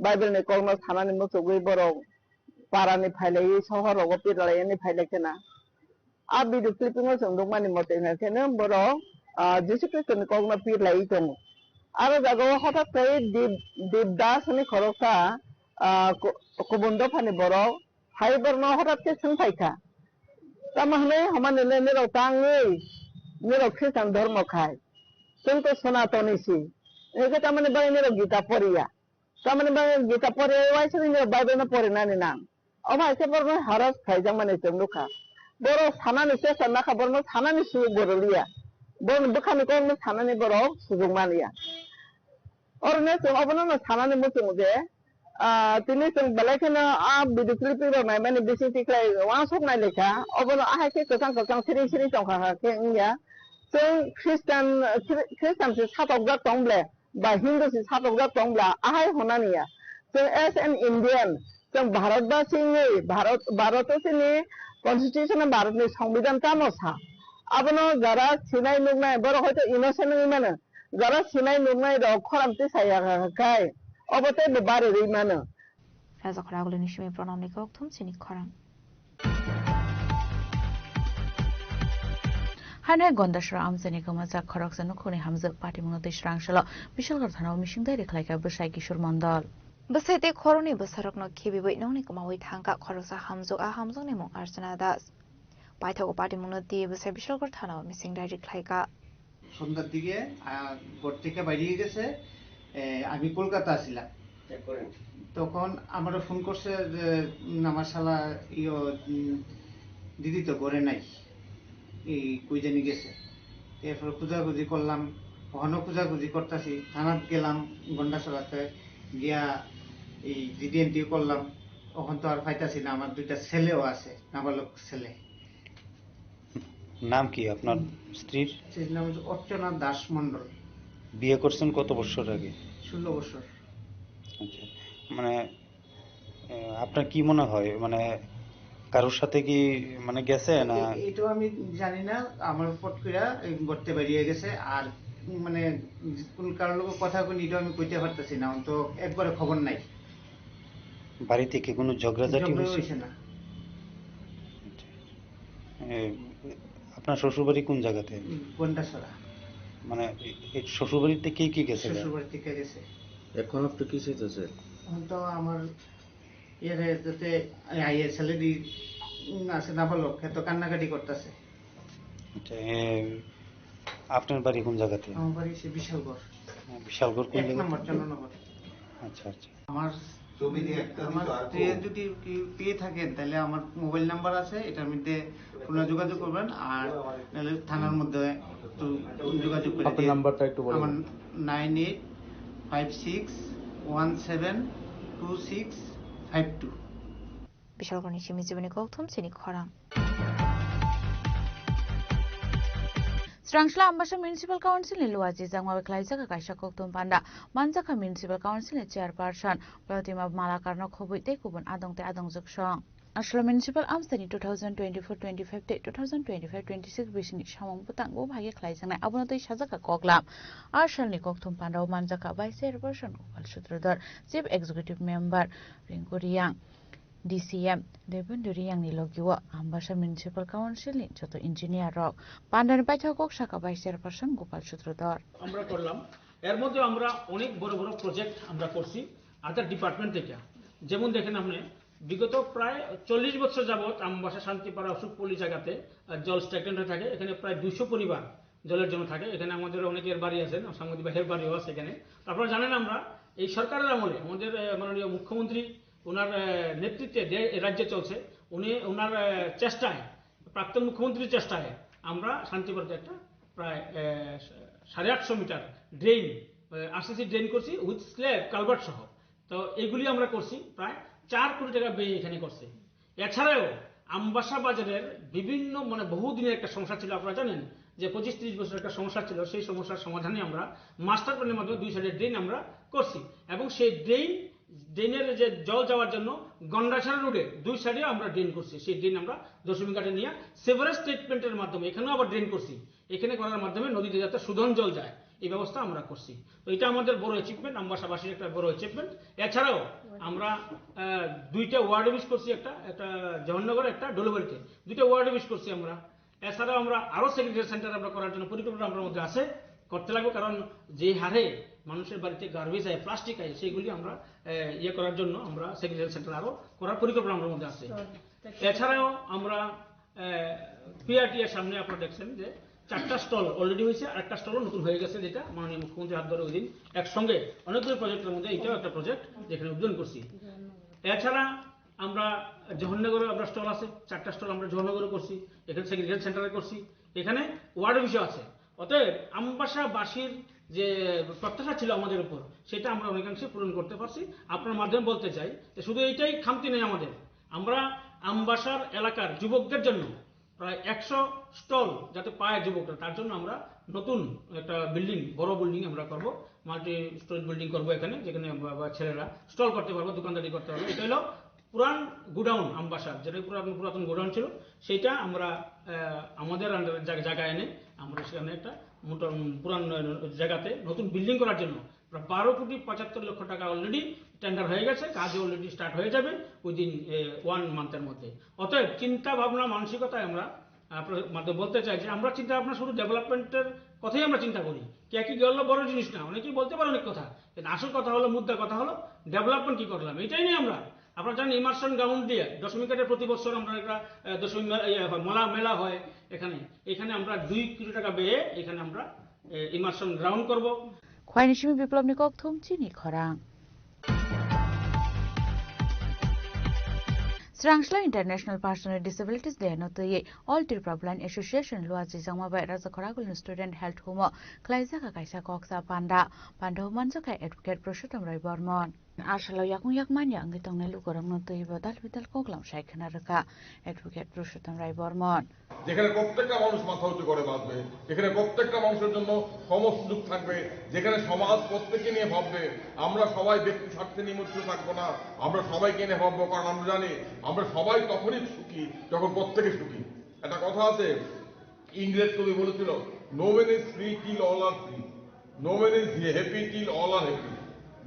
Bible ni kokno sanani muchugwi borok parani phailaiwi sohor rogo pit laiyani phailai khena. A video clipping o chwng nukmani mote hwnkhe no borok, ah, Jisu Khristo ni kokno pit laiwi tongo. Aro jaga o hothat khe Dev, Dev Das hwnwi khoroksa, ah, ku-, kubun dopha ni borok hai borokno hothat khe swng phai kha. Tamo hwnwi hwnmani le nirok tangwi nirok Khristan dhormo khai. Chwng to Sonatoni si. Hwnkhe tamani bagwi nirok Gita poriya. Tamani bagwi Gita poriya waisa nirok Bible no porinani nang. Omo hai khe borokno haras khaijakmani chwng nukha. Borok sanani chesta nakha, borokno sanani suyuk bo rwliya. Borokni bwkhani kokno sanani borok sujukmaniya. Orono chwng obono no sanani muchungo je, ah, tini chwng belai kheno a video clip rok naimani bising tikhlai uansuk nai lekha, obono ahai khe kwchang kwchang siring siring tongkha kha khe wngya. Chwng Christian, Chri-, Christian se satokjak tong ble, ba Hindu se satokjak tong bla, ahai hwnani ya. Chwng as an Indian, chwng Bharatbasi wngwi, Bharat, Bharat o chini constitution, Bharat ni Songbidan tamo sa. Abono jara sinai nuknai, borok hoito innocent wngwi mano. Jara sinai nuknai rok khorang tisaya khai, obo tei bo bari rwi mano. Rajakhora Agulini simi pranamni kokthum chini khorang. Hainai Gondasra amchaini kwmajak khoroksa nukhungni hamjwk patimungno twi srangsalo Bishalgarh thanao mising dairi khlaikha bwsai Kishore Mondol. Bwsai tei khoroknwi bwsarokno khibiwi nokni kwmawi thangkha khoroksa hamjwk, a hamjwkni mung Archana Das. Paithago patimungno twi bwsai Bishalgarh thanao mising dairi khlaikha. সন্ধ্যার দিকে, আহ, ঘর থেকে বাইরে গেছে। এ, আমি কলকাতা ছিলাম। তখন আমারে ফোন করছে যে, উম, "আমার শালা ইয়ো, উম, দিদি তো ঘরে নাই, এই কই জানি গেছে।" এরপর খোঁজাখুঁজি করলাম, ওখানেও খোঁজাখুঁজি করতাছি, থানাত গেলাম গন্ডাছড়াতে, গিয়া এই জিডিএনটি করলাম, ওখান তো আর পাইতাছি না। আমার দুইটা ছেলেও আছে, নাবালক ছেলে। নাম কি আপনার স্ত্রীর? স্ত্রীর নাম হচ্ছে অর্চনা দাস মণ্ডল। বিয়ে করছেন কত বছর আগে? ষোলো বছর। আচ্ছা, মানে আহ, আপনার কি মনে হয়, মানে কারোর সাথে কি মানে গেছে না? এ- এটাও আমি জানি না, আমার ফট করে এই গর্তে বেরিয়ে গেছে। আর মানে কোন কারোর লোক কথা কোন, এটা আমি কইতে পারতেছি না, তো একবারে খবর নাই। বাড়িতে কি কোনো ঝগড়াঝাটি ঝগড়া হয়েছে? হয়েছে না। এ, আপনার শ্বশুরবাড়ি কোন জায়গাতে? গন্ডাছড়া। মানে এই শ্বশুরবাড়িতে কে কে গেছে? শ্বশুর বাড়ি থেকে গেছে। এখন আপনি কি চাইতেছেন? এখন তো আমার এর যাতে আইএ ছেলেটি আছে নাবালক, সে তো কান্নাকাটি করতেছে। আচ্ছা, এ, আপনার বাড়ি কোন জায়গাতে? আমার বাড়ি সে বিশালগড়, বিশালগড় কোন এক জায়গা? নম্বর চন্দননগর। আচ্ছা, আচ্ছা। আমার আমার স্ত্রী যদি কি পেয়ে থাকেন, তাহলে আমার মোবাইল নাম্বার আছে, এটার মধ্যে ফোনে যোগাযোগ করবেন, আর নাহলে থানার মধ্যে একটু যোগাযোগ করে আপনার দিয়ে- নাম্বারটা একটু বলেন। আমার nine eight five six one seven two six five two. Bishalgorni simi jiboni kokthum chini khorang. Srangsla Ambasa Municipal Council ni luaji jangma khlaijak kaisa kokthum panda manjakha Municipal Council ni Chairperson Pratima Malakarno khobwi tei kubun adong tei adongjwk song. Aslo Municipal Amsani two thousand twenty-four twenty-five tei two thousand twenty-five twenty-six bisingni samung bwtang o bhagi khlaijaknai abono tei sajak koklam. A salni kokthum pandao manjakha Vice Chairperson Gopal Sutradhar, Chief Executive Member Rinku Riang, D C M Debendu Riang ni logi o Ambasa Municipal Council ni joto engineer rok. Pandani paithak kok saka Vice Chairperson Gopal Sutradhar. আমরা করলাম। এর মধ্যে আমরা অনেক বড় বড় প্রজেক্ট আমরা করছি আদার ডিপার্টমেন্ট থেকে। যেমন দেখেন, আপনি বিগত প্রায় চল্লিশ বছর যাবত আমবাসা শান্তিপাড়া অশোকপল্লী জায়গাতে আহ, জল স্ট্যাগনেন্ট হয়ে থাকে। এখানে প্রায় দুইশো পরিবার জলের জন্য থাকে। এখানে আমাদের অনেকের বাড়ি আছে, সাংবাদিক ভাইয়ের বাড়িও আছে এখানে। তো আপনারা জানেন, আমরা এই সরকারের আমলে আমাদের আহ, মাননীয় মুখ্যমন্ত্রী, ওনার আহ, নেতৃত্বে যে এই রাজ্যে চলছে, উনি ওনার আহ, চেষ্টায়, প্রাক্তন মুখ্যমন্ত্রীর চেষ্টায় আমরা শান্তিপাড়াতে একটা প্রায় আহ, সাড়ে আটশো মিটার ড্রেন, আরসিসি ড্রেন করছি উইথ স্ল্যাব কালভার্ট সহ। তো এগুলি আমরা করছি, প্রায় চার কোটি টাকা ব্যয় এখানে করছে। এছাড়াও আমবাসা বাজারের বিভিন্ন, মানে, বহুদিনের একটা সমস্যা ছিল, আপনারা জানেন যে পঁচিশ তিরিশ বছর একটা সমস্যা ছিল, সেই সমস্যার সমাধানে আমরা মাস্টার প্ল্যানের মাধ্যমে দুই সাইডের ড্রেন আমরা করছি এবং সেই ড্রেন, ড্রেনের যে জল যাওয়ার জন্য গন্ডাছড়া রোডে দুই সাইডে আমরা ড্রেন করছি। সেই ড্রেন আমরা দশমী ঘাটে নিয়ে সিভারেজ ট্রিটমেন্টের মাধ্যমে এখানেও আবার ড্রেন করছি। এখানে করার মাধ্যমে নদীতে যাতে শোধন জল যায়, এই ব্যবস্থা আমরা করছি। তো এটা আমাদের বড় অ্যাচিভমেন্ট, আমবাসাবাসীর একটা বড় অ্যাচিভমেন্ট। এছাড়াও আমরা আহ, দুইটা ওয়ার্ড অফিস করছি, একটা একটা জওহরনগর, একটা ডলুবাড়িতে, দুইটা ওয়ার্ড অফিস করছি আমরা। এছাড়াও আমরা আরো সেগ্রিগেশন সেন্টার আমরা করার জন্য পরিকল্পনা আমার মধ্যে আছে, করতে লাগবে, কারণ যে হারে মানুষের বাড়িতে গার্বেজ আয়, প্লাস্টিক আয়, সেগুলি আমরা আহ, ইয়ে করার জন্য আমরা সেগ্রিগেশন সেন্টার আরো করার পরিকল্পনা আমার মধ্যে আছে। এছাড়াও আমরা পিআরটি এর সামনে আপনারা দেখছেন যে চারটা স্টল অলরেডি হয়েছে, আর একটা স্টলও নতুন হয়ে গেছে, যেটা মাননীয় মুখ্যমন্ত্রী হাত ধরে ওই দিন একসঙ্গে অনেকগুলো প্রজেক্টের মধ্যে এটাও একটা প্রজেক্ট যেখানে উদ্বোধন করছি। এছাড়া আমরা জওহরনগরে আমরা স্টল আছে, চারটা স্টল আমরা জওহরনগরে করছি, এখানে সেগ্রিগেশন সেন্টারে করছি, এখানে ওয়ার্ড অফিসও আছে। অতএব আমবাসাবাসীর যে প্রত্যাশা ছিল আমাদের উপর, সেটা আমরা অনেকাংশে পূরণ করতে পারছি। আপনার মাধ্যমে বলতে চাই যে শুধু এইটাই খামতি নেই আমাদের, আমরা আমবাসার এলাকার যুবকদের জন্য প্রায় একশো স্টল যাতে পায় যুবকরা, তার জন্য আমরা নতুন একটা বিল্ডিং, বড় বিল্ডিং আমরা করব, মাল্টি স্টোরেজ বিল্ডিং করব এখানে, যেখানে বা- বা ছেলেরা স্টল করতে পারবো, দোকানদারি করতে পারবো। এটা হলো পুরান গোডাউন আমবাসার, যেটা পুরাতন পুরাতন গোডাউন ছিল, সেটা আমরা আহ, আমাদের আন্ডারে জায়গা এনে আমরা সেখানে একটা মোটা পুরান জায়গাতে নতুন বিল্ডিং করার জন্য প্রায় বারো কোটি পঁচাত্তর লক্ষ টাকা অলরেডি টেন্ডার হয়ে গেছে, কাজ অলরেডি স্টার্ট হয়ে যাবে উইদিন ওয়ান মান্থের মধ্যে। অতএব চিন্তা ভাবনা, মানসিকতায় আমরা আপনার মাধ্যমে বলতে চাই যে আমরা চিন্তা ভাবনা শুধু ডেভেলপমেন্টের কথাই আমরা চিন্তা করি। কে কি গেল বড় জিনিস না, অনেকেই বলতে পারে অনেক কথা, কিন্তু আসল কথা হলো, মুদ্রা কথা হলো ডেভেলপমেন্ট কি করলাম, এটাই নিয়ে আমরা। আপনারা জানেন, ইমার্শন গ্রাউন্ড দিয়ে দশমী ঘাটে প্রতি বছর আমরা একটা আহ, দশমী মেলা, ইয়ে হয়, মেলা মেলা হয় এখানে। এখানে আমরা দুই কোটি টাকা ব্যয়ে এখানে আমরা ইমার্শন গ্রাউন্ড করব। Khwaini simi biplopni kokthum chini khorang. Chwrangsla International Person with Disabilities Day no twiwi All Tripura Blind Association Luachi Jangma bai Raja Khoragulni Student Health Home o khlaijak kaisa koksa panda. Panda o manjakha Advocate Purushottam Roy Bormon. Asalo yakung yak manya wngwi tongnai lukurokno twiwi dal bidal koklam sai khna rwkha Advocate Purushottam Roy Bormon. যেখানে প্রত্যেকটা মানুষ মাথা উঁচু করে বাঁচবে, যেখানে প্রত্যেকটা মানুষের জন্য সম সুযোগ থাকবে, যেখানে সমাজ প্রত্যেকে নিয়ে ভাববে, আমরা সবাই ব্যক্তি স্বার্থে নিমজ্জিত থাকবো না, আমরা সবাইকে নিয়ে ভাববো, কারণ আমরা জানি আমরা সবাই তখনই সুখী যখন প্রত্যেকে সুখী। একটা কথা আছে, ইংরেজ কবি বলেছিল, "No man is free till all are free, no man is happy till all are happy,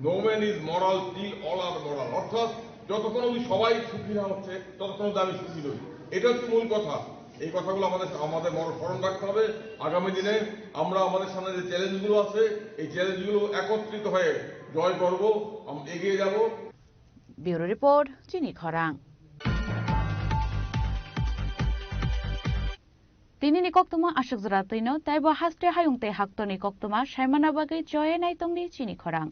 no man is moral till all are moral।" অর্থাৎ যতক্ষণ অবধি সবাই সুখী না হচ্ছে, ততক্ষণ অবধি আমি সুখী নই। এটা হচ্ছে মূল কথা। এই কথাগুলো আমাদের, আমাদের মনে স্মরণ রাখতে হবে। আগামী দিনে আমরা আমাদের সামনে যে চ্যালেঞ্জগুলো আছে, এই চ্যালেঞ্জগুলো একত্রিত হয়ে জয় করব, আম-, এগিয়ে যাব। Bureau Report, Chini Khorang. Tini ni koktwma aswk jora twino, taibo haste hayung tei haktorni koktwma saimana bagwi choye nai tongdi chini khorang.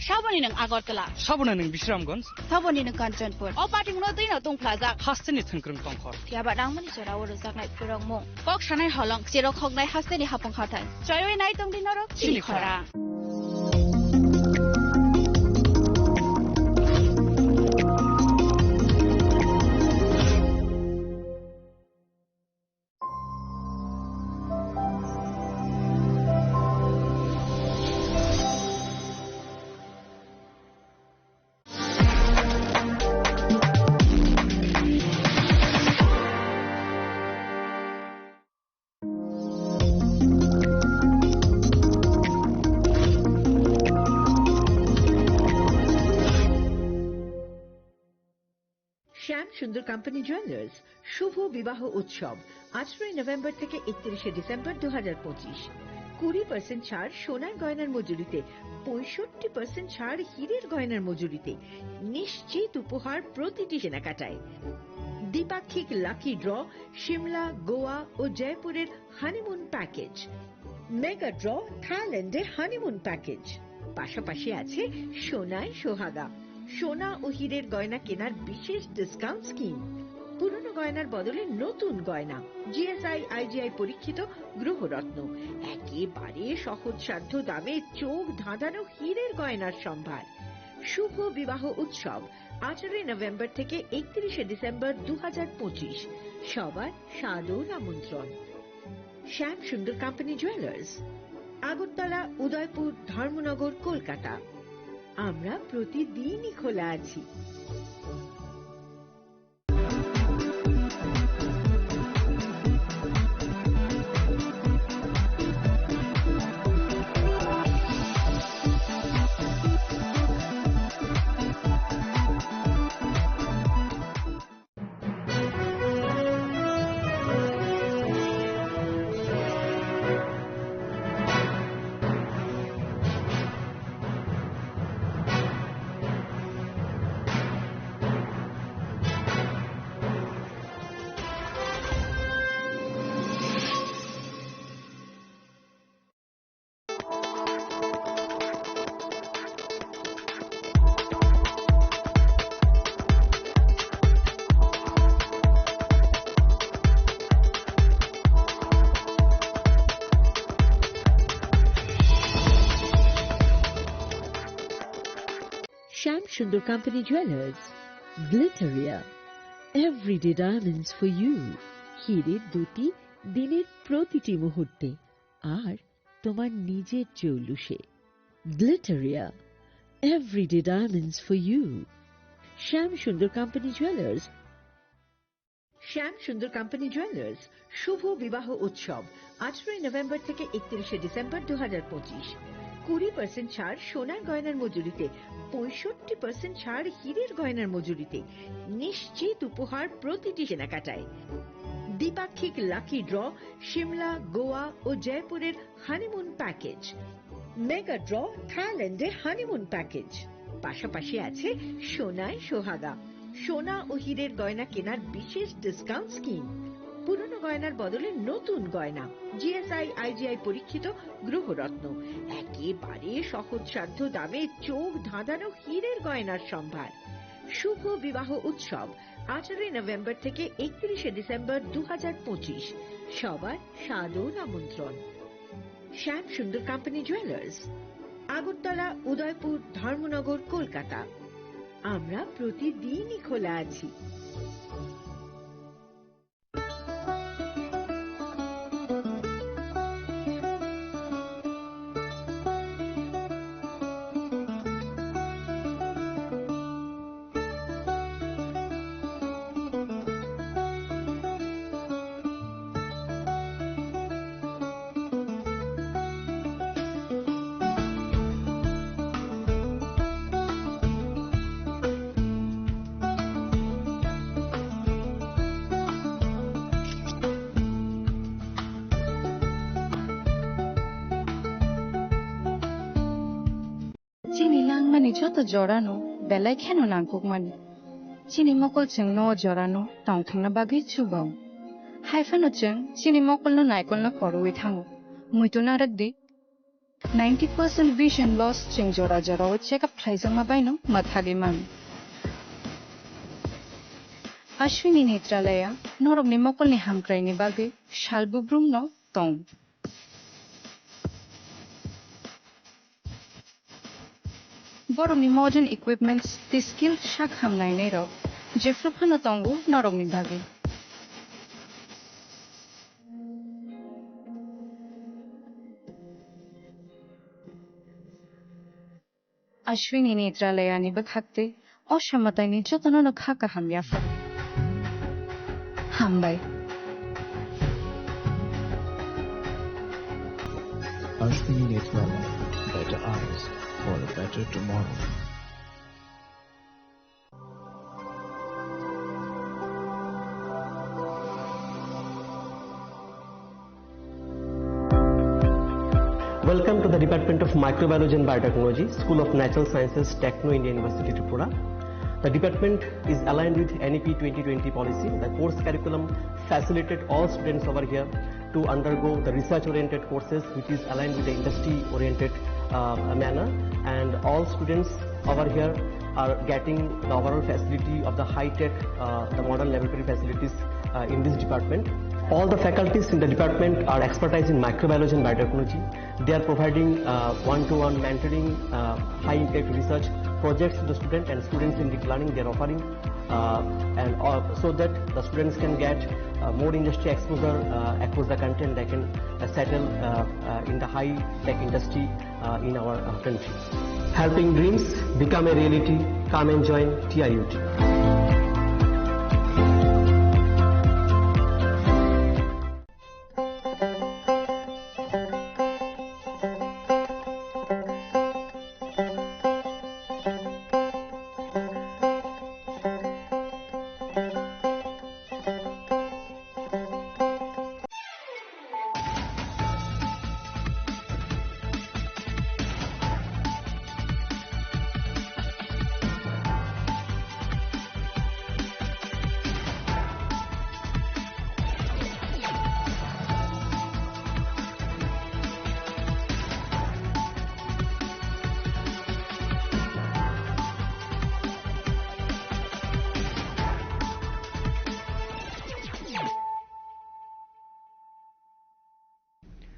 Saboni nwng Agartala. Saboni nwng Bisramganj. Saboni nwng Kanchanpur. O pating no twi no tungphlajak. Hasteni thwngkwrwng tongkhor. Phiya ba nangmani jora o rwjaknai phwrwngmung. Kok sanai holong, cherok hoknai hasteni hapung hathai. Choiwi nai tongdi norok chini khorang. শ্যাম Sundar company jewellers শুভ বিবাহ উৎসব আঠারোই নভেম্বর থেকে একত্রিশে ডিসেম্বর দু হাজার পঁচিশ। কুড়ি পার্সেন্ট ছাড় সোনার গয়নার মজুরিতে, পঁয়ষট্টি পার্সেন্ট ছাড় হীরের গয়নার মজুরিতে, নিশ্চিত উপহার প্রতিটি কেনাকাটায়। দ্বিপাক্ষিক লাকি ড্র, সিমলা, গোয়া ও জয়পুরের হানিমুন প্যাকেজ। মেগা ড্র, থাইল্যান্ডের হানিমুন প্যাকেজ। পাশাপাশি আছে সোনায় সোহাগা, সোনা ও হীরের গয়না কেনার বিশেষ ডিসকাউন্ট স্কিম। পুরনো গয়নার বদলে নতুন গয়না, জিএসআই আইজিআই পরীক্ষিত গ্রহরত্ন, একেবারে সহজসাধ্য দামে চোখ ধাঁধানো হীরের গয়নার সম্ভার। শুভ বিবাহ উৎসব আঠারোই নভেম্বর থেকে একত্রিশে ডিসেম্বর দু হাজার পঁচিশ। সবার সাদর আমন্ত্রণ। Shyam Sundar company jewellers, Agartala, Udaipur, Dharmanagar, Kolkata. আমরা প্রতিদিনই খোলা আছি। Shyam Sundar company jewellers, Glitteria, everyday diamonds for you. হীরের দ্যুতি দিনের প্রতিটি মুহূর্তে, আর তোমার নিজের জৌলুসে। Glitteria, everyday diamonds for you. Shyam Sundar company jewellers. Shyam Sundar company jewellers শুভ বিবাহ উৎসব আঠারোই নভেম্বর থেকে একত্রিশে ডিসেম্বর দু হাজার পঁচিশ। কুড়ি পার্সেন্ট ছাড় সোনার গয়নার মজুরিতে, পঁয়ষট্টি পার্সেন্ট ছাড় হীরের গয়নার মজুরিতে, নিশ্চিত উপহার প্রতিটি কেনাকাটায়। দ্বিপাক্ষিক লাকি ড্র, সিমলা, গোয়া ও জয়পুরের হানিমুন প্যাকেজ। মেগা ড্র, থাইল্যান্ডে হানিমুন প্যাকেজ। পাশাপাশি আছে সোনায় সোহাগা, সোনা ও হীরের গয়না কেনার বিশেষ ডিসকাউন্ট স্কিম। পুরনো গয়নার বদলে নতুন গয়না। জিএসআই আইজিআই পরীক্ষিত গ্রহরত্ন, একেবারে সহজসাধ্য দামে চোখ ধাঁধানো হীরের গয়নার সম্ভার। শুভ বিবাহ উৎসব আঠারোই নভেম্বর থেকে একত্রিশে ডিসেম্বর দু হাজার পঁচিশ। সবার সাদর আমন্ত্রণ। Shyam Sundar company jewellers, Agartala, Udaipur, Dharmanagar, Kolkata. আমরা প্রতিদিনই খোলা আছি। Chini nangmani joto jorano belai kheno nangkukmani. Chini mokol chwngno o jorano tongthokna bagwi chubao. Haiphano chwng chini mokolno naikolno phorwi thango. Muitu narwk di. Ninety percent vision loss chwng jora jorao check up khlaijakma baino mwthagwi mano. Ashwini Netralaya norokni mokolni hamkraini bagwi sal bubrumno tong. Borokni modern equipments tei skill sak hamnainairok jephru phano tongo norokni bagwi. Ashwini Netralayani bwkhak tei o samataini jotono no kha kaham yaphar. Hambai. Ashwini Netralaya, better eyes for a better tomorrow. Welcome to the Department of Microbiology and Biotechnology, School of Natural Sciences, Techno India University, Tripura. The department is aligned with N E P twenty twenty policy. The course curriculum facilitated all students over here to undergo the research-oriented courses, which is aligned with the industry-oriented, uh, manner. And all students over here are getting the overall facility of the high-tech, uh, the modern laboratory facilities, uh, in this department. All the faculties in the department are expertise in microbiology and biotechnology. They are providing, uh, one-to-one mentoring, uh, high-impact research projects to the student and students in deep learning. They are offering, uh, and, uh, so that the students can get, uh, more industry exposure, uh, across the country, and they can, uh, settle, uh, uh, in the high-tech industry, uh, in our, uh, country. Helping dreams become a reality. Come and join T I U T.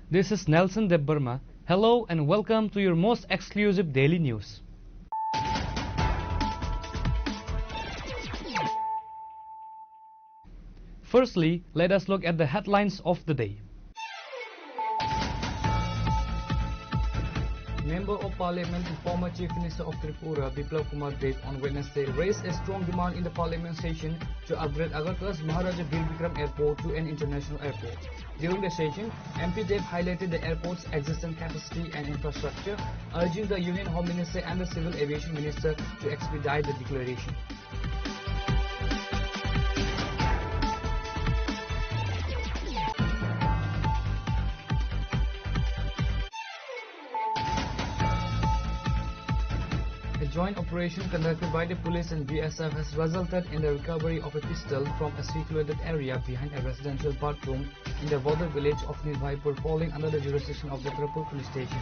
This is Nelson Debbarma. Hello and welcome to your most exclusive daily news. Firstly, let us look at the headlines of the day. Member of Parliament and former Chief Minister of Tripura, Biplab Kumar Deb, on Wednesday raised a strong demand in the Parliament session to upgrade Agartala's Maharaja Bir Bikram Airport to an international airport. During the session, M P Deb highlighted the airport's existing capacity and infrastructure, urging the Union Home Minister and the Civil Aviation Minister to expedite the declaration. Joint operation conducted by the police and B S F has resulted in the recovery of a pistol from a secluded area behind a residential bathroom in the border village of Nirbhaypur, falling under the jurisdiction of Jatrapur Police Station.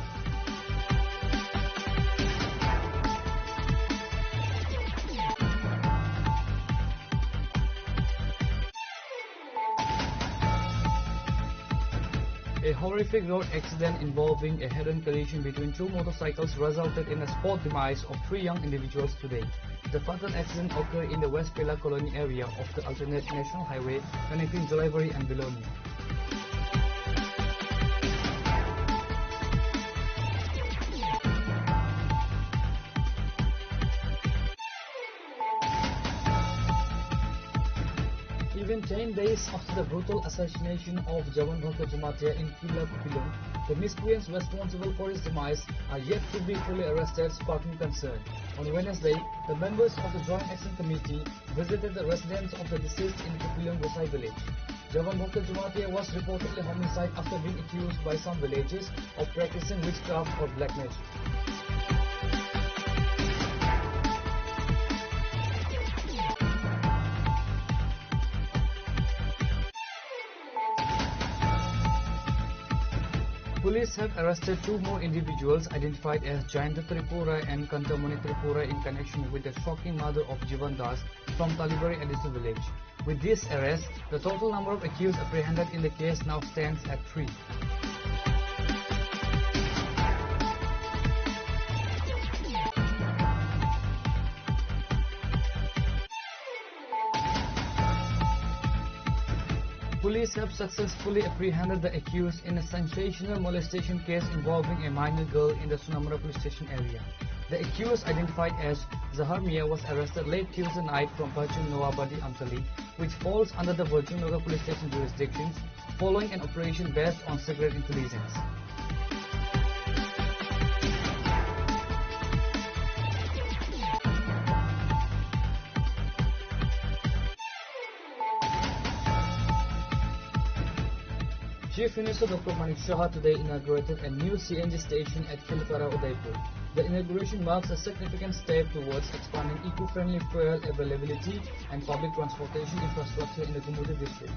A horrific road accident involving a head-on collision between two motorcycles resulted in a spot demise of three young individuals today. The fatal accident occurred in the West Pela Colony area of the alternate national highway connecting Jolaibari and Belonia. Even ten days after the brutal assassination of Jawan Bhakta Jamatia in Killa Kupilung, the miscreants responsible for his demise are yet to be fully arrested, sparking concern. On Wednesday, the members of the Joint Action Committee visited the residence of the deceased in Kupilung Gosai village. Jawan Bhakta Jamatia was reportedly homicide after being accused by some villagers of practicing witchcraft or black magic. Police have arrested two more individuals identified as Jayanta Tripura and Kantamoni Tripura in connection with the shocking murder of Jivan Das from Talibari Additional Village. With this arrest, the total number of accused apprehended in the case now stands at three. Police have successfully apprehended the accused in a sensational molestation case involving a minor girl in the Sonamura police station area. The accused, identified as Zahar Mia, was arrested late Tuesday night from Bhajang Noabadi Amtali, which falls under the Bhajang Nagar police station jurisdiction, following an operation based on secret intelligence. Chief Minister Doctor Manik Saha today inaugurated a new C N G station at Khelpara, Udaipur. The inauguration marks a significant step towards expanding eco-friendly fuel availability and public transportation infrastructure in the Gumoti district.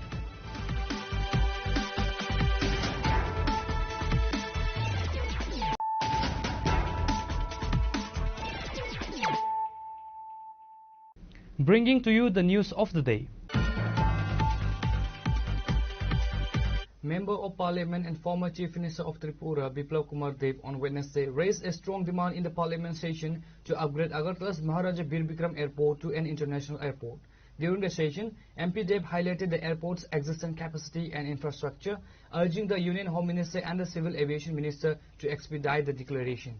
Bringing to you the news of the day. Member of Parliament and former Chief Minister of Tripura, Biplab Kumar Deb, on Wednesday raised a strong demand in the Parliament session to upgrade Agartala's Maharaja Bir Bikram Airport to an international airport. During the session, M P Deb highlighted the airport's existing capacity and infrastructure, urging the Union Home Minister and the Civil Aviation Minister to expedite the declaration.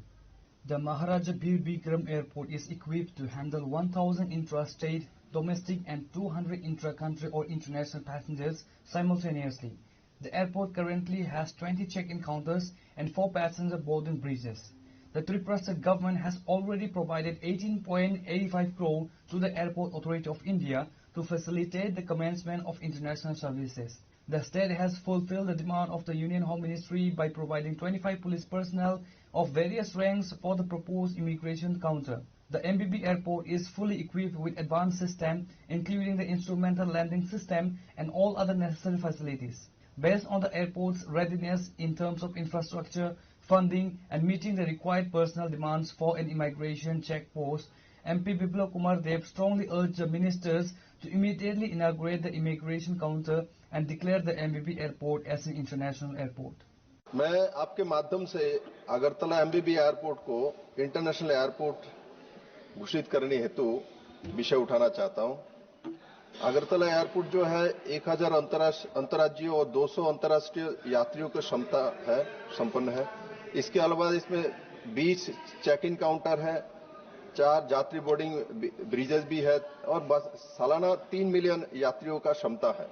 The Maharaja Bir Bikram Airport is equipped to handle one thousand intra-state, domestic and two hundred intra-country or international passengers simultaneously. The airport currently has twenty check-in counters and four passenger boarding bridges. The Tripura state government has already provided eighteen point eight five crore to the Airport Authority of India to facilitate the commencement of international services. The state has fulfilled the demand of the Union Home Ministry by providing twenty-five police personnel of various ranks for the proposed immigration counter. The M B B airport is fully equipped with advanced system, including the instrumental landing system and all other necessary facilities. Based on the airport's readiness in terms of infrastructure, funding, and meeting the required personnel demands for an immigration check post, M P Biplab Kumar Deb strongly urged the ministers to immediately inaugurate the immigration counter and declare the M B B airport as an international airport. मैं आपके माध्यम से Agartala MBB airport को international airport घोषित करने हेतु विषय उठाना चाहता हूं। अगरतला एयरपोर्ट जो है, एक हज़ार अंतर्राष्ट्रीय, अंतर्राज्यीय और दो सौ अंतर्राष्ट्रीय यात्रियों की क्षमता है, संपन्न है। इसके अलावा इसमें बीस चेक इन काउंटर है, चार यात्री बोर्डिंग ब्रि-, ब्रिजेस भी है और बस सालाना तीन मिलियन यात्रियों का क्षमता है।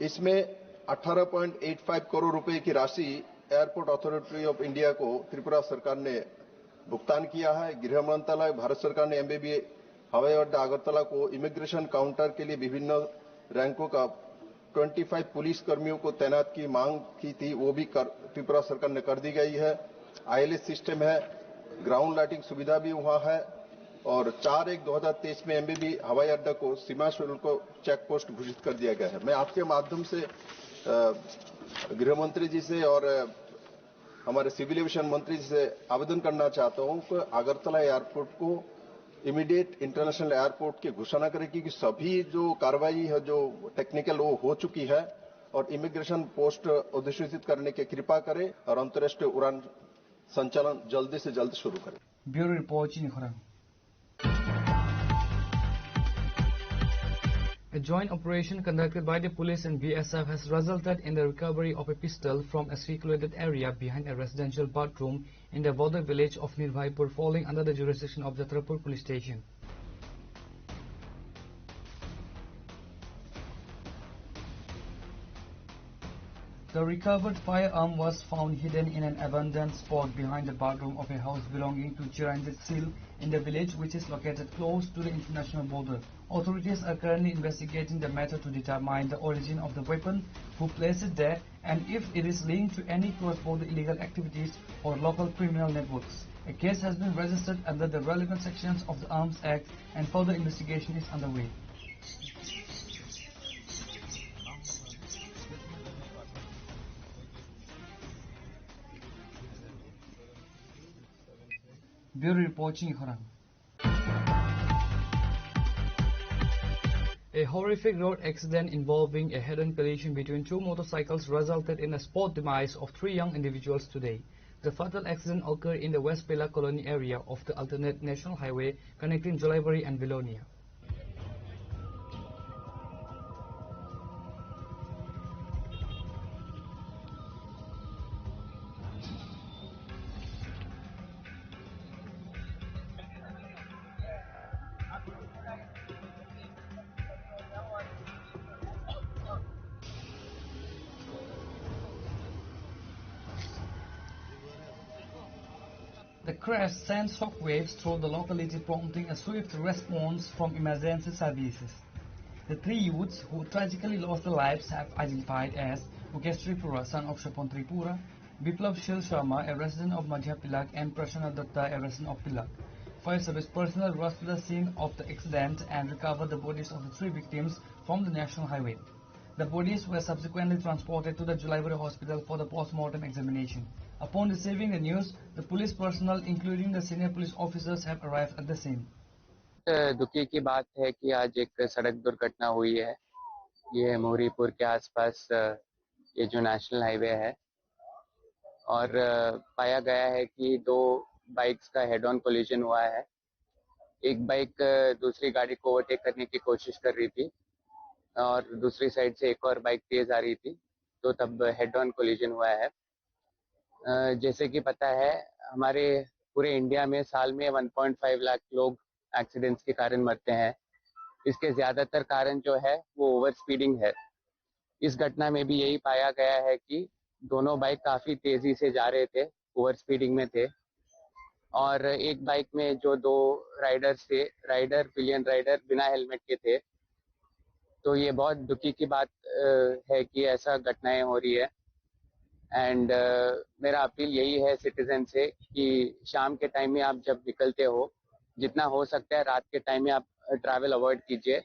इसमें अठारह पॉइंट एट फ़ाइव करोड़ रुपए की राशि एयरपोर्ट अथॉरिटी ऑफ इंडिया को त्रिपुरा सरकार ने भुगतान किया है। गृह मंत्रालय, भारत सरकार ने एमबीबी हवाई अड्डा अगरतला को इमिग्रेशन काउंटर के लिए विभिन्न रैंकों का ट्वेंटी फ़ाइव पुलिस कर्मियों को तैनात की मांग की थी, वो भी कर, त्रिपुरा सरकार ने कर दी गई है। आईएलएस सिस्टम है, ग्राउंड लाइटिंग सुविधा भी वहाँ है और चार एक दो हज़ार तेईस में एमबीबी हवाई अड्डा को सीमा शुल्क चेक पोस्ट घोषित कर दिया गया है। मैं आपके माध्यम से, अ, गृह मंत्री जी से और, अ, हमारे सिविल एविएशन मंत्री जी से आवेदन करना चाहता हूँ कि अगरतला एयरपोर्ट को इमीडिएट इंटरनेशनल एयरपोर्ट की घोषणा करें, क्योंकि सभी जो कार्रवाई है, जो टेक्निकल, वो हो चुकी है और इमिग्रेशन पोस्ट अधिसूचित करने की कृपा करें और अंतर्राष्ट्रीय उड़ान संचालन जल्दी से जल्द शुरू करें। Bureau report, Chini Khorang. A joint operation conducted by the police and B S F has resulted in the recovery of a pistol from a secluded area behind a residential bathroom in the border village of Nirbhaypur, falling under the jurisdiction of Jatrapur Police Station. The recovered firearm was found hidden in an abandoned spot behind the bathroom of a house belonging to Chiranjit Sil in the village, which is located close to the international border. Authorities are currently investigating the matter to determine the origin of the weapon, who placed it there, and if it is linked to any cross-border illegal activities or local criminal networks. A case has been registered under the relevant sections of the Arms Act, and further investigation is underway. Bureau report, Chini Khorang. A horrific road accident involving a head-on collision between two motorcycles resulted in a spot demise of three young individuals today. The fatal accident occurred in the West Pilak Colony area of the alternate national highway connecting Jolaibari and Belonia. The crash sent shockwaves through the locality, prompting a swift response from emergency services. The three youths who tragically lost their lives have identified as Mukesh Tripura, son of Shapon Tripura, Biplab Shil Sharma, a resident of Madhya Pilak, and Prasanna Datta, a resident of Pilak. Fire service personnel rushed to the scene of the accident and recovered the bodies of the three victims from the national highway. The bodies were subsequently transported to the Julaibari Hospital for the post-mortem examination. Upon receiving the news, the police personnel, including the senior police officers, have arrived at the scene. अ, दुखी की बात है कि आज एक सड़क दुर्घटना हुई है। ये महुरीपुर के आसपास, अ, ये जो नेशनल हाईवे है और, अ, पाया गया है कि दो बाइक्स का हेड ऑन कोलिजन हुआ है। एक बाइक, अ, दूसरी गाड़ी को ओवरटेक करने की कोशिश कर रही थी और दूसरी साइड से एक और बाइक तेज आ रही थी, तो तब हेड ऑन कोलिजन हुआ है। अ, जैसे कि पता है, हमारे पूरे इंडिया में साल में वन पॉइंट फ़ाइव लाख लोग एक्सीडेंट्स के कारण मरते हैं। इसके ज़्यादातर कारण जो है, वो ओवर स्पीडिंग है। इस घटना में भी यही पाया गया है कि दोनों बाइक काफ़ी तेज़ी से जा रहे थे, ओवर स्पीडिंग में थे और एक बाइक में जो दो राइडर्स थे, राइडर, पिलियन राइडर बिना हेलमेट के थे। तो ये बहुत दुखी की बात, अ, है कि ऐसा घटनाएं हो रही है। एंड, अ, मेरा अपील यही है सिटीजन से कि शाम के टाइम में आप जब निकलते हो, जितना हो सकता है रात के टाइम में आप ट्रैवल अवॉइड कीजिए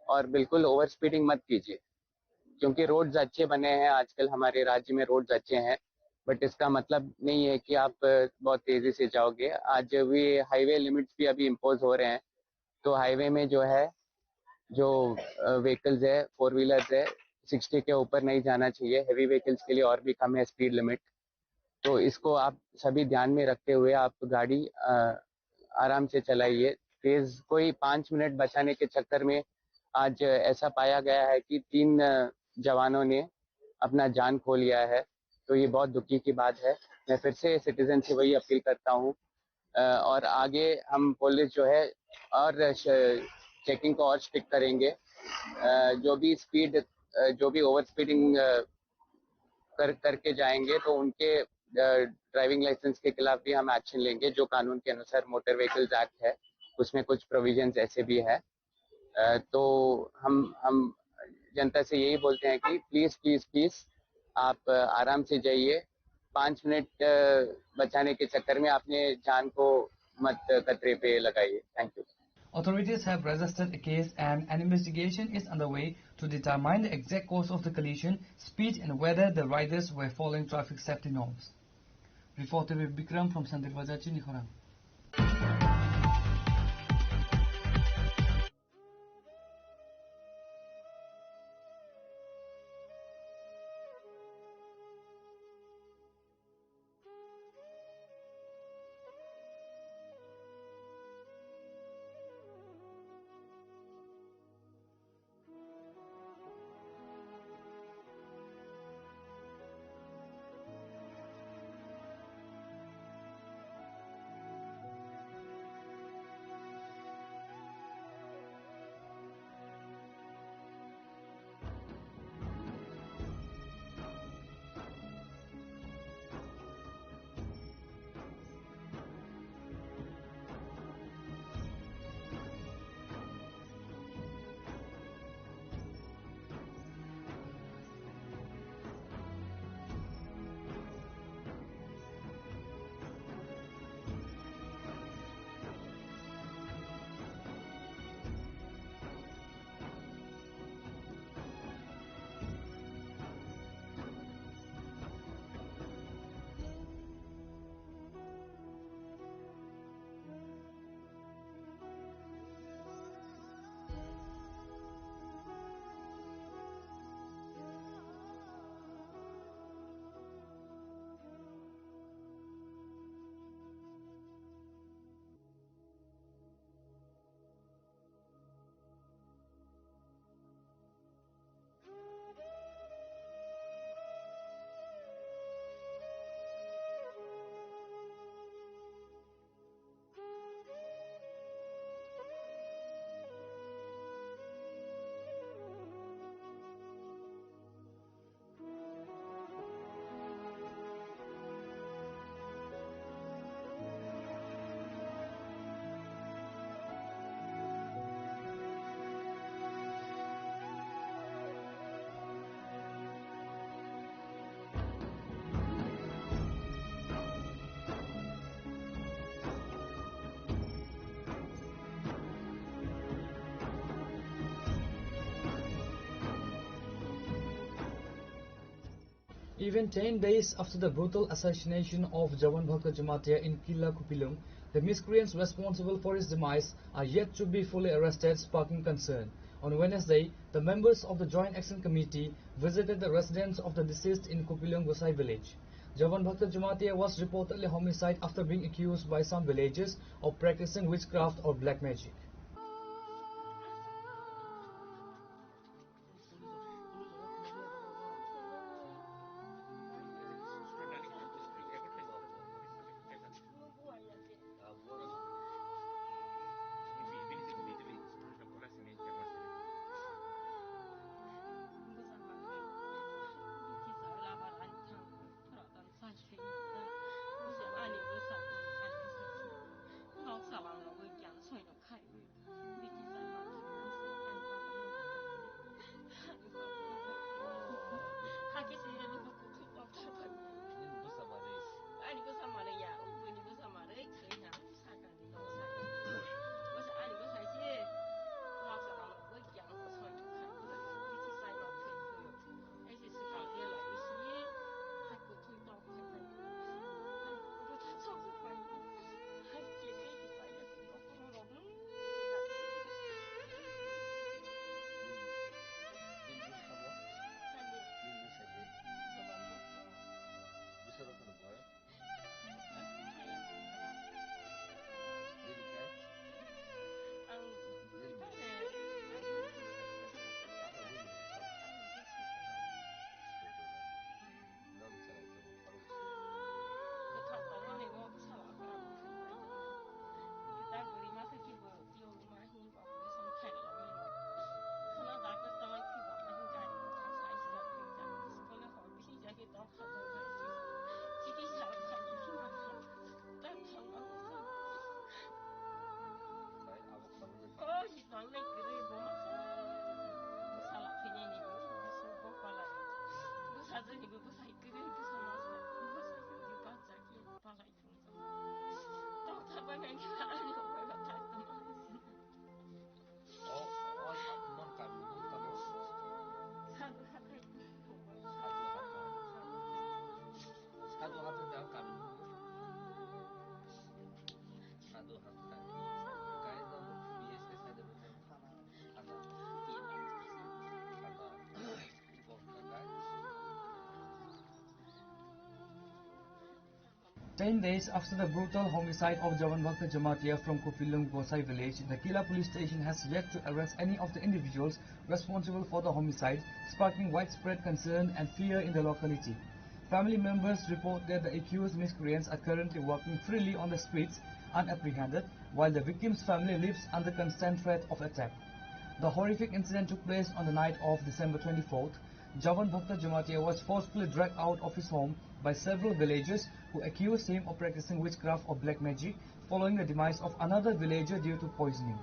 और बिल्कुल ओवर स्पीडिंग मत कीजिए, क्योंकि रोड्स अच्छे बने हैं आजकल, हमारे राज्य में रोड्स अच्छे हैं, बट इसका मतलब नहीं है कि आप, अ, बहुत तेज़ी से जाओगे। आज भी हाईवे लिमिट्स भी अभी इम्पोज हो रहे हैं, तो हाईवे में जो है, जो, अ, व्हीकल्स है, फ़ोर व्हीलर्स है, सिक्सटी के ऊपर नहीं जाना चाहिए। हैवी व्हीकल्स के लिए और भी कम है स्पीड लिमिट। तो इसको आप सभी ध्यान में रखते हुए आप गाड़ी, अ, आराम से चलाइए। तेज़, कोई पाँच मिनट बचाने के चक्कर में आज ऐसा पाया गया है कि तीन, अ, जवानों ने अपना जान खो लिया है। तो ये बहुत दुखी की बात है। मैं फिर से सिटीजन से वही अपील करता हूँ। अ, और आगे हम पुलिस जो है और श-, चेकिंग को और स्ट्रिक्ट करेंगे। अ, जो भी स्पीड, अ, जो भी ओवर स्पीडिंग, अ, कर, करके जाएंगे तो उनके, अ, ड्राइविंग लाइसेंस के खिलाफ भी हम एक्शन लेंगे, जो कानून के अनुसार मोटर व्हीकल्स एक्ट है, उसमें कुछ प्रोविजंस ऐसे भी है। अ, तो हम, हम जनता से यही बोलते हैं कि प्लीज, प्लीज, प्लीज आप, अ, आराम से जाइए, पाँच मिनट, अ, बचाने के चक्कर में आपने जान को मत खतरे पे लगाइए। Thank you. Authorities have registered a case and an investigation is underway to determine the exact cause of the collision, speed and whether the riders were following traffic safety norms. Reporter Vikram from Santir Bazar, Chinikhorang. Even ten days after the brutal assassination of Jawan Bhakta Jamatia in Killa Khupilung, the miscreants responsible for his demise are yet to be fully arrested, sparking concern. On Wednesday, the members of the Joint Action Committee visited the residence of the deceased in Khupilung Gosai village. Jawan Bhakta Jamatia was reportedly homicide after being accused by some villagers of practicing witchcraft or black magic. Ani bwsa manwi ya, o buini bwsa manwi thwi hwnwi sakani noksa. Bwsa ani bwsa se noksa manwi bwkha soi thwkha. Bithi sai ma thwi thwi. Ai se swkang de lai bisi hai kuthwi tong khai khai. Bwsa sok sok pai. Hai kete ki pai ya se noksa rok. Ten days after the brutal homicide of Jawan Bhakta Jamatia from Kupilung Gosai village, the Kila police station has yet to arrest any of the individuals responsible for the homicide, sparking widespread concern and fear in the locality. Family members report that the accused miscreants are currently walking freely on the streets unapprehended, while the victim's family lives under constant threat of attack. The horrific incident took place on the night of December twenty-fourth. Jawan Bhakta Jamatia was forcefully dragged out of his home by several villagers who accused him of practicing witchcraft or black magic following the demise of another villager due to poisoning.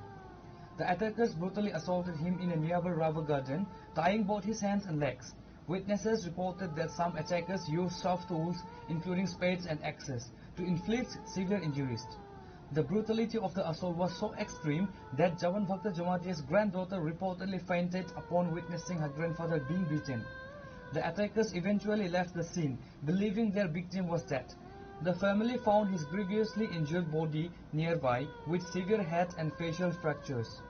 The attackers brutally assaulted him in a nearby rubber garden, tying both his hands and legs. Witnesses reported that some attackers used sharp tools, including spades and axes, to inflict severe injuries. The brutality of the assault was so extreme that Jawan Bhakta Jamatia's granddaughter reportedly fainted upon witnessing her grandfather being beaten. The attackers eventually left the scene, believing their victim was dead. The family found his grievously injured body nearby with severe head and facial fractures.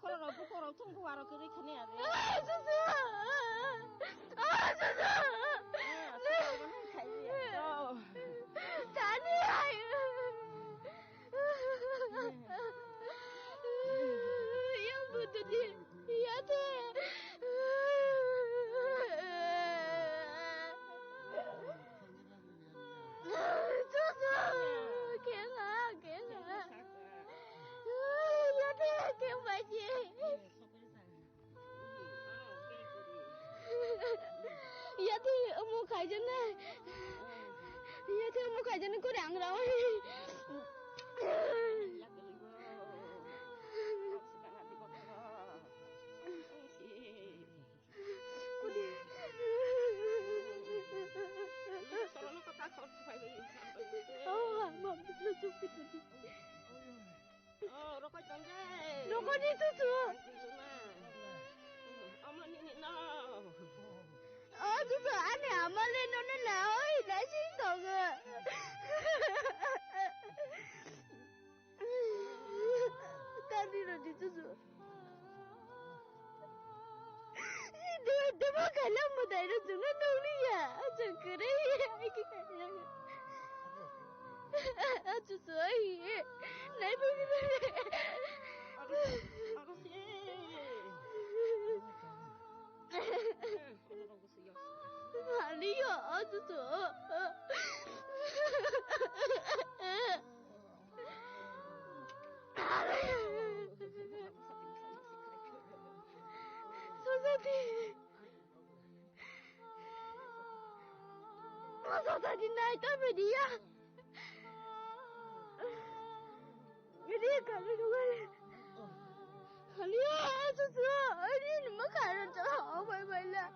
Bokhorok, bokhorok, thung kuwarok kwrwi khani adi. Tani ayo. Yang butuh dia. Iya teh. Susu, kela, kela. Yate, kembaji. Yate, omo khaijana. Yate, omo khaijana, kore ang rawi. Oh, mom, look at me. Oh, rokoi tonde. Rokoi ni tutu. Omo nini no. Oh, tutu, ani amale no no na, oi, na sing tongo. Tadi rodi tutu. Dua, dua kalam madai rodi tutu, no no ni ya, aja kere ya. Achu soi. Nai bagi. Aliyo, achu so. Sosati. Masa tadi naik tapi dia. Ini kami dua. Ini susu. Ini makanya cakap apa bela.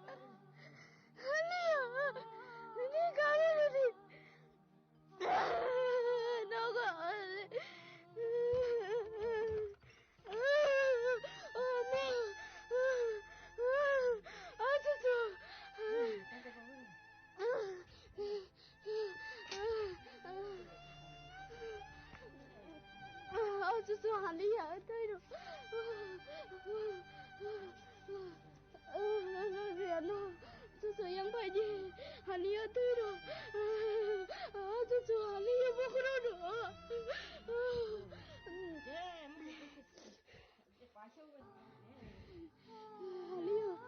Ini, ini kami ini. Nogo. Ano, susu yang paji, haliya tuiro. Susu haliya bokrono. Haliya.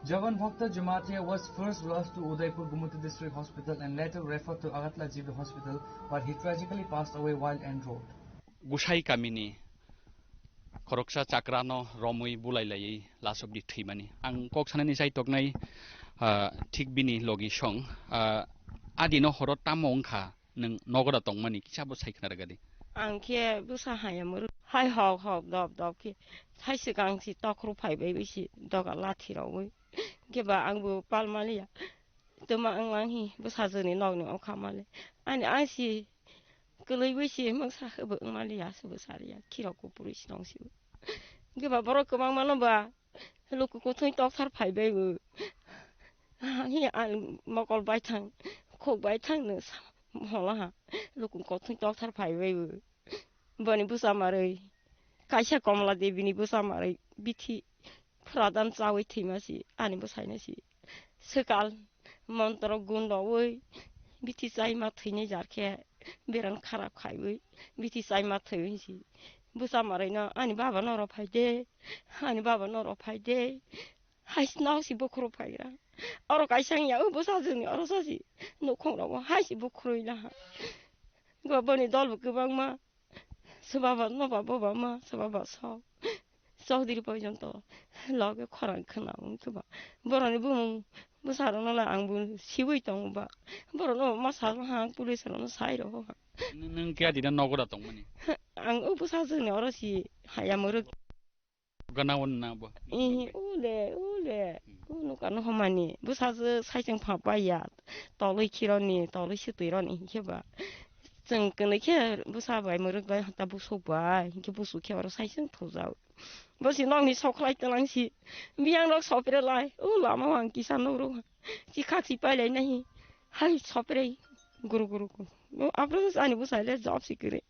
Jawan Bhakta Jamatia was first rushed to Udaipur Gumati District Hospital and later referred to Agartala G B Hospital, but he tragically passed away while en route. Gusai kamini khoroksa chakrano romwi bulai laiwi last of the thwimani. Ang kok sanani chai toknai, ah, thik bini logi song, ah, adino horo tamo wngkha nwng nogo da tongmani kisa bo sai khna rwgadi. Ang khe bwsa haya muru hai hok hok dop dop khe hai swkang si tokhru phai bai bai si doga lathi rogwi khe ba ang bo pal maliya. Tuma ang lang hi bwsajwkni nokni okha male. Ani ang si kwlwi bai si mungsa hwbo wng maliya, se bwsa liya, khirok kupuri si tong si. Hwnkhe ba borok kwbangma no ba luku kuthwi tokthar phai bai bo. Hi ang mokol bai thang, khuk bai thang no sa mola ha. Luku kuthwi tokthar phai bai bo. Boni bwsa marwi, kaisa Komla Devi ni bwsa marwi bithi phwradan chawi thwima si, ani bwsai no si. Swkal montro gun rogwi bithi chaima thwinai jar khe beran kharap khaiwi bithi chaima thwiwi si. Bwsa marwi no ani baba no ro phai de, ani baba no ro phai de. Hai nao si bukhuru phaigra. Oro kaisa wngya, o bwsajwkni oro sasi nukhung rogo hai si bukhurui laha. Go boni dol bo kwbangma. Swbaba noba boba ma, swbaba sok. Chaudhary porjonto loge khorang khna wng khe ba. Boroni bumung bwsarokno le ang bo siui tongo ba. Borokno ma sa ha, police rokno sai rw ha. Nung, nung khe adina nogo da tongmani? Ang o bwsajwkni oro si haya mwrwk. Gana wan na bo. Ihi, ule, ule. Hmm. Unu kano homani. Bwsajwk saichung pha pai ya. Tolwi khironi, tolwi swtwi roni hinkhe ba. Chwng kwnwi khe bwsa bai mwrwk bai hata busuk bai. Hinkhe busuk khe oro saichung thujak. Bosi nokni sokhlai twlang si. Biyang rok sopre lai. O lama o ang kisa nukruk. Chikhak si pai lai nahi. Hai sopre. Guru guru guru. No, apro ani bwsa le job si kwrwi.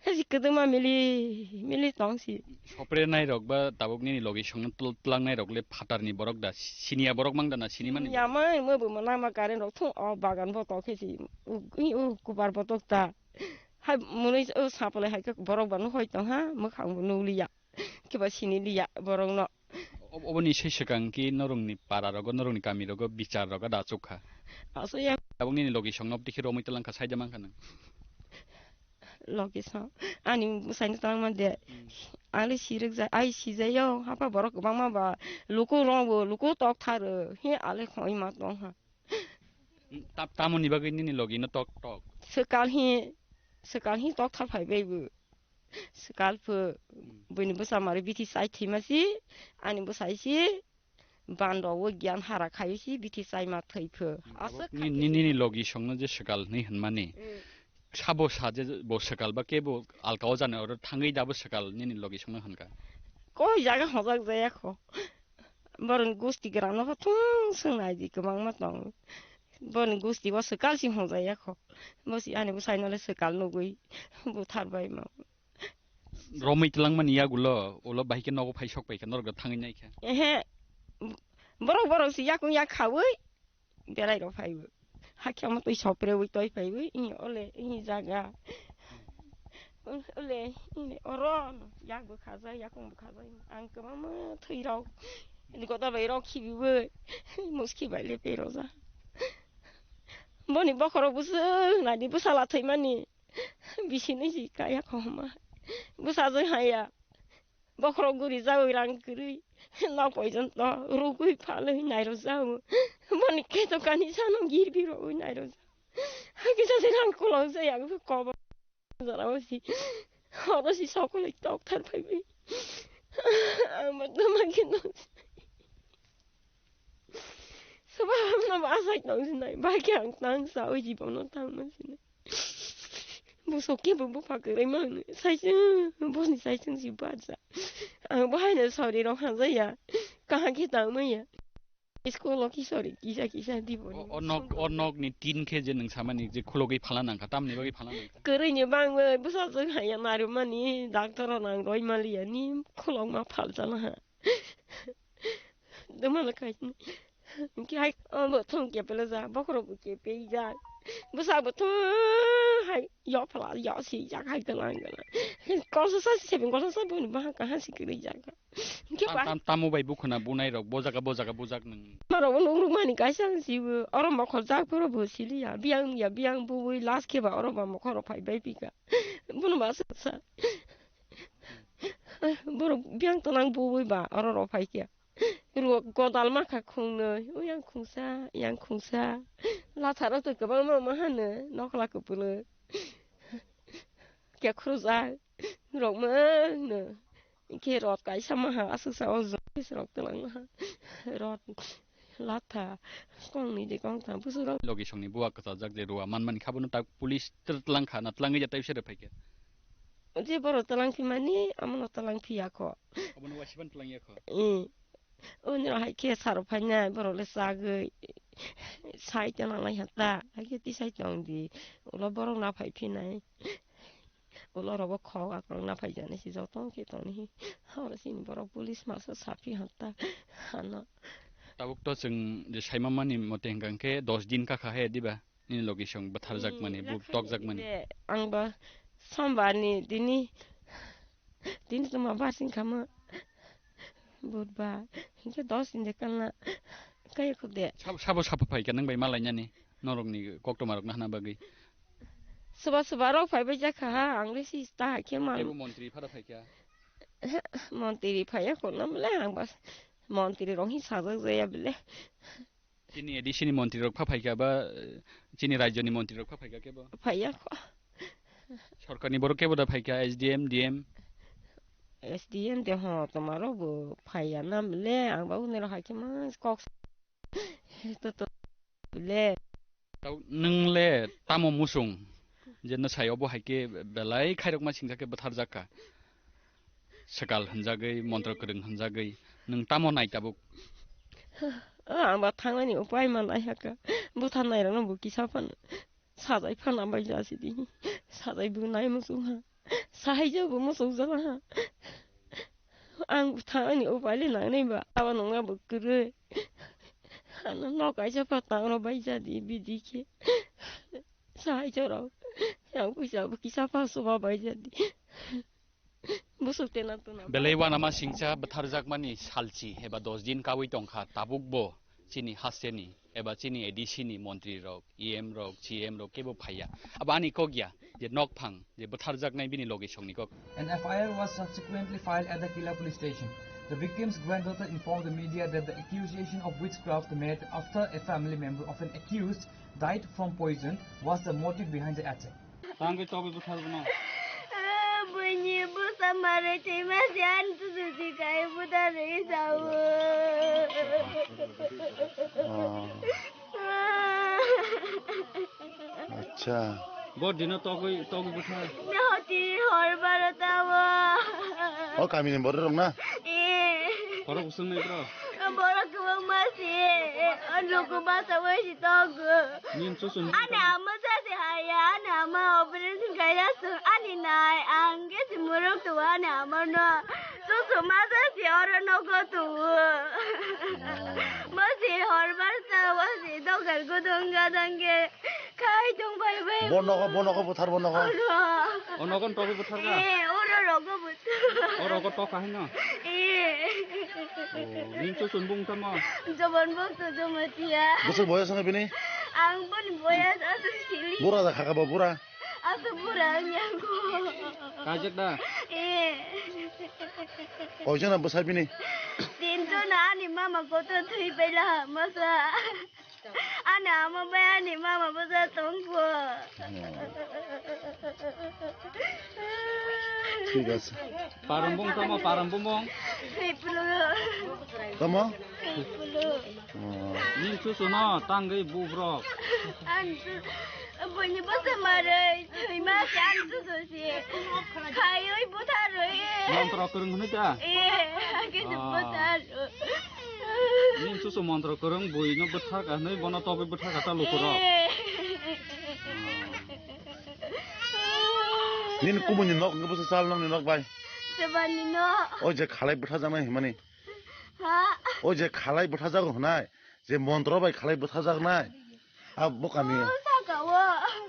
Hesi kwdwma mili, mili tong si. Sopre nai rok ba tabuk nini logi songno tl-, tlang nai rok le phatar ni borok da, siniya borok mang da na sini mani? Ya mai, mo bo mana ma current rok thung o bagan bo tok hesi, u, i, u, kubar bo tok ta. Hai, muni, u, sapole hai khe borok ba nuhoi tong ha, mwkhang bo nuliya. Khe ba sini liya borok no. Ob-, oboni se swkang ki norokni para rogo, norokni kami rogo bichar rogo da achuk kha. Aso ya. Tabuk nini logi songno tiki romwi tlang kha, saida mang kha nang. Logi song. Ani bwsaino tangma de. Hmm. Ani sirwk ja, ai sijayo, hapa borok kwbangma ba, luku rong bo, luku tok tharo, he ale khoi ma tong ha. Hmm, ta-, tamoni bagwi nini logi no tok tok? Swkal he, swkal he tok thar phai bai bo. Swkal pho, hmm, buini bwsa mari bithi chai thwima si, ani bwsai si, Bando o gyan hara khayo si bithi chaima thwi pho. Hmm, aswk abo ni-, khai ni-, nini logi songno je swkal hinwi hwnmani. Hmm. Sabo sa je bo swkal ba kebo alka o jani oro thangwi dabo swkal nini logi songno hwnkha. Koi jaga hojak jaya kho. Boroni gusti gram no pho thung swng nai di kwbangma tong. Boroni gusti bo swkal si hojaya kho. Bo si ani bwsai no le swkal nugwi buthar bai ma. Romwi twlangmani yagulo, ulo bahai khe nogo phai sok pai kha, norok thangwi nai kha. Ehe, borok, borok si yakung yak khaui, belai rok phaibo. Hakhe omo twi sopre ui toi phaiwi, ini ole, ini jaga. Ole, ini oro, yak bo khajak, yakung bo khajak. Ang kwbangma thwi rok, ini kotor bai rok khibiwi, muski bai le perojak. Boni bokhorok bwswk nadi bwsala thwimani. Bisini si kaya khoma. Bwsajwk haya. Bokhorok guri jagwi rang kwrwi. Nok poison to rugwi phalwi nairok jago. Boni keto kani sano girbi rogwi nairok jago. Hakisa se rang kolok jaya kobo. Jara osi. Oro si sokole tok thar phaibi. Ang ma tama kino. Sabah hamna ba asai tong sinai. Ba khe ang tang sa oi jibon no tang ma sinai. Bwswk khe bo bupha kwrwi mangno. Saisung, boni saisung si bacha. Ang bo haino sori rok hamjaya. Kaham khe tang maya. School o kisori kisa kisa di boni. O, o nok, o nok ni tin khe je nwng samani je khulogwi phala nangkha, tamni bagwi phala nangkha. Kwrwi ni bangwi bwsajwk haya narwkmani doctor o nang roi maliya ni khulokma phalsa laha. Dumala kaisni. Ki hai, o bo thum kepele ja, bokhorok bo kepe ja. Bwsa bo thum hai, yo phala, yo si ja hai galang galang. Kolsa sa si seven kolsa sa bo ni baha kaha si kiri ja. Ki Tam, ba tam, tamo bai bukhuna bunai rok, bo jaga, bo jaga, bujak nang. Maro bo nung ruk mani kaisa ang si bo, oro mokhor jak phoro bo sili ya, biang ya, biang bo wi last khe ba oro ba mokhor rok phai bai pika. Bono ba sa sa. Borok biyang tonang bui ba oro rok phai khe. Ruo godal ma kha khungnwi, o yang khungsa, yang khungsa. Latharo twi kwbangma ma hano nokla kwpwlwi. Kekhurjak rok mano. Khe rot kaisa ma ha aswksa o jok rok twlang ma ha. Rot. Latha, kongni de kongtham, bwswk rok. Logi songni buwa kwchajak je ruwa manmani kha, bono tak police tr-, tlang kha na, tlangwi ja tai bwswk rw phai khe? Je borok tlang phi mani, omono tlang phi ya kho. Obono wasiban tlang ya kho? Ee. Oni rok hai khe saro phai nai, borok le chagwi sai tong nang lai ha ta, hai khe tisai tong di, ulo borok na phai phi nai. Ulo rogo khok akwrwng na phaijani si joto khe tongni hi. Oro sini borok police masa sapi hanta. Ano. Tabuk to chwng je saima mani mote hwnkha hwnkhe dos din kakha he diba? Nini logi song bwtharjak mani, Hmm, buk tokjak mani. Ang ba sombar ni dini, dini tuma barsing kama. Budbar, hingke dos din de kalna kaya khuk de. Sabo, sabo sabo phai kha nang bai malainani, norokni koktoma rokno hana bagwi. Suba suba rok phai bai jakha ha, ang le si ta khe man. Ebo montri phara phai kha. Montri phai ya kono mle ang bas montri rok hi sajak jaya bile. Chini A D C ni montri rok pha phaikha ba, eh, chini rajyo ni montri rok pha phaikha kebo? Phaiya kho. Sorkar ni borok kebo da phaikha, S D M, D M? S D M de ho, tomaro bo phaiya na mle, ang ba unero hai khe ma kok to to le. Tau nwng le tamo musung je no sai obo hai khe belai khairok ma singsa khe bwtharjak kha. Swkal hwnjagwi, montro kwrwng hwnjagwi, nwng tamo nai tabuk? O, ang ba thangnani upai manlai hakha. Bwtharnairokno bo kisa phano sajai phano bai jasi di. Sajai bo nai muchung ha. Sahai ja bo muchung jala ha. Ang bo thangnani upai le nangnai ba. Abo nungna bo kwrwi. Ano nok kaisa pha tangro bai jadi bidi khe. Sahai jorok. Yang puisa bo kisa pha suba bai jadi. Busuk tena tuna. Belai wanama singcha bwtharjakmani salchi eba dos din kawi tongkha, tabukbo chini hasteni eba chini A D C ni montri rok, E M rok, C M rok kebo phaiya. Abo ani kok ya je nokphang je bwtharjaknai bini logi songni kok. An F I R was subsequently filed at the Kila police station. The victim's granddaughter informed the media that the accusation of witchcraft made after a family member of an accused died from poison was the motive behind the attack. Tangwi togwi bwthar bono. Ah, buini bwsa marai thwima se ani tusu si kai bwtharwi sao. Oh. Acha. Bo dino togwi, togwi bwthar. Hoti hor baro tao. O kamini borok rok na? Eh. Borok usung nai bro. Borok kwbangma se, o luku basa bai si tongo. Nin chuchun. Ani ama sa se haya, ani ama operation kaya sung, ani nai, ang ke si muruk tu ani ama no. Chuchu ma sa se oro nogo tu. Mo si horbar sa, mo si dogar gudung gadang ke. Khai tong bai bai. Bo nogo, bo nogo buthar bo nogo. Oro. O nogo togwi buthar ka? Eh, oro rogo buthar. O rogo tok ka hino? Eh. Oh, ning chuchun bung tamo? Jobon bung tu jomatia. Bwswk boyas wngkha bini? Ang boni boyas aswk sili. Bura da khaka bo bura? Aswk bura wngya ko. Kajak da? Eh. Koijona bwsa bini? Tinjona ani mama kotor thwi paila masa. Ani ama bai ani mama bwsa tongkho. Thik ase. Parambung tamo, parambung. Siplu. Tamo? Siplu. Oh. Ning chuchuno tangwi bubrok. Ani chu-, buini bwsa marwi, thwima se ani chuchu se. Khaiwi butharwi. Montro kwrwng hwnwi ta? Eh, hakhe se butharwi. Ning chuchu montro kwrwng buino bwthar ka hwnwi bono tobwi bwthar ka ta lukurok. Eh. Nini kubuni nok wngkhe bwsa chal nokni nok bai? Sebani nok. O je khalai bwtharjaknai hwnmani? Ha? O je khalai bwtharjago hwnai, je montro bai khalai bwtharjaknai, a bo kami. Oro saka o.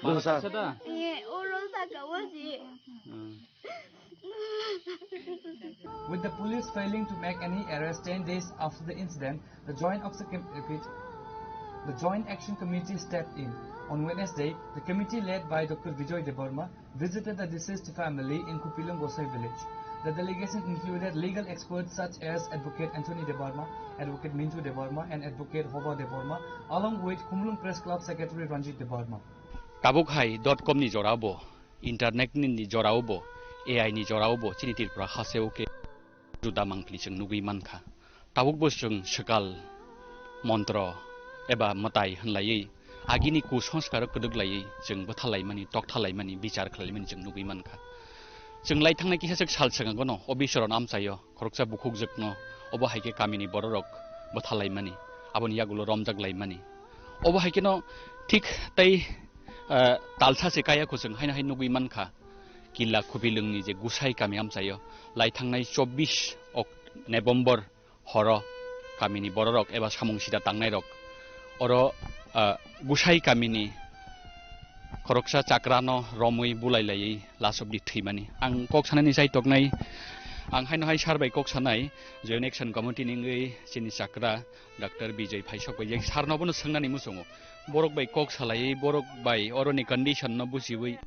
Bwsa. Bwsa da? Eh, oro saka o si. Hmm. With the police failing to make any arrest ten days after the incident, the Joint Action Com-, repeat, the Joint Action Committee stepped in. On Wednesday, the committee led by Doctor Bijoy Debbarma visited the deceased family in Khupilung Gosai village. The delegation included legal experts such as Advocate Anthony Debbarma, Advocate Mintu Debbarma, and Advocate Hoba Debbarma, along with Khumulwng Press Club Secretary Ranjit Debbarma. Tabuk hai dot com ni jora bo, internet ni, ni jora bo, A I ni jora bo, chini Tripura hasteo khe juda mangpili chwng nugwi mankha. Tabukbo chwng swkal, montro eba mwtai hwnlaiwi agini kusanskaro kwdwk laiwi chwng bwthalaimani, toktha laimani, bichar khlaimani chwng nugwi mankha. Chwng lai thangnai kisa swk sal swkango no o bisoron amchaio khoroksa bukhukjwkno obo hai khe kamini bororok bwthalaimani, aboni yagulo romjak laimani. Obo hai kheno thik tei, eh, talsa se kaya kuchwng haino hai nugwi mankha. Killa Khupilwngni je Gusai kami amchaio, lai thangnai chobbish ok-, November horo kamini bororok eba samung sida tangnairok oro, ah, Gusai kamini khoroksa chakrano romwi bulai laiwi last of the thwimani. Ang kok sanani chai toknai, ang haino hai sir bai kok sanai, Joint Action Committee ni wngwi chini chakra Doctor Bijoy Phaisok bai, je sir no bono swngnani muchungo. Borok bai kok salaiwi, borok bai oroni condition no buchiwi,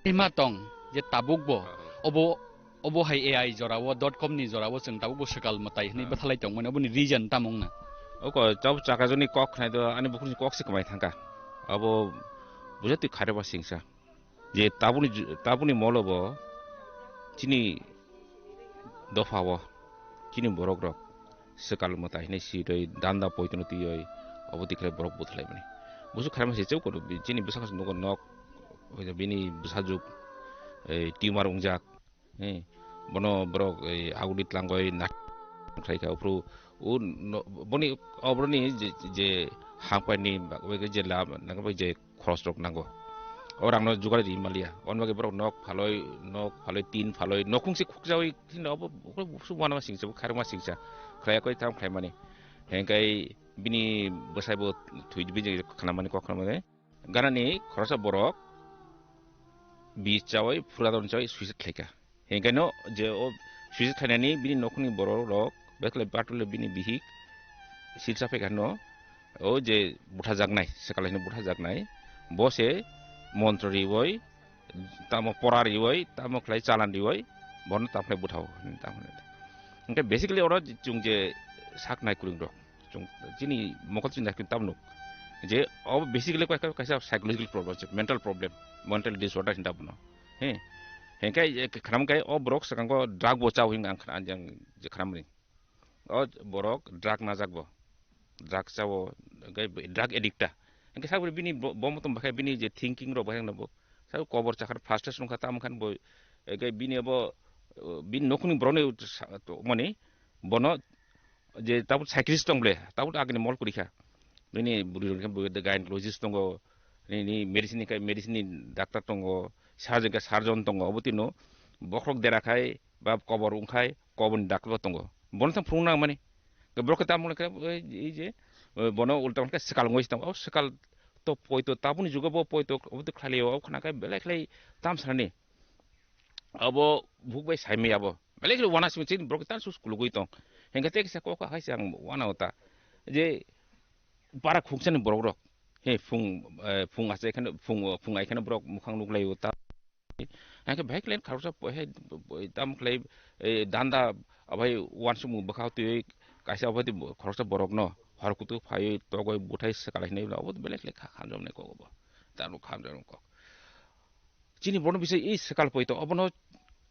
ima tong je tabuk bo obo, obo hai A I jorao, dot com ni jorao chwng tabuk bo swkal mwtai hwnwi bwthalai tongmani, oboni reason tamo wngna? Oko chau chakajoni kok khnai do, ani bukhukni kok se kwmai thangkha. Abo bujatwi khareba singsa. Je tabuni ju-, tabuni molo bo chini dopha o, chini borok rok swkal mwtai hinwi sitwi danda poitono twiwi obo tikhlai borok buthlai mani. Busu kharma se cheu kono bi-, chini bwsakhe nugo nok, bini bwsajuk, eh, tumor wngjak, eh, bono borok, eh, agudi tlangwi na khlai kha, uphuru o no-, boni oboroni je, je hangpaini bagwi je lab nangkhe je khorosrok nango. O rangno jugar ri manliya. Oni bagwi borok nok phaloi, nok phaloi, tin phaloi, nokhung se khukjawi, tin obo, obo, obo, obo uanama singcha, obo kharma singcha. Khlai koi tam khlaimani. Hengkai bini bwsai bo thwi bini khanamani, kok khanamani. Ganani khoroksa borok bi chawi, phuradon chawi suicide khlaika. Hingkhe no je o suicide khlainani bini nokhungni borok rok, bekle batule bini bihik silsa phaikha no, o je buthajaknai, swkal hino buthajaknai, bo se montro riwi, tamo pora riwi, tamo khlai chalan riwi, bono tamo khlai buthao, tamo khlai. Hingkhe basically oro chwng je saknai kwrwng rok, chwng chini mokol chini naikhe tamo nuk je o basically kaisa, kaisa psychological problem se, mental problem, mental disorder hinda bono. He. Hingkhe, eh, khwnam khe o borok swkango drug bo chao hinga ang khna-, ang je khwnam ri. O borok drug najak bo. Drug chao, hingkhe drug addict ta. Hingkhe sabo bini bo, bo motom bakhai bini je thinking rok bakhai no bo. Sabo kobor chakha frustration wngkha tamo khan bo, hingkhe bini abo, eh, bini nokhungni borokni sa-, to-, mani bono je tabuk psychiatrist tong ble, tabuk agini mol kuri kha. Bini bwrwi rok khe bo gynecologist tongo, nini medicine ni khe medicine ni doctor tongo, surgeon khe surgeon tongo, obo tino bokhorok dera khai ba kobor wng khai kobor ni doctor bo tongo. Bono thang phunuk nang mani. Borok khe tamo khe ei je, eh, bono ulta khe swkal wngwi tong. O swkal to poito tabukni jugo bo poito obo to khlai o khna khe belai khlai tam sanani. Abo buk bai saimaya bo. Belai khe wana simi chini borok tan sus kulugui tong. Hingkhe tei kisa kok hai se ang wana ota. Je para khuksa ni borok rok. He phung, eh, phung ase kheno phung, phung ai kheno borok mukhang nuk lai ota. Hingkhe bike line khoroksa he tam khlai, eh, danda abai wansuk bwkha twi kaisa abai khoroksa borok no hor kutu phaiwi togoi buthai swkalai hinwi abo belai khlai kha khamjamnai kok abo. Tamo khamjamnai kok. Chini borokno bisai i swkal poito, obono,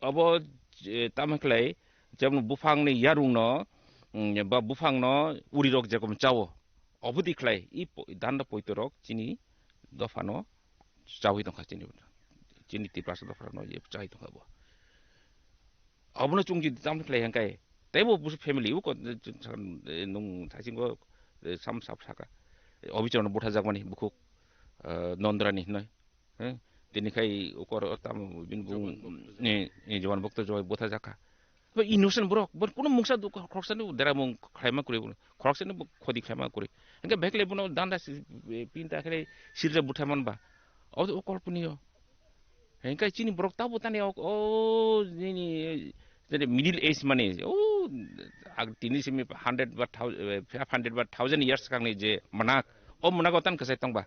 obo, eh, tamo khlai, jemon buphangni yarungno, mm, ba buphangno urirok jekom chao, obodi khlai i po-, danda poitorok chini dophano chawi tongkha chini, chini Tiprasa dophano ye chawi tongkha bo. Obono chwng jodi tamo khlai hangkai, teibo busu family o ko, eh, nung thaisingo, eh, sam sap saka. Eh, Obichorno buthajakmani bukhuk, eh, Nondrani hinoi. Eh, tini khai ukor tamo bini bung, Joban Bhakta. Eh, eh, Joban Bhakta joy buthajakha. Ba innocent borok, bor kuno mungsa duk khoroksa ni dera mung khlaima kuri, khoroksa ni khodi khlaima kuri. Hingke bhekle bono danda si, eh, pinta khle silja buthaman ba. O, o kolpuniyo. Hingke chini borok tabo tani o, o, nini, nini middle age mani, o, ag tini simi hundred ba thou-, eh, five hundred ba thousand years kangni je manak, o manak o tan kasai tongba.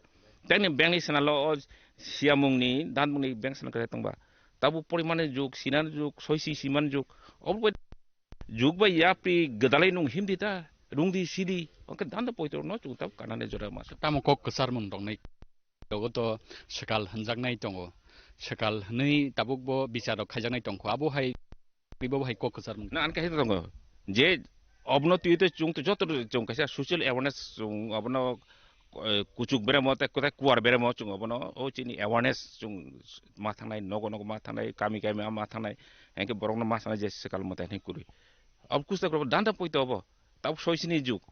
Tangni bengni sanalo o siyamungni, danmungni beng sana kasai tongba. Tabo porimani juk, sinani juk, soisi simani juk, obo juk bai yapri gadalai nung himdi ta, rungdi sidi, oke danda poito no chung tabo kanane jora mas. Tamo kok kwchar mun tongnai. Jogoto swkal hwnjaknai tongo. Swkal hwnwi tabukbo bichar rok khaijaknai tongkho. Abo hai, abo hai kok kwchar mung. Na, an kaisa tongo. Je obno twi twi chung twi joto chung kaisa social awareness chung obono, eh, kuchuk beremo tei kwtai kuar beremo chung obono o chini awareness chung ma thangnai, nogo nogo ma thangnai, kami kami ma thangnai, hengke borokno ma thangnai je swkal mwtai hinwi kwrwi. Ob kusta kwrwi danda poito obo. Tabuk soisini juk.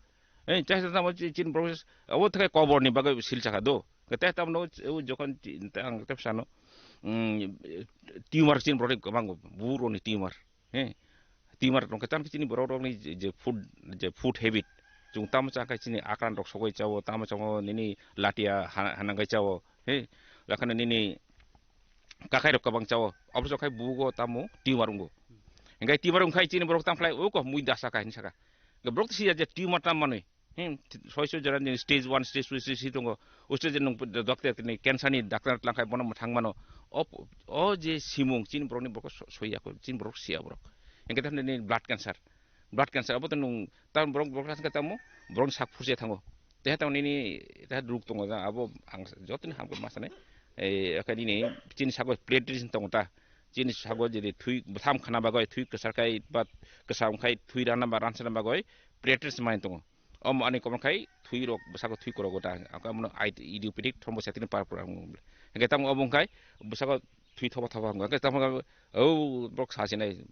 Eh, chai sa tamo chi-, chin borok abo thakai koborni bagwi sil chakha do. Kete tamno o jokhon chi-, ang tep sano. mm, tumor chini borok kwbang, buro ni tumor, he, tumor tong khe, tamo khe chini borok rok ni je, je food, je food habit, chwng tamo cha khe chini akran rok sogoi chao, tamo chao nini latia ha-, hanang kai chao, he, lakhano nini kakai rok kwbang chao, abo chao khai bugo tamo tumor wngo. Hinkhe tumor wngkhai chini borok tamo khlai, o ko mui dasa kha hinwi saka. Borok to siya je tumor tam manwi. Hmm, soiso jora ni stage one, stage two, stage three tongo. O stage nung doctor ni cancer ni doctor tlang khai bono mwthang mano. O, o je simung chini borok ni borok so-, soiya ko, chini borok siya borok. Hinkhe tamni blood cancer. Blood cancer abo to nung tam borok, borok thang tamo, borok ni sak phurse thango. Te tamo nini, te ruk tongo ja, abo ang jotoni hamkhe ma sanai. Ei, akha nini chini sago platelets tongo ta. Chini sago jedi thui bwtham khana bagoi, thui kwsar kai ba kwsam khai thui rana ba ransana bagoi platelets mai tongo. Omo ani komor khai thui rok bwsako thui korogo ta. Ang khe omono ai-, idiopathic thrombocytopenia purpura wng. Hinkhe tamo obo wngkhai bwsako thui thoba thoba wng. Hinkhe tamo o borok sa sinai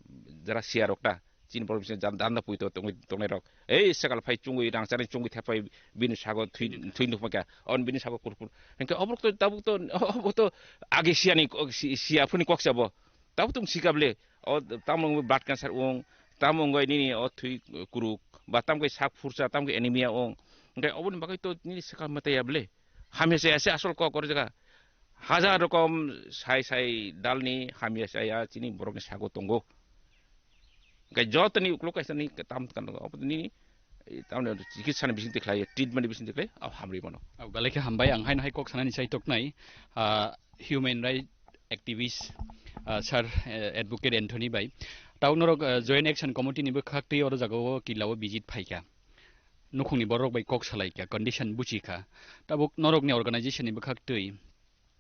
jara siya rok ta. Chini borok bising jan-, danda pui to tongwi tongnai rok. Ei sekal phai chungwi rang chari chungwi thepai bini sago thui, thui nukma kha. On bini sago kurkur. Hinkhe oborok to tabuk to, obo to age siya ni kok, si-, siya phuni kok sabo. Tabuk tong sikable. O tamo wngwi blood cancer wng, tamo wngwi nini o thui kuruk, ba tamo khe sak phursa, tamo khe anemia wng. Hinkhe oboni bagwi to nini swkang mwtai ya ble. Hamya chaya se asol kok kor jaga. Hajar rokom sai sai dalni hamya chaya chini borokni sago tongo. Hinkhe jotoni uklok kaisa ni tam kan obo nini, eh, tamni chikitsa ni bising tikhlai, treatment ni bising tikhlai, abo hamri mano. Abo belai khe hambai, ang haino hai kok sanani chai toknai. Ah, human right activist, ah, sir, eh, advocate Anthony bai. Tau norok, eh, Joint Action Committee ni bwkhak twi oro jagao kila o visit phaikha. Nukhungni borok bai kok salaikha, condition buchikha. Tabuk norokni organization ni bwkhak twi,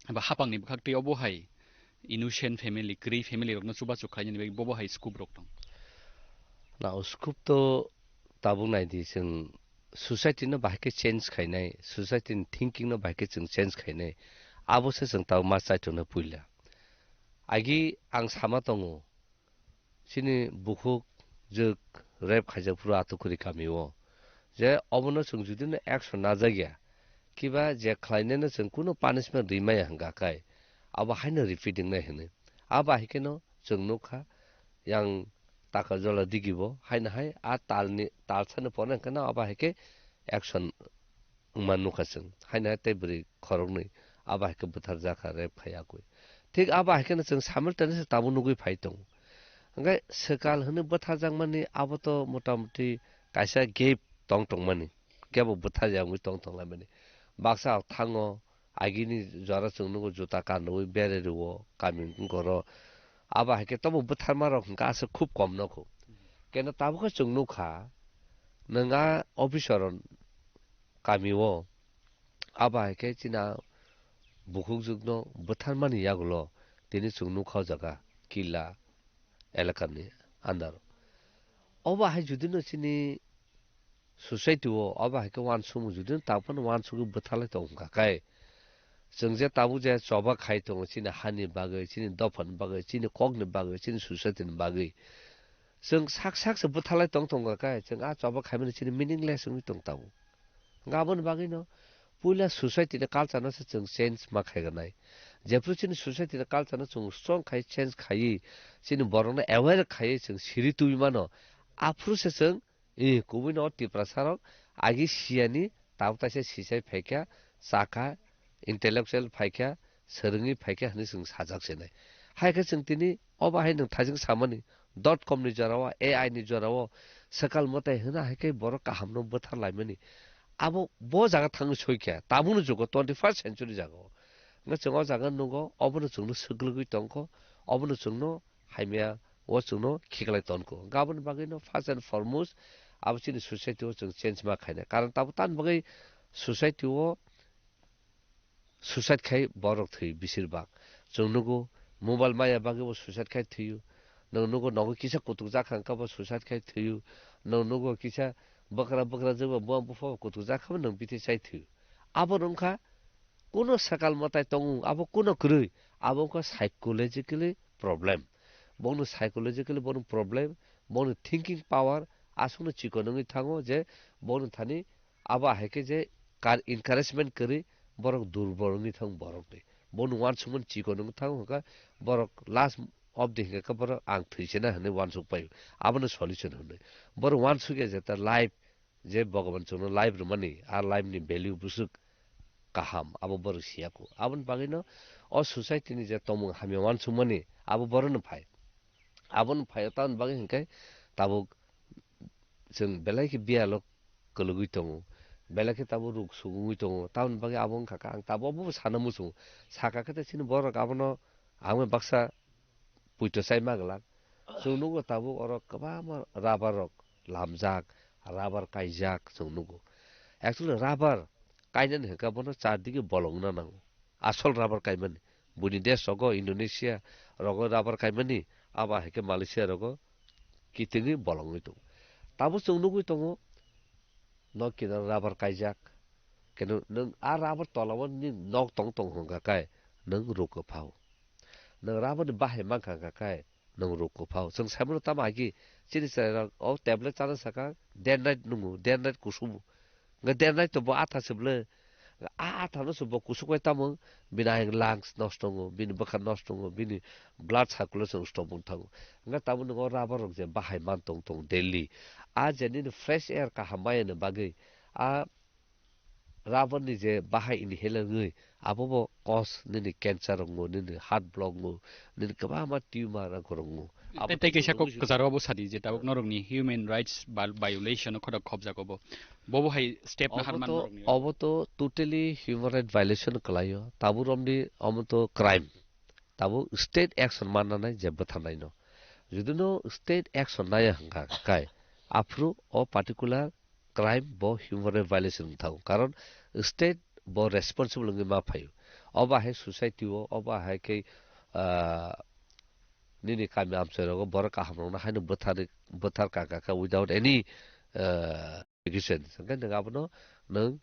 ba hapangni bwkhak twi obo hai innocent family, kwrwi family rokno chubachu khlainani bagwi bobo hai scope rok tong. Na o scope to tabuk naidi chwng society no bahai khe change khainai, society ni thinking no bahai khe chwng change khainai. Abo se chwng tabuk ma chaithoknai puila. Agi ang sama tongo, chini bukhuk jwk rape khaijak phuru Atukuri kami o. Je obono chwng judino action najak ya, kiba je khlainai no chwng kuno punishment rimaya hwnkha kai, abo haino repeat wngnai hwnwi. Abo hai kheno chwng nukha, yang Takarjala digi bo haino hai a talni, talsani pore hwnkhe no abo hai khe action wngma nukha chwng. Haino hai tei bwrwi khoroknwi abo hai khe bwtharjakha, rape khai yakwi. Thik abo hai kheno chwng simultaneously tabuk nugwi phai tongo. Hwnkhe swkal hwnwi bwtharjakmani abo to motamuti kaisa gap tong tongmani. Kebo bwtharya wngwi tong tonglaimani. Baksa thango, agini jora chwng nugo juta kanwi bereri o, kami wngkoro. Abo hai khe tobo bwtharma rok hwnkha aswk khub kom nokho. Keno tabukhe chwng nukha, nwng a officer kami o, abo hai khe chini a bukhukjwkno bwtharmani yagulo tini chwng nukha o jaga killa elakani under o. Obo hai judino chini society o, obo hai khe uansukmung judino tabuk phano uansugwi bwtharlai tongo hwnkha khe, chwng je tabuk je choba khai tongo chini hani bagwi, chini dophani bagwi, chini kokni bagwi, chini society ni bagwi, chwng sak sak se bwtharlai tong tongo khe, chwng a choba khaimani chini meaningless wngwi tong tabuk. Hwnkhe aboni bagwino puila society ni culture no se chwng change ma khaiganai. Jephru chini society ni culture no chwng strong khai change khaiwi, chini borok no aware khaiwi chwng siri twi mano. Aphuru se chwng, eh, kubui no Tiprasa rok agi siyani tabuk taisa sisai phaikha, chakha, intellectual phaikha, swrwngwi phaikha hwnwi chwng sajak se nai. Hai khe chwng tini obo hai nwng thaijwng samani, dot com ni jora o, A I ni jora o, swkal mwtai hwna hai khe borok kaham no bwthar laimani. Abo bo jaga thangwi soi khe, tabukni jugo twenty first century jaga o. Hwnkhe chwng o jaga nugo, obono chwngno swklwgwi tongkho, obono chwngno hamya o chwngno khiklai tonkho. Hwnkhe aboni bagwino first and foremost abo chini society o chwng change ma khainai. Karon tabuk tamni bagwi society o suicide khai borok thwi besir bak. Chwng nugo mobile maya bagwi bo suicide khai thwiyo. Nwng nugo nogo kisa kutuk jak kha hwnkhe bo suicide khai thwiyo. Nwng nugo kisa bwkra bwkra jeba buya bupha bo kutuk jak kha bo nwng bithi chai thwiyo. Abo wngkha kuno swkal mwtai tongo, abo kuno kwrwi, abo wngkha psychologically problem. Bongni psychologically bongni problem, bongni thinking power aswkno chikon wngwi thango je bongni thani abo hai khe je kar-, encouragement kwrwi borok durbol wngwi thang borokni. Bono uansukmani chikon wng thango hwnkha borok last of the hwnkha khe borok ang thwisina hwnwi uansuk paio. Abono solution hwnwi. Borok uansukya je ta life je Bhogoban chwngno life rwmani, a life ni value bwswk kaham, abo borok siya kho. Aboni bagwino o society ni je tongmung hamya uansukmani, abo borokno phai. Aboni phai, tamoni bagwi hwnkhe tabuk chwng belai khe biyalo kwlwgwi tongo, belai khe tabuk ruk sugungwi tongo, tamoni bagwi abo wngkha khe ang tabuk obo sana muchungo, sakha khe ta chini borok abono ang bai baksa puito chai ma glak. Chwng nugo tabuk oro kwbangma rubber rok lamjak, rubber kaijak chwng nugo. Actually rubber kainani hwnkha bono char digi bolong wngna nango. Asol rubber kaimani. Buini desh rogo, Indonesia rogo rubber kaimani, abo hai khe Malaysia rogo kitingwi bolongwi tongo. Tabuk chwng nugwi tongo, nok kinaro rubber kaijak. Keno nwng a rubber tolao nini nok tong tong hwnkha khe nwng ruk kwphao. Nwng rubber ni bahai mankha hwnkha khe nwng ruk kwphao. Chwng saimano tamo agi chini chwrairok o tablet chana saka, day and night nungo, day and night kusumu. Hwnkhe day and night to bo atha se bwle. A atha no se bo kusuk bai tamo, bini ayang lungs nosto wngo, bini bwkha nosto wngo, bini blood circulation stop wng thango. Hwnkhe tamo nwngo rubber rok je bahai man tong tong daily. A je nini fresh air kaham maya ni bagwi, a rubber ni je bahai inhaler wngwi, abo bo cause nini cancer wngo, nini heart block wngo, nini kwbangma tumor rok wngo. Abo tei, tei kaisa kok kwcharo abo sadi je tabuk norokni human rights violation o khotok khopjak obo. Bobo hai step na harman norokni. Obo to totally human right violation kwlaio. Tabuk romni omo to crime. Tabuk state action manna nai je bwtharnai no. Jodi no state action naya hwnkha kai, aphuru o particular crime bo human right violation wng thango. Karon state bo responsible wngwi ma phaio. Obo hai society o, obo hai khe, ah, nini kami amchai rogo borok kaham rokno haino bwthar, bwthar kaka kha without any, ah, education. Hwnkhe nwng abono nwng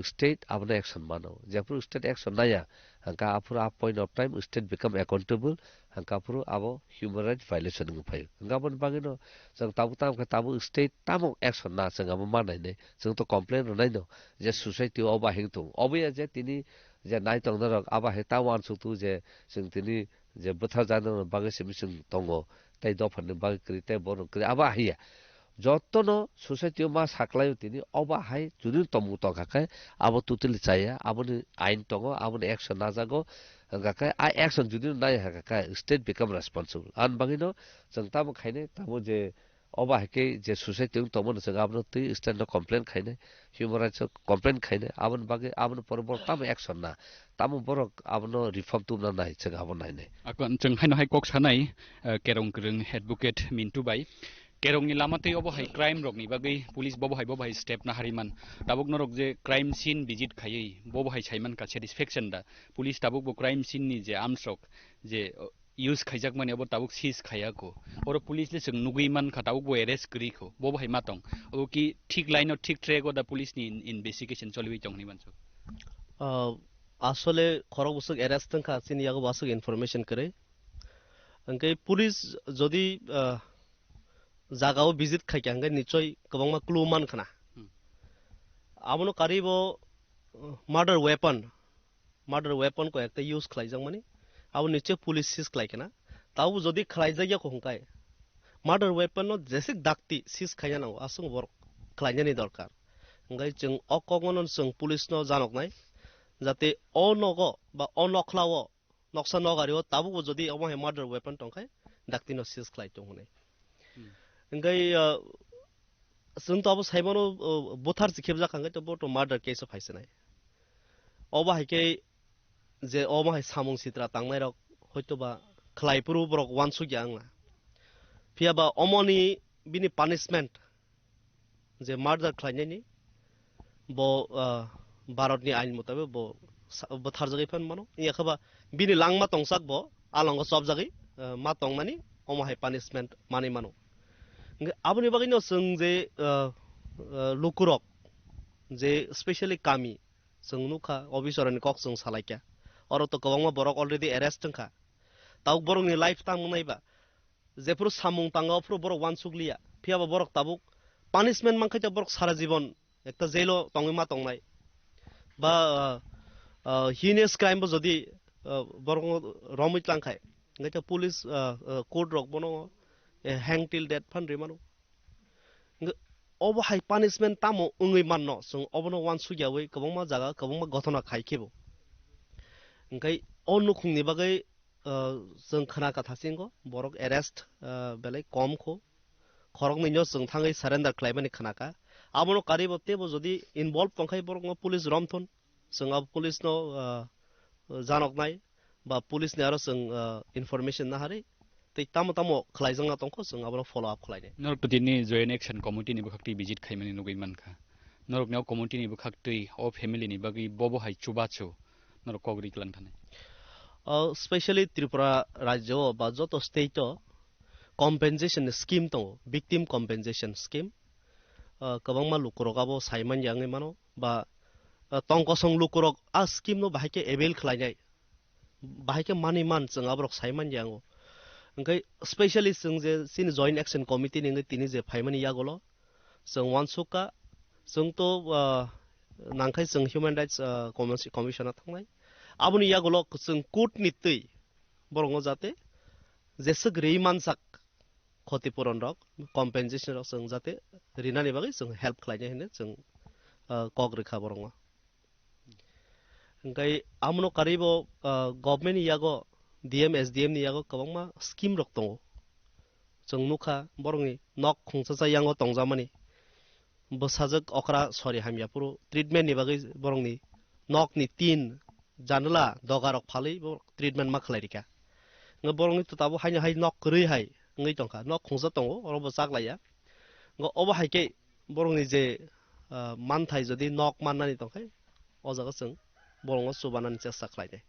state abono action mano. Jephuru state action naya, hwnkha aphuru a point of time state become accountable, hwnkha aphuru abo human rights violation wngwi phaio. Hwnkha aboni bagwino chwng tabuk tamo khe tabuk state tamo action na chwng abo ma nainai. Chwng to complain rwnaino je society o obo hai wng tongo. Obo ya je tini je nai tongnairok abo hai ta uansuk tu je chwng tini je bwthar jani bagwi simi chwng tongo, tei dophani bagwi kwrwi, tei borok kwrwi, abo ahiya. Jotono society o ma saklaio tini, obo hai jodi tongmung tongkha khe, abo totally chaya, aboni ain tongo, aboni action najago, hwnkha khe a action jodi nai hwnkha khe state become responsible. Ani bagwino chwng tamo khainai, tamo je obo hai khe je society wng tongmani chwng abono twi state no complain khainai, human rights o complain khainai, aboni bagwi aboni pore borok tamo action na, tamo borok abono reform tubuna nai chwng abo nainai. Akon chwng haino hai kok sanai, eh, kerong kwrwng advocate Mintu bai. Kerongni lama tei obo hai crime rokni bagwi police bobo hai, bobo hai step na hariman. Tabuk norok je crime scene visit khaiwi bobo hai saiman ka satisfaction da. Police tabuk bo crime scene ni je arms rok je, oh, use khaijakmani abo tabuk seize khaiya kho. Oro police le chwng nugwi man kha tabuk bo arrest kwrwi kho. Bobo hai ma tong. Abo ki thik line o thik track o da police ni in-, investigation choliwi tong hinwi mansuk. Ah, asole khorok bwswk arrest wngkha chini yago bo aswk information kwrwi. Hwnkhe police jodi, ah, jagao visit khaikha hwnkhe nichoi kwbangma clue man khna. Hmm. Abono karwi bo, uh, murder weapon, murder weapon ko ekta use khlaijakmani, abo nichoi police seize khlai khna. Tabo jodi khlaijak ya kho hwnkhe murder weapon no jesik dakti seize khaina nango, aswk borok khlainani dorkar. Hwnkhe chwng o kokno chwng police no janoknai, jate o nogo ba o nokhlao noksa nogari o tabukbo jodi omo hai murder weapon tongkhe, dakti no seize khlai tong hwnwi. Hmm. Hwnkhe, uh, chwng to abo saimano, uh, buthar se khebjak hwnkhe to bo to murder case o phaisinai. Obo hai khe je omo hai samung sitra tangnai rok hoito ba khlai phuru borok uansukya wngna. Phiya ba omoni bini punishment je murder khlainani bo, ah, Bharatni ain mutabik bo sa-, bwtharjagwi phan mano. Yakhe ba bini langma tongsak bo alongo chopjagwi, ah, ma tongmani omo hai punishment manwi mano. Hwnkhe aboni bagwino chwng je, ah, ah, lukurok je specially kami chwng nukha, officer ni kok chwng salaikha. Oro to kwbangma borok already arrest wngkha. Tabuk borokni life tamo naiba jephuru samung tanga, ophuru borok uansuk liya. Phiya ba borok tabuk punishment mankhe ta borok sara jibon ekta jail o tongwi ma tongnai. Ba, ah, ah, heinous crime bo jodi, ah, borokno romwi tlang khai, hwnkhe police, ah, ah, court rok bono, eh, hang till death phan rwi mano. Hwnkhe obo hai punishment tamo wngwi manno, chwng obono uansukyawi kwbangma jaga, kwbangma ghotona khai khe bo. Hwnkhe o nukhungni bagwi, ah, chwng khna katha singo, borok arrest, ah, belai kom kho. Khoroknwino chwng thangwi surrender khlaimani khnakha. Abono karibo teibo jodi involve tongkhai borokno police romthun. Chwng abo police no, ah, janoknai ba police ni aro chwng, ah, information naharwi tei tamo tamo khlaijakna tongkho chwng abono follow up khlainai. Norok to tini Joint Action Committee ni bwkhak twi visit khaimani nugwi mankha. Norokni o committee ni bwkhak twi o family ni bagwi bobo hai chubachu norok kok ri klang thanai. Ah, specially Tripura rajyo o ba joto state o compensation scheme tongo, victim compensation scheme. Ah, kwbangma lukurok abo sai manya wngwi mano, ba, ah, tong kosong lukurok a scheme no bahai khe avail khlainai, bahai khe manwi man chwng aborok sai manya wngo. Hwnkhe specially chwng je chini Joint Action Committee ni wngwi tini je phaimani yagulo chwng uansukha, chwng to, ah, nangkhai chwng Human Rights, ah, Commis-, Commission o thangnai. Aboni yagulo chwng court ni twi borokno jate jeswk rwi manjak khoti puron rok, compensation rok chwng jate rinani bagwi chwng help khlainai hinwi chwng, ah, kok rwkha borokno. Hwnkhe amono karwibo, ah, government ni yago, D M, S D M ni yago kwbangma scheme rok tongo. Chwng nukha borokni nok khungsa sa yango tongjakmani. Bwsajwk okra sori hamya phuru treatment ni bagwi borokni nokni tin, janala, doga rok phalwi bo treatment ma khlai rikha. Hwnkhe borokni to tabuk haino hai nok kwrwi hai wngwi tongkha, nok khungsa tongo, oro bo chak laiya. Hwnkhe obo hai khe borokni je, ah, manthai jodi nok mannani tongkhe, o jaga chwng borokno chubanani chesta khlainai.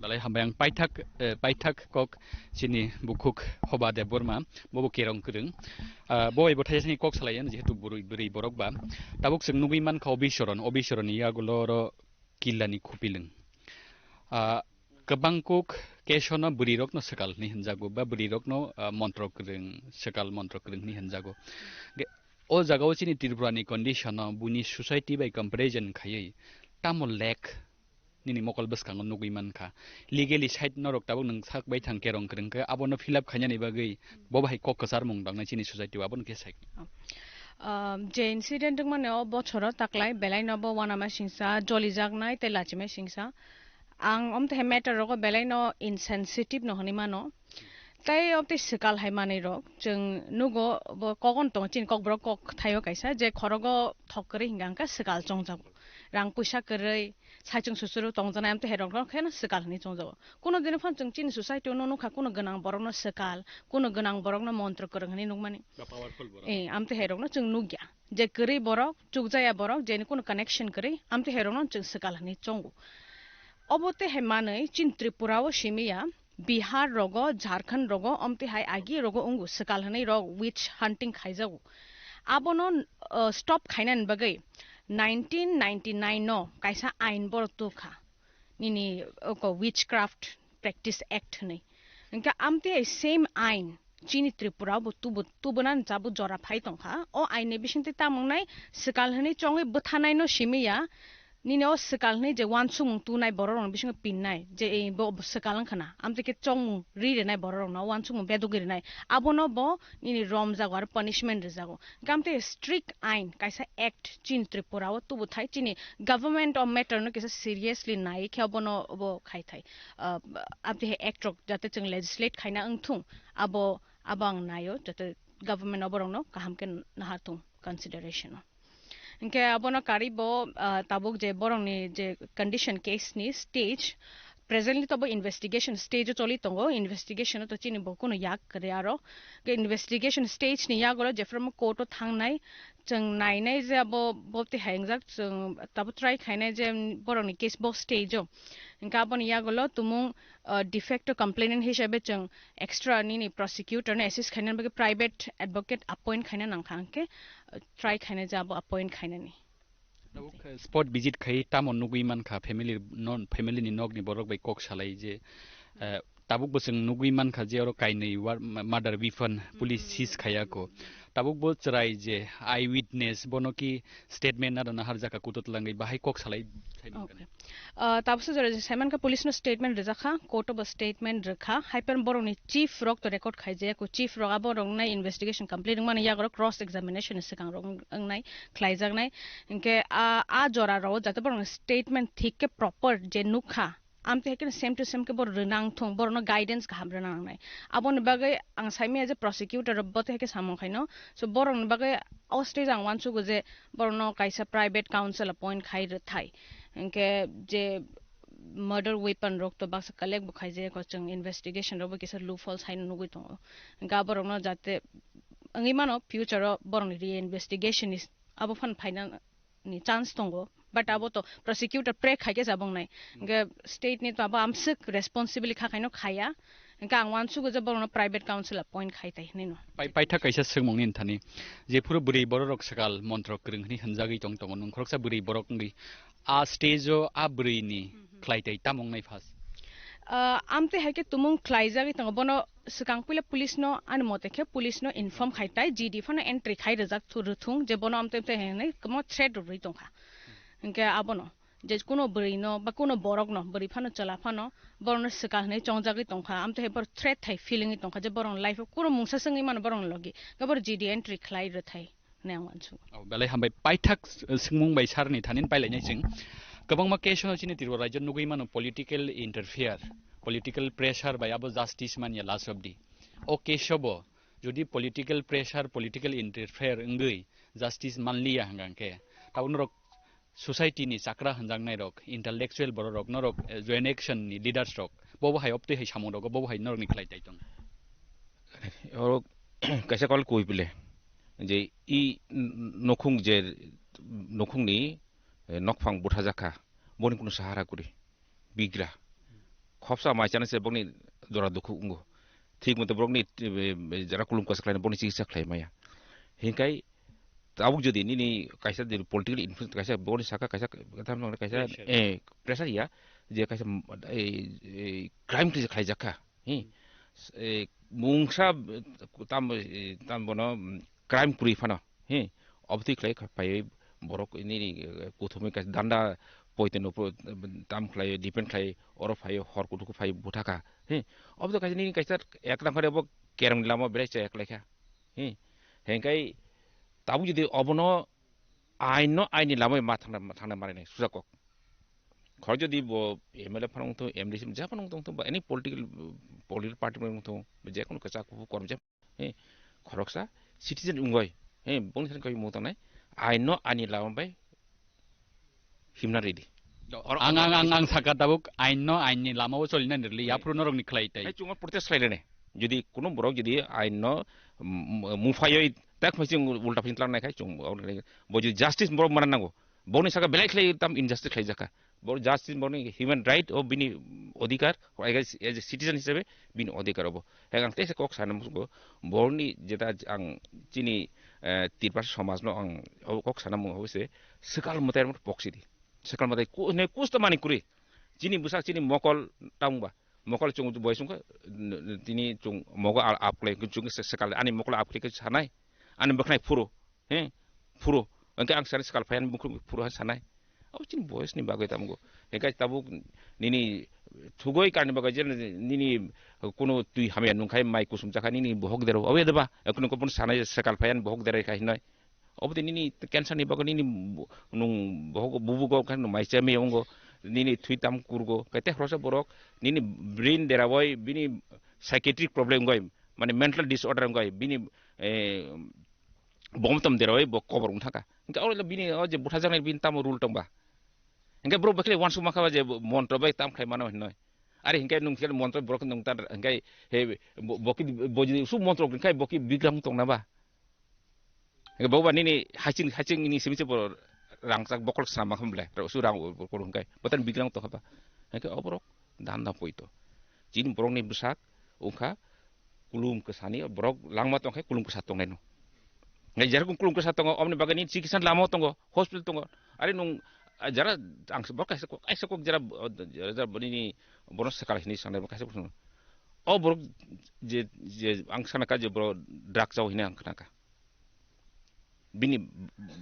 Belai hambai ang paithak, eh, paithak kok chini bukhuk Hoba Debbarma, bobo kerong kwrwng. Ah, bo bai bo thaisani kok salai, jehetu bwrwi, bwrwi borok ba. Tabuk chwng nugwi mankha Obisoron, Obisoron ni yagulo oro Killani Khupilwng. Ah, kwbang kok kesono bwrwi rokno swkal hinwi hinjago, ba bwrwi rokno, ah, montro kwrwng, swkal montro kwrwng hinwi hinjago. Ge-, o jaga o chini Tripura ni condition o buini society bai comparison khaiwi tamo lek nini mokol bwskango nugwi mankha. Legally side norok tabuk nwng sak bai thang kerong kwrwng khe abono fill up khainani bagwi bo bahai kok kwcharmung tangnai chini society o, abono khe sai. Ah, je incident wngmani o bochoro taklai belaino bo uanama singsa, jolijaknai tei lachimai singsa. Ang omthe matter rogo belaino insensitive no hwnwi mano. Tei obtwi swkal hai manwi rok chwng nugo, bo kogon tongo, chini kokborok kok thaio kaisa je khorogo thok kwrwi hingka hingka swkal chongjago, rang puisa kwrwi, saichung suchuru tongjanai, amtwi hai rok no khe swkal hinwi chongjago. Kuno dino phano chwng chini society o no nukha, kuno gwnang borok no swkal, kuno gwnang borok no montro kwrwng hinwi nukmani. Ba powerful borok. Eh, amtwi hai rok no chwng nukya. Je kwrwi borok, chukjaya borok, jeni kuno connection kwrwi, amtwi hai rokno chwng swkal hinwi chongo. Obo tei hai manwi chini Tripura o simi ya, Bihar rogo, Jharkhand rogo, omtwi hai agi rogo wngo swkal hinwi rok witch hunting khaijago. Abono, uh, stop khainani bagwi nineteen ninety-nine no kaisa ain borok tukha. Nini oko Witchcraft Practice Act hinwi. Hingke amtwi hai same ain chini Tripura bo tubu, tubunani chabu jora phai tongkha. O ain ni bisingtwi tamo wngnai swkal hinwi chongwi bwthanai no simi ya. Nini o swkal hinwi je uansukmung tunai borok rokni bisingo pinnai je, eh, bo, bo swkal wngkha na. Amtwi khe chongmung ri rinai borok rokno, uansukmung bedugwi rinai. Abono bo nini romjago aro punishment rijago. Hingke amtwi strict ain kaisa act chini Tripura o tubuthai chini government o matter no kisa seriously nai khe obono obo khai thai. Ah, amtwi hai act rok jate chwng legislate khaina wngthung, abo, abo ang naio jate government oborokno kaham khe naharthung consideration o. Hingke abono karwi bo, ah, tabuk je borokni je condition case ni stage, presently to bo investigation stage o choli tongo, investigation o to chini bo kunu yak kwrwi aro. Ke investigation stage ni yagulo jephru court o thangnai, chwng nainai je abo bobti hai wngjak, chwng tabuk try khainai je borokni case bo stage o. Hingke aboni yagulo tumung, ah, de facto complainant hisabe chwng extra nini prosecutor no assist khainani bagwi private advocate appoint khaina nangkha, hingke, ah, try khainai je abo appoint khainani. Tabuk, eh, spot visit khai tamo nugwi mankha family non, family ni nokni borok bai kok salai je, eh, Tabuk bo chwng nugwi mankha je oro kainwi war-, ma-, murder weapon police seize khaiya ko. Tabuk bo chwrai je eyewitness, bono ki statement na rwna harjaka kuto twlangwi bahai kok salai. Okay. Ah, tabuk se jora je saimankha police no statement rwjakha, court o bo statement rwkha, haiphano borokni chief rok to record khaijaya ko, chief rok abo rok nai investigation complete wngmani yago cross examination ni swkang rok wng-, wngnai, khlaijaknai. Hinkhe a, a jora rok jate borokni statement thik khe proper je nukha, amtwi hai kheno same to same khe borok rwnang thung, borokno guidance kaham rwna nangnai. Aboni bagwi ang saimaya je prosecutor rok bo tei hai khe samung khaino. So borokni bagwi o stage ang uansugo je borokno kaisa private counsel appoint khai rwthai. Hinkhe je murder weapon rok to baksa collect bo khaijak, chwng investigation rok bo kisa loopholes haino nugwi tongo. Hinkhe aborokno jate wngwi mano future o borokni reinvestigation ni abo phan phaina ni chance tongo, but abo to prosecutor pre khai khe jabong nai. Hinkhe state ni to abo amswk responsibility kha khaino khaya. Hinkhe ang uansugo je borokno private counsel appoint khai tai hinwi no. Pai-, paithak kaisa swngmung ni thani, jephuru bwrwi borok rok swkal montro kwrwng hinwi hwnjagwi tong tongo, nwng khoroksa bwrwi borok wngwi a stage o a bwrwi ni khlai tai tamo wngnai first? Ah, amtwi hai khe tumung khlaijagwi tongo, bono swkang puila police no, ani mote khe police no inform khai tai, G D phano entry khai rwjak thu-, rwthung je bono amtwi amtwi hinwi kwbangma threat rwrwi tongkha. Hinkhe abono je kuno bwrwi no ba kuno borok no, bwrwi phano chwla phano borok no swkang hinwi chongjagwi tongkha, amtwi hai borok threat hai feeling wi tongkha je borok ni life o kunu mungsa se wngwi mano borok ni logi, hinkhe borok G D entry khlai rwthai hinwi ang uansugo. Oh, belai hambai. Paithak, eh, swngmung bai sir ni thani pailainai chwng. Kwbangma case no chini Tripura rajyo nugwi mano political interfere, political pressure bai abo justice manya last of the. O case o bo jodi political pressure, political interfere wngwi justice manliya hwnkha khe, tabuk norok society ni chakra hwnjaknai rok, intellectual borok rok, norok, eh, joint action ni leaders rok, bobo hai optwi hai samung rogo, bobo hai norok ni khlai tai tong. Oro kaisa kol kui pile je i n-, nokhung je nokhung ni, eh, nokphang butha jakha, boni kunu sahara kuri bigra khopsa mai chana se boni jora dukhu ungo. Thik moto borokni, eh, jara kulum kwsa khlaina borokni chikitsa khlai maya. Hinkai tabuk jodi nini kaisa de political influence kaisa borokni saka kaisa, kaisa, kaisa, pressure. Eh, pressure ya, je kaisa, eh, eh, crime kisa khlai jakha. Hi. Eh, mungsa, eh, tam, eh, tam bono, mm, crime kuri phano. Hi. Obotwi khlai kha-, phaiwi borok nini, eh, kuthumwi kaisa danda poito no po-, tam khlai, depend khlai, oro phai, hor kuthuk phai buthakha. Hi. Obo to kaisa nini kaisa ek nang khare bo kereng lama belai cha ek laikha. Hi. Hengkai tabuk jodi obono ain no ain ni lamai ma thangna, thangna marinai sujakok. Khorok jodi bo M L A phano wngthung, M D C ja phano wngthung, ba any political, political party phano wngthung, ba je kono kwchak kuphur korom je, he, khoroksa citizen wngoi, he, boni thani koi mung tangnai, ain no ain ni lama bai himna ready. Ang, ang, ang, ang saka tabuk ain no ain ni lama o choli nani rwli, hai, yaphuru norok ni khlai tai. Hai chungo protest khlai rene. Jodi kuno borok jodi ain no, mm, mufaioi tak phai chwng ulta phin tlang nai khai chwng bo jodi justice borok mana nango. Boni saka belai khlai tam injustice khlai jaka. Bo justice boni human right o bini odhikar, as a citizen hisabe bini odhikar obo. Hai ang teisa kok sana musugo, boni jeta ang chini, eh, Tiprasa somaj no ang o kok sana mu hobo se swkal mwtai rok poksi di. Swkal mwtai ku-, ne kusto mani kuri. Chini bwsak chini mokol tangba. Mokol chwng boi chwngkha, n-, n-, tini chwng mogo a-, apklai, chwng se-, sekal ani mokol apklai khe sanai, ani bwkhnai phuru, he, phuru, hwnkhe ang sari sekal phai ani bukhuk phuru ha sanai. Abo chini boyos ni bagwi tamo go. Hwnkhe tabuk nini thugoi karni bagwi je nini kuno twi hamya nungkhai mai kusum chakha nini bohok dero, abo ya deba, kuno kubun sanai sekal phai ani bohok dero khai hinoi. Obo de nini cancer ni bagwi nini bu-, nung bohok bubugo khe nung mai cha miyongo, nini thwi tam kurgo, khe te khoroksa borok nini brain derawoi bini psychiatric problem wngoi, mane mental disorder wngoi, bini, eh, bom tom derawoi bo kobor wng thangkha. Hwnkhe oro bini o je buthajaknai bini tamo rule tongba? Hwnkhe borok bai khe uansuk mankha ba je montro bai tam khlai mano hinoi. Are hwnkhe nung khe montro borok nung ta hwnkhe he bo, bo ki bo jodi su montro hwnkhe bo ki bigram tongna ba? Hwnkhe bo ba nini haching, haching ni simi se bo rangchak bokol sama khum ble, ro su rang bo, bo, bo hwnkhe, bo tan bigrang tongkha ba. Hwnkhe o borok dan da poito. Chini borok ni bwsak wngkha kulum kwsani borok langma tongkhe kulum kwsa tongnai no. Hwnkhe jerokom kulum kwsa tongo, oboni bagwi nini chikitsa lama tongo, hospital tongo. Are nung, ah, jara ang se borok kaisa kok, kaisa kok jara, jara, jara nini bono swkal hinwi sanai bo kaisa kok. O borok je, je ang sana ka je borok drug chao hina ang khna ka. Bini,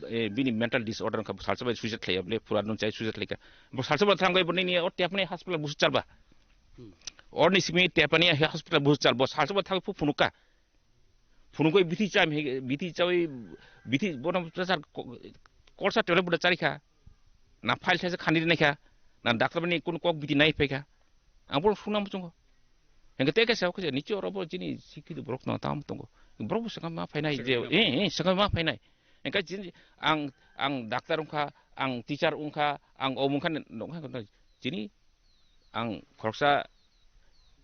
eh, bini mental disorder wngkha, salsa bai suicide khlaiya bole, pura nun chai suicide khlaika. Bo salsa bai thangbai bo nini o tepani hospital busu chalba. Hmm. Or ni simi tepani hospital busu chalbo, salsa bai thangbai phu phunukka. Phunukoi bithi cham he, bithi chawi, bithi bono pressure ko-, kolsa tole buda charikha. Na file thaisa khani naikha. Na doctor bani kun kok bithi nai phaikha. Ang bono suna muchungo. Hengke teke sa khe niche oro bo chini sikhi borok no tam tongo. Borok bo saka ma phainai je, eh, eh, saka ma phainai. Hengke chini ang, ang doctor wngkha, ang teacher wngkha, ang omo wngkha, nokha chini ang khoroksa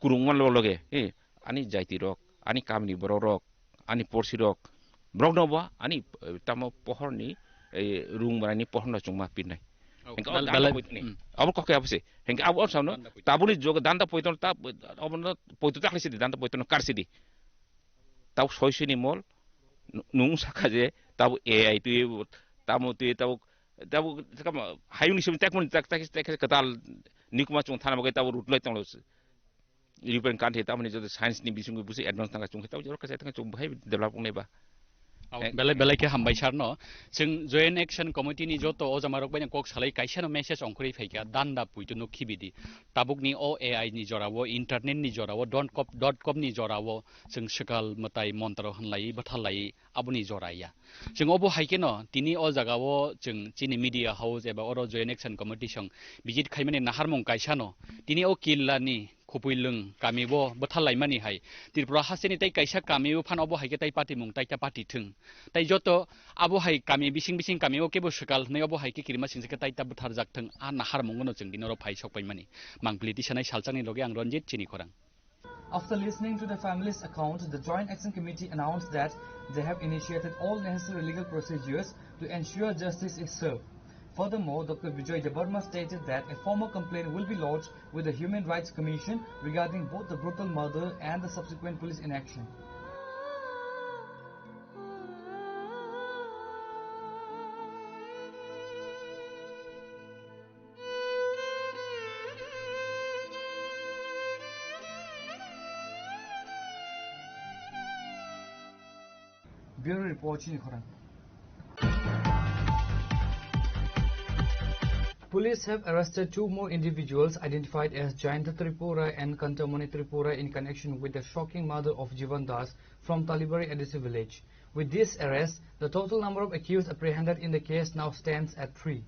kurungma loge, eh, ani jaiti rok, ani kamini borok rok, ani porsi rok, borok no bo ani, eh, tamo pohor ni, eh, rung manani pohor no chungma pirnai. Oh, hengke bel-, danda belai, poitoni. Hmm. Abo kok ya bose. Hengke abo samno danda poitoni. Tabuni jog danda poitoni ta, abo no poito takli sidi danda poitoni kar sidi. Tab soi sini mol nu-, nung saka je tab A I tu tamo tu tab tab kama hayung ni simi tak mun tak tak tak ketal nikuma chung thana bagai tab rutlai tonglo. European country tamoni joto science ni bisingwi busi advance tangka chungkhe tamo jorok kasa tangka chung bahai develop wngnai ba. Au, eh, belai belai khe hambai sir no. Chwng Joint Action Committee ni joto o jama rok bai kok salai kaisa no message ongkhorwi phaikha danda puitu no khibidi. Tabuk ni o A I ni jora o, internet ni jora o, dot com, dot com ni jora o chwng swkal mwtai montro hwnlai bwtharlai aboni jora ya. Chwng obo hai kheno tini o jaga o chwng chini media house eba oro Joint Action Committee song visit khaimani naharmung kaisa no tini o killa ni Khupui lwng kami bo bwthar laimani hai Tripura hasteni tei kaisa kami bo phano bo hai khe tai party mung tai ta party thwng. Tai joto abo hai kami bising bising kami o kebo swkal hwnwi obo hai khe kirima singsa khe tai ta bwthar jak thwng a nahar mung no chwng dino ro phai sok paimani. Mangpili tisanai salchangni loge ang Ranjit chini khorang. After listening to the family's account, the Joint Action Committee announced that they have initiated all necessary legal procedures to ensure justice is served. Furthermore, Doctor Bijoy Debbarma stated that a formal complaint will be lodged with the Human Rights Commission regarding both the brutal murder and the subsequent police inaction. Bureau Report, chini khorang. Police have arrested two more individuals identified as Jayanta Tripura and Kantamoni Tripura in connection with the shocking murder of Jivan Das from Talibari A D C village. With this arrest, the total number of accused apprehended in the case now stands at three.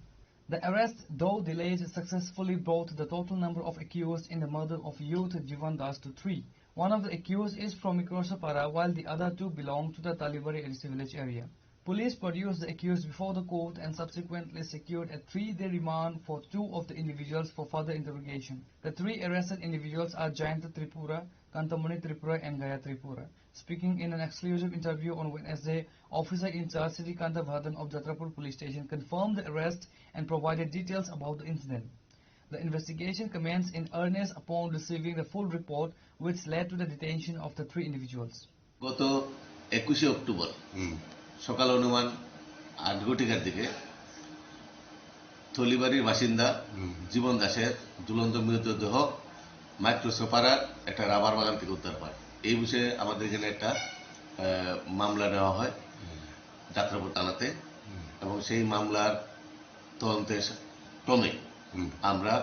The arrest, though delayed, successfully brought the total number of accused in the murder of youth Jivan Das to three. One of the accused is from Mikrosapara, while the other two belong to the Talibari A D C village area. Police produced the accused before the court and subsequently secured a three-day remand for two of the individuals for further interrogation. The three arrested individuals are Jayanta Tripura, Kantamoni Tripura and Gaya Tripura. Speaking in an exclusive interview on Wednesday, officer in charge Srikanta Bhadan of Jatrapur Police Station confirmed the arrest and provided details about the incident. The investigation commenced in earnest upon receiving the full report, which led to the detention of the three individuals. গত একুশে অক্টোবর হুম। সকাল অনুমান আট ঘটিকার দিকে থলিবাড়ির বাসিন্দা হুম। জীবন দাসের ঝুলন্ত মৃতদেহ মাইক্রোসোপাড়ার একটা রাবার বাগান থেকে উদ্ধার হয়। এই বিষয়ে আমাদের এখানে একটা, আহ, মামলা নেওয়া হয় হুম। যাত্রাপুর থানাতে হুম। এবং সেই মামলার তদন্তে ক্রমে হুম। আমরা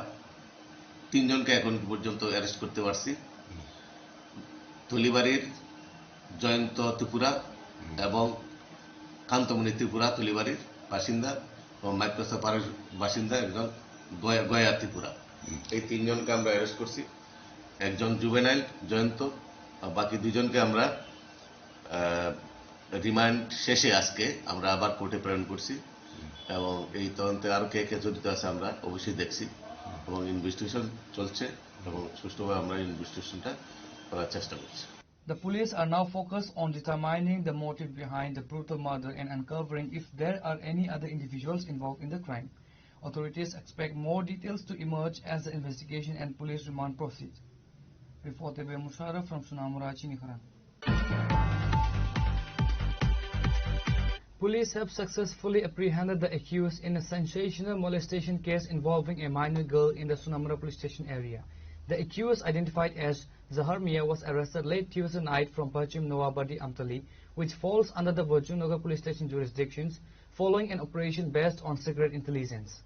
তিনজনকে এখন পর্যন্ত অ্যারেস্ট করতে পারছি। হুম। থলিবাড়ির জয়ন্ত ত্রিপুরা হুম। এবং কান্তমণি ত্রিপুরা থলিবাড়ির বাসিন্দা এবং মাইক্রোসোপাড়ার বাসিন্দা একজন গয়া, গয়া ত্রিপুরা। হুম। এই তিনজনকে আমরা অ্যারেস্ট করছি। একজন জুভেনাইল জয়ন্ত, আর বাকি দুইজনকে আমরা, আহ, রিমান্ড শেষে আজকে আমরা আবার কোর্টে প্রেরণ করছি হুম। এবং এই তদন্তে আরো কে কে জড়িত আছে আমরা অবশ্যই দেখছি হুম। এবং ইনভেস্টিগেশন চলছে এবং সুষ্ঠুভাবে আমরা ইনভেস্টিগেশনটা করার চেষ্টা করছি। The police are now focused on determining the motive behind the brutal murder and uncovering if there are any other individuals involved in the crime. Authorities expect more details to emerge as the investigation and police remand proceed. Report by Musharraf from Sonamura, Chinikhara. Police have successfully apprehended the accused in a sensational molestation case involving a minor girl in the Sonamura police station area. The accused, identified as Zahar Mia, was arrested late Tuesday night from Pachim Noabadi Amtali, which falls under the Bhojnagar Police Station jurisdictions, following an operation based on secret intelligence.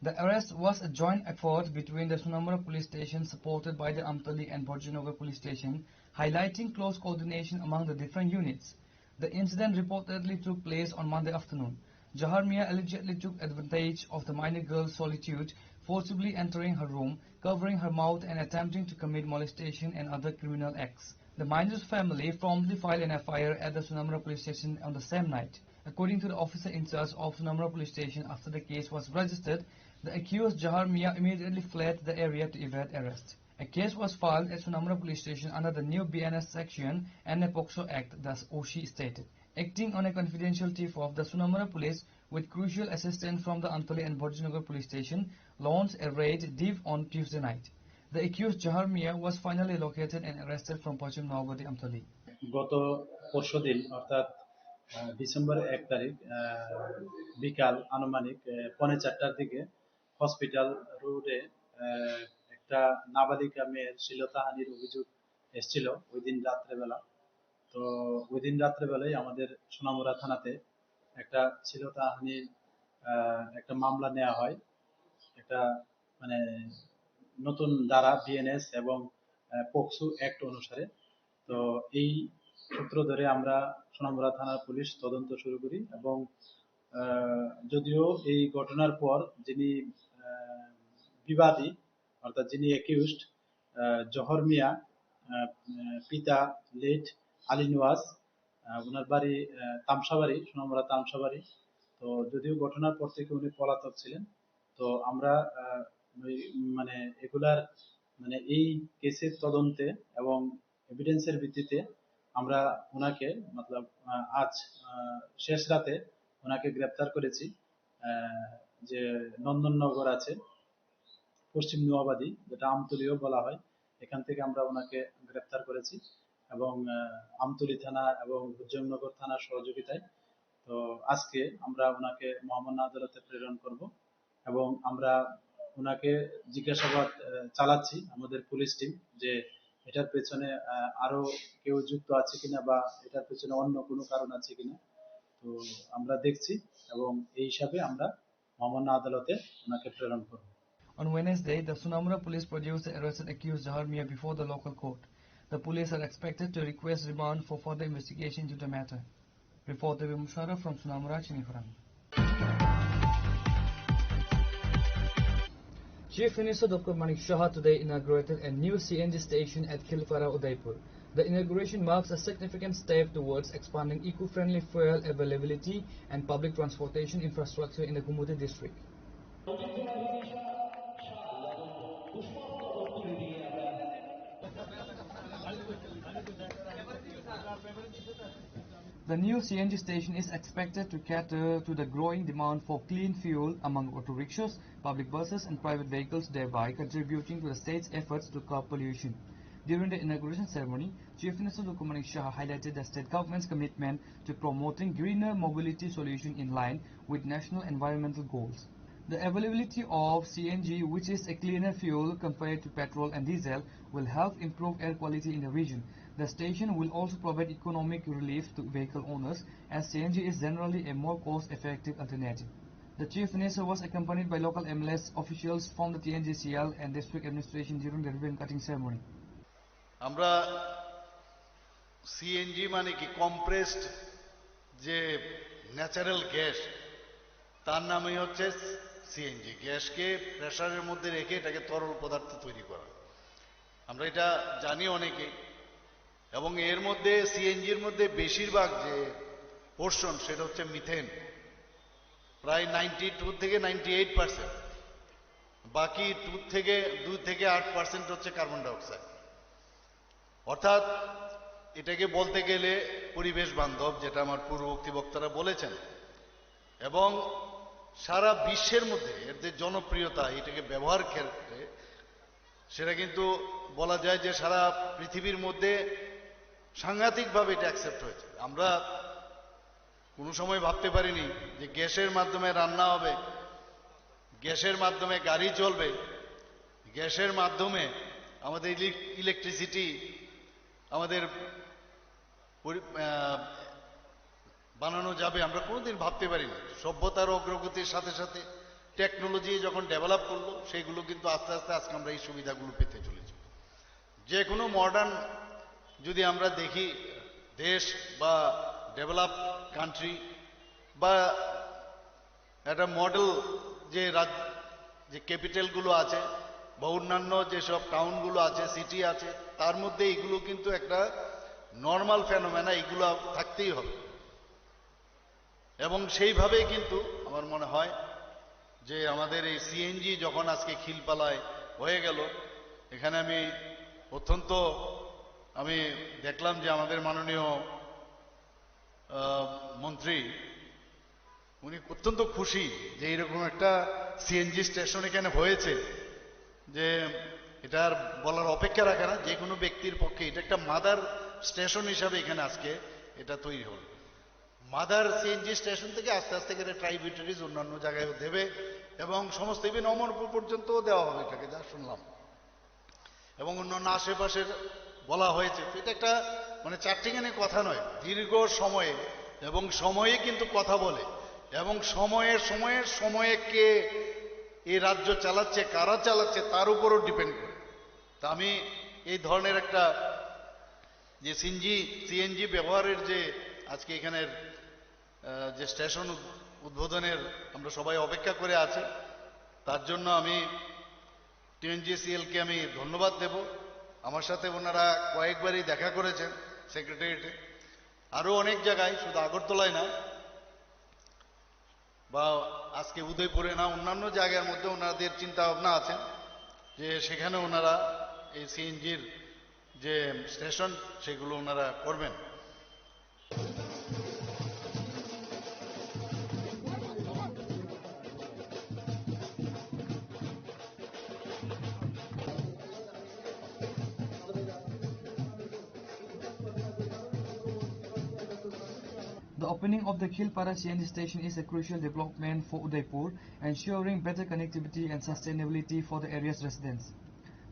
The arrest was a joint effort between the Sonamura Police Station, supported by the Amtali and Bhojnagar Police Station, highlighting close coordination among the different units. The incident reportedly took place on Monday afternoon. Jahar Mia allegedly took advantage of the minor girl's solitude, forcibly entering her room, covering her mouth, and attempting to commit molestation and other criminal acts. The minor's family promptly filed an F I R at the Sonamura police station on the same night. According to the officer in charge of Sonamura police station, after the case was registered, the accused Jahar Mia immediately fled the area to evade arrest. A case was filed at Sonamura police station under the new B N S section and the POCSO Act, the O C stated. Acting on a confidential tip of the Sonamura police, with crucial assistance from the Amtali and Bhojnagar police station, launched a raid deep on Tuesday night. The accused Jahar Mia was finally located and arrested from Pachim Noabadi Amtali. গত পরশু দিন, অর্থাৎ আহ, ডিসেম্বর এক তারিখ, আহ, বিকাল আনুমানিক আহ, পৌনে চারটার দিকে হসপিটাল রোডে আহ, একটা নাবালিকা মেয়ের শ্লীলতাহানির অভিযোগ এসেছিল ওই দিন রাত্রেবেলা। তো ওই দিন রাত্রেবেলায় আমাদের সোনামুড়া থানাতে একটা শ্লীলতাহানির আহ, একটা মামলা নেওয়া হয়। একটা মানে নতুন ধারা বিএনএস এবং আহ, পোক্সো অ্যাক্ট অনুসারে। তো এই সূত্র ধরে আমরা সোনামুড়া থানার পুলিশ তদন্ত শুরু করি এবং আহ, যদিও এই ঘটনার পর যিনি আহ, বিবাদী, অর্থাৎ যিনি অ্যাকিউজড, জহর মিয়া, আহ, আহ, পিতা লেট আলী নওয়াজ, আহ, ওনার বাড়ি আহ, তামসাবাড়ি, সোনামুড়া তামসাবাড়ি। তো যদিও ঘটনার পর থেকে উনি পলাতক ছিলেন, তো আমরা আহ, ওই, মানে এগুলার মানে এই কেসের তদন্তে এবং এভিডেন্সের ভিত্তিতে আমরা ওনাকে, মতলব আহ, আজ আহ, শেষ রাতে ওনাকে গ্রেপ্তার করেছি। আহ, যে নন্দননগর আছে, পশ্চিম নোয়াবাদী, যেটা আমতলিও বলা হয়, এখান থেকে আমরা ওনাকে গ্রেপ্তার করেছি এবং আহ, আমতলি থানা এবং ভুজনগর থানার সহযোগিতায়। তো আজকে আমরা ওনাকে মহামান্য আদালতে প্রেরণ করব এবং আমরা ওনাকে জিজ্ঞাসাবাদ আহ, চালাচ্ছি, আমাদের পুলিশ টিম, যে এটার পেছনে আহ, আরো কেউ যুক্ত আছে কিনা বা এটার পেছনে অন্য কোনো কারণ আছে কিনা। তো আমরা দেখছি এবং এই হিসাবে আমরা মহামান্য আদালতে ওনাকে প্রেরণ করব। On Wednesday, the Sonamura police produced the arrested accused Jahar Mia before the local court. The police are expected to request remand for further investigation into the matter. Reporter Musharraf from Sonamura, Chinikhurang. Chief Minister Doctor Manik Saha today inaugurated a new C N G station at Khelpara, Udaipur. The inauguration marks a significant step towards expanding eco-friendly fuel availability and public transportation infrastructure in the Gumoti district. The new C N G station is expected to cater to the growing demand for clean fuel among auto rickshaws, public buses, and private vehicles, thereby contributing to the state's efforts to curb pollution. During the inauguration ceremony, Chief Minister Doctor Manik Saha highlighted the state government's commitment to promoting greener mobility solution in line with national environmental goals. The availability of C N G, which is a cleaner fuel compared to petrol and diesel, will help improve air quality in the region. The station will also provide economic relief to vehicle owners, as C N G is generally a more cost-effective alternative. The Chief Minister was accompanied by local M L As, officials from the T N G C L and district administration during the ribbon cutting ceremony. আমরা সিএনজি মানে কি, কম্প্রেসড যে natural gas, তার নামই হচ্ছে সিএনজি। গ্যাসকে প্রেশারের মধ্যে রেখে এটাকে তরল পদার্থ তৈরি করা, আমরা এটা জানি অনেকেই। এবং এর মধ্যে, সিএনজির মধ্যে বেশিরভাগ যে পোর্শন, সেটা হচ্ছে মিথেন, প্রায় নাইনটি টু থেকে নাইনটি এইট পার্সেন্ট। বাকি টু থেকে, দুই থেকে আট পার্সেন্ট হচ্ছে কার্বন ডাইঅক্সাইড। অর্থাৎ এটাকে বলতে গেলে পরিবেশ বান্ধব, যেটা আমার পূর্ববর্তী বক্তারা বলেছেন। এবং সারা বিশ্বের মধ্যে এর যে জনপ্রিয়তা, এটাকে ব্যবহার ক্ষেত্রে, সেটা কিন্তু বলা যায় যে সারা পৃথিবীর মধ্যে সাংঘাতিকভাবে এটা অ্যাকসেপ্ট হয়েছে। আমরা কোনো সময় ভাবতে পারিনি যে গ্যাসের মাধ্যমে রান্না হবে, গ্যাসের মাধ্যমে গাড়ি চলবে, গ্যাসের মাধ্যমে আমাদের ইলেক-, ইলেকট্রিসিটি, আমাদের পরি-, আহ, বানানো যাবে, আমরা কোনোদিন ভাবতে পারিনি। সভ্যতার অগ্রগতির সাথে সাথে টেকনোলজি যখন ডেভেলপ করলো, সেগুলো কিন্তু আস্তে আস্তে আজকে আমরা এই সুবিধাগুলো পেতে চলেছি। যে কোনো মডার্ন যদি আমরা দেখি দেশ বা ডেভেলপ কান্ট্রি বা একটা মডেল যে রাজ-, যে ক্যাপিটালগুলো আছে বা অন্যান্য যেসব টাউনগুলো আছে, সিটি আছে, তার মধ্যে এগুলো কিন্তু একটা নর্মাল ফেনোমেনা, এগুলো থাকতেই হবে। এবং সেইভাবেই কিন্তু আমার মনে হয় যে আমাদের এই সিএনজি যখন আজকে খিলপালায় হয়ে গেল, এখানে আমি অত্যন্ত, আমি দেখলাম যে আমাদের মাননীয়, আহ, মন্ত্রী, উনি অত্যন্ত খুশি যে এরকম একটা সিএনজি স্টেশন এখানে হয়েছে, যে এটা আর বলার অপেক্ষা রাখে না, যে কোনো ব্যক্তির পক্ষে এটা একটা মাদার স্টেশন হিসাবে এখানে আজকে এটা তৈরি হলো। মাদার সিএনজি স্টেশন থেকে আস্তে আস্তে করে ট্রাইবিউটারিজ অন্যান্য জায়গায়ও দেবে এবং সমস্ত ইভেন অমরপুর পর্যন্তও দেওয়া হবে এটাকে, যা শুনলাম। এবং অন্যান্য আশেপাশের বলা হয়েছে। তো এটা একটা মানে চারটিখানি কথা নয়, দীর্ঘ সময়ে, এবং সময়ে কিন্তু কথা বলে, এবং সময়ে, সময়ে, সময়ে কে এই রাজ্য চালাচ্ছে, কারা চালাচ্ছে, তার উপরও ডিপেন্ড করে। তা আমি এই ধরনের একটা যে সিএনজি, সিএনজি ব্যবহারের যে আজকে এখানের, আহ, যে স্টেশন উদ-, উদ্বোধনের আমরা সবাই অপেক্ষা করে আছি, তার জন্য আমি টিএনজিসিএলকে আমি ধন্যবাদ দেব। আমার সাথে ওনারা কয়েকবারই দেখা করেছেন সেক্রেটারিয়েটে। আরও অনেক জায়গায়, শুধু আগরতলায় না, বা আজকে উদয়পুরে না, অন্যান্য জায়গার মধ্যে ওনাদের চিন্তা ভাবনা আছে যে সেখানে ওনারা এই সিএনজির যে স্টেশন, সেগুলো ওনারা করবেন। The opening of the Khilpara C N G station is a crucial development for Udaipur, ensuring better connectivity and sustainability for the area's residents.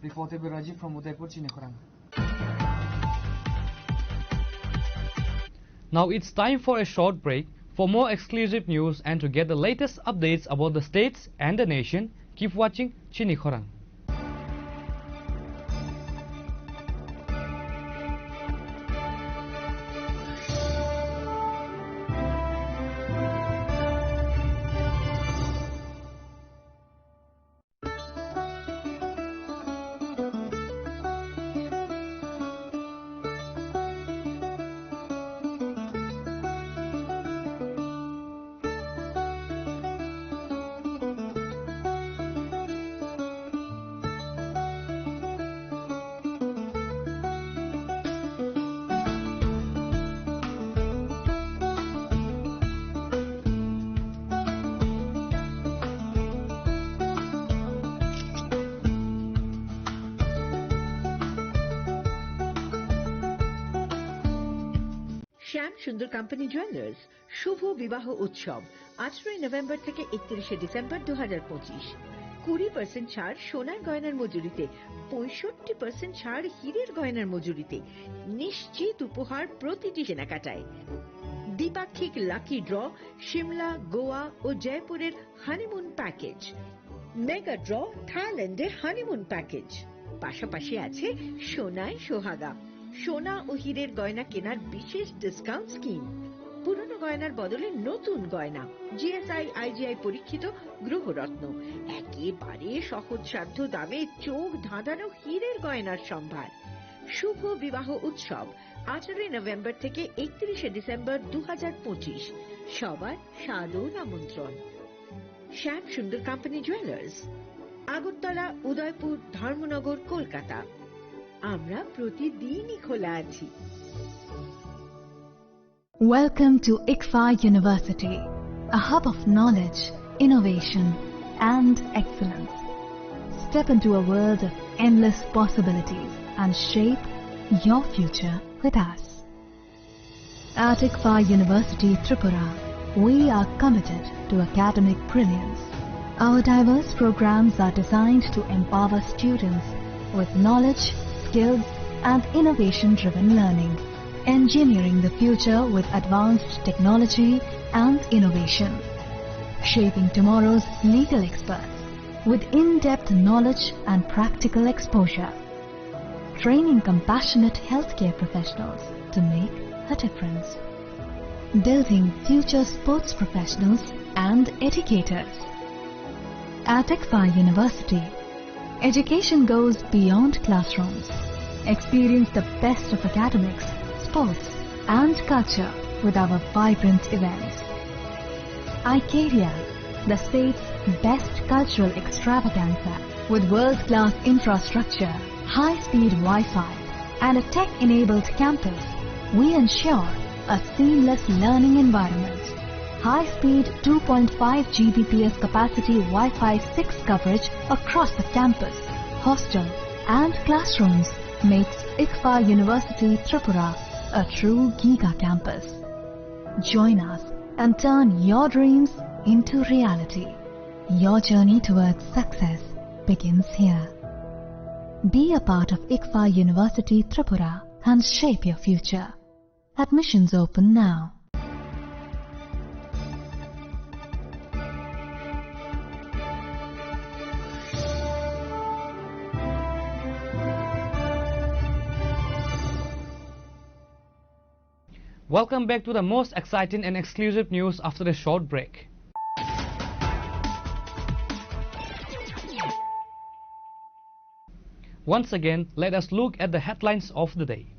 Reporter Rajiv from Udaipur, Chinikhorang. Now it's time for a short break. For more exclusive news and to get the latest updates about the states and the nation, keep watching Chinikhorang. Shyam Sundar company jewellers শুভ বিবাহ উৎসব আঠারোই নভেম্বর থেকে একত্রিশে ডিসেম্বর দু হাজার পঁচিশ। কুড়ি পার্সেন্ট ছাড় সোনার গয়নার মজুরিতে, পঁয়ষট্টি পার্সেন্ট ছাড় হীরের গয়নার মজুরিতে, নিশ্চিত উপহার প্রতিটি কেনাকাটায়। দ্বিপাক্ষিক লাকি ড্র, সিমলা, গোয়া ও জয়পুরের হানিমুন প্যাকেজ, মেগা ড্র, থাইল্যান্ডের হানিমুন প্যাকেজ, পাশাপাশি আছে সোনায় সোহাগা, সোনা ও হীরের গয়না কেনার বিশেষ ডিসকাউন্ট স্কিম, পুরনো গয়নার বদলে নতুন গয়না, জিএসআই আইজিআই পরীক্ষিত গ্রহরত্ন, একেবারে সহজসাধ্য দামে চোখ ধাঁধানো হীরের গয়নার সম্ভার। শুভ বিবাহ উৎসব আঠারোই নভেম্বর থেকে একত্রিশে ডিসেম্বর দু হাজার পঁচিশ। সবার সাদর আমন্ত্রণ। Shyam Sundar company jewellers, Agartala, Udaipur, Dharmanagar, Kolkata. আমরা প্রতিদিনই খোলা আছি। Welcome to ICFAI University, a hub of knowledge, innovation, and excellence. Step into a world of endless possibilities and shape your future with us. At ICFAI University Tripura, we are committed to academic brilliance. Our diverse programs are designed to empower students with knowledge, skills, and innovation-driven learning. Engineering the future with advanced technology and innovation. Shaping tomorrow's legal experts with in-depth knowledge and practical exposure. Training compassionate healthcare professionals to make a difference. Building future sports professionals and educators. At ICFAI University, education goes beyond classrooms. Experience the best of academics, sports, and culture with our vibrant events. Icaria, the state's best cultural extravaganza, with world-class infrastructure, high-speed Wi-Fi, and a tech-enabled campus, we ensure a seamless learning environment. High-speed two point five G B P S capacity Wi-Fi six coverage across the campus, hostel, and classrooms makes ICFAI University Tripura a true giga campus. Join us and turn your dreams into reality. Your journey towards success begins here. Be a part of ICFAI University Tripura and shape your future. Admissions open now. Welcome back to the most exciting and exclusive news after a short break. Once again, let us look at the headlines of the day.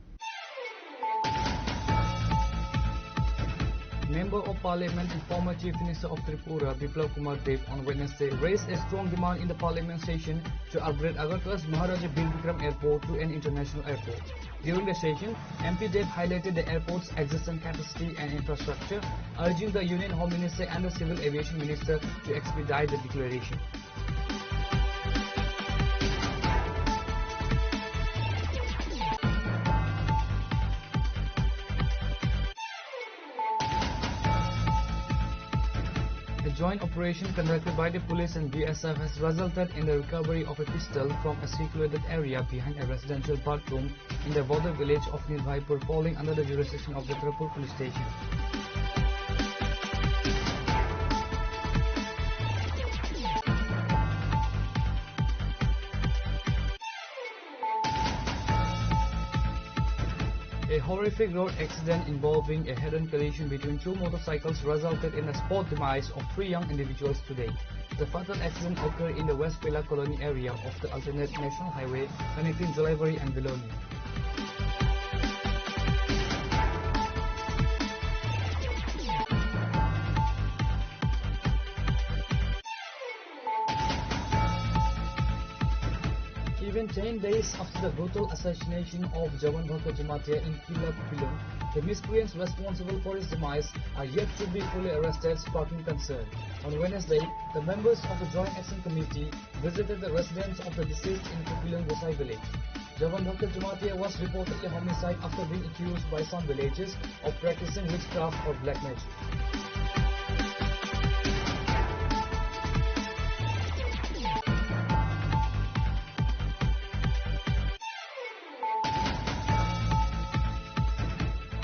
Member of Parliament and former Chief Minister of Tripura, Biplab Kumar Deb, on Wednesday raised a strong demand in the Parliament session to upgrade Agartala's Maharaja Bir Bikram Airport to an international airport. During the session, M P Deb highlighted the airport's existing capacity and infrastructure, urging the Union Home Minister and the Civil Aviation Minister to expedite the declaration. A joint operation conducted by the police and B S F has resulted in the recovery of a pistol from a secluded area behind a residential bathroom in the border village of Nirbhaypur, falling under the jurisdiction of the Tarapur police station. A horrific road accident involving a head-on collision between two motorcycles resulted in the spot demise of three young individuals today. The fatal accident occurred in the West Pella Colony area of the alternate national highway connecting Jolaibari and Belonia. Even ten days after the brutal assassination of Jawan Bhakta Jamatia in Killa Kupilung, the miscreants responsible for his demise are yet to be fully arrested, sparking concern. On Wednesday, the members of the Joint Action Committee visited the residence of the deceased in Kupilung Gosai village. Jawan Bhakta Jamatia was reportedly homicide after being accused by some villagers of practicing witchcraft or black magic.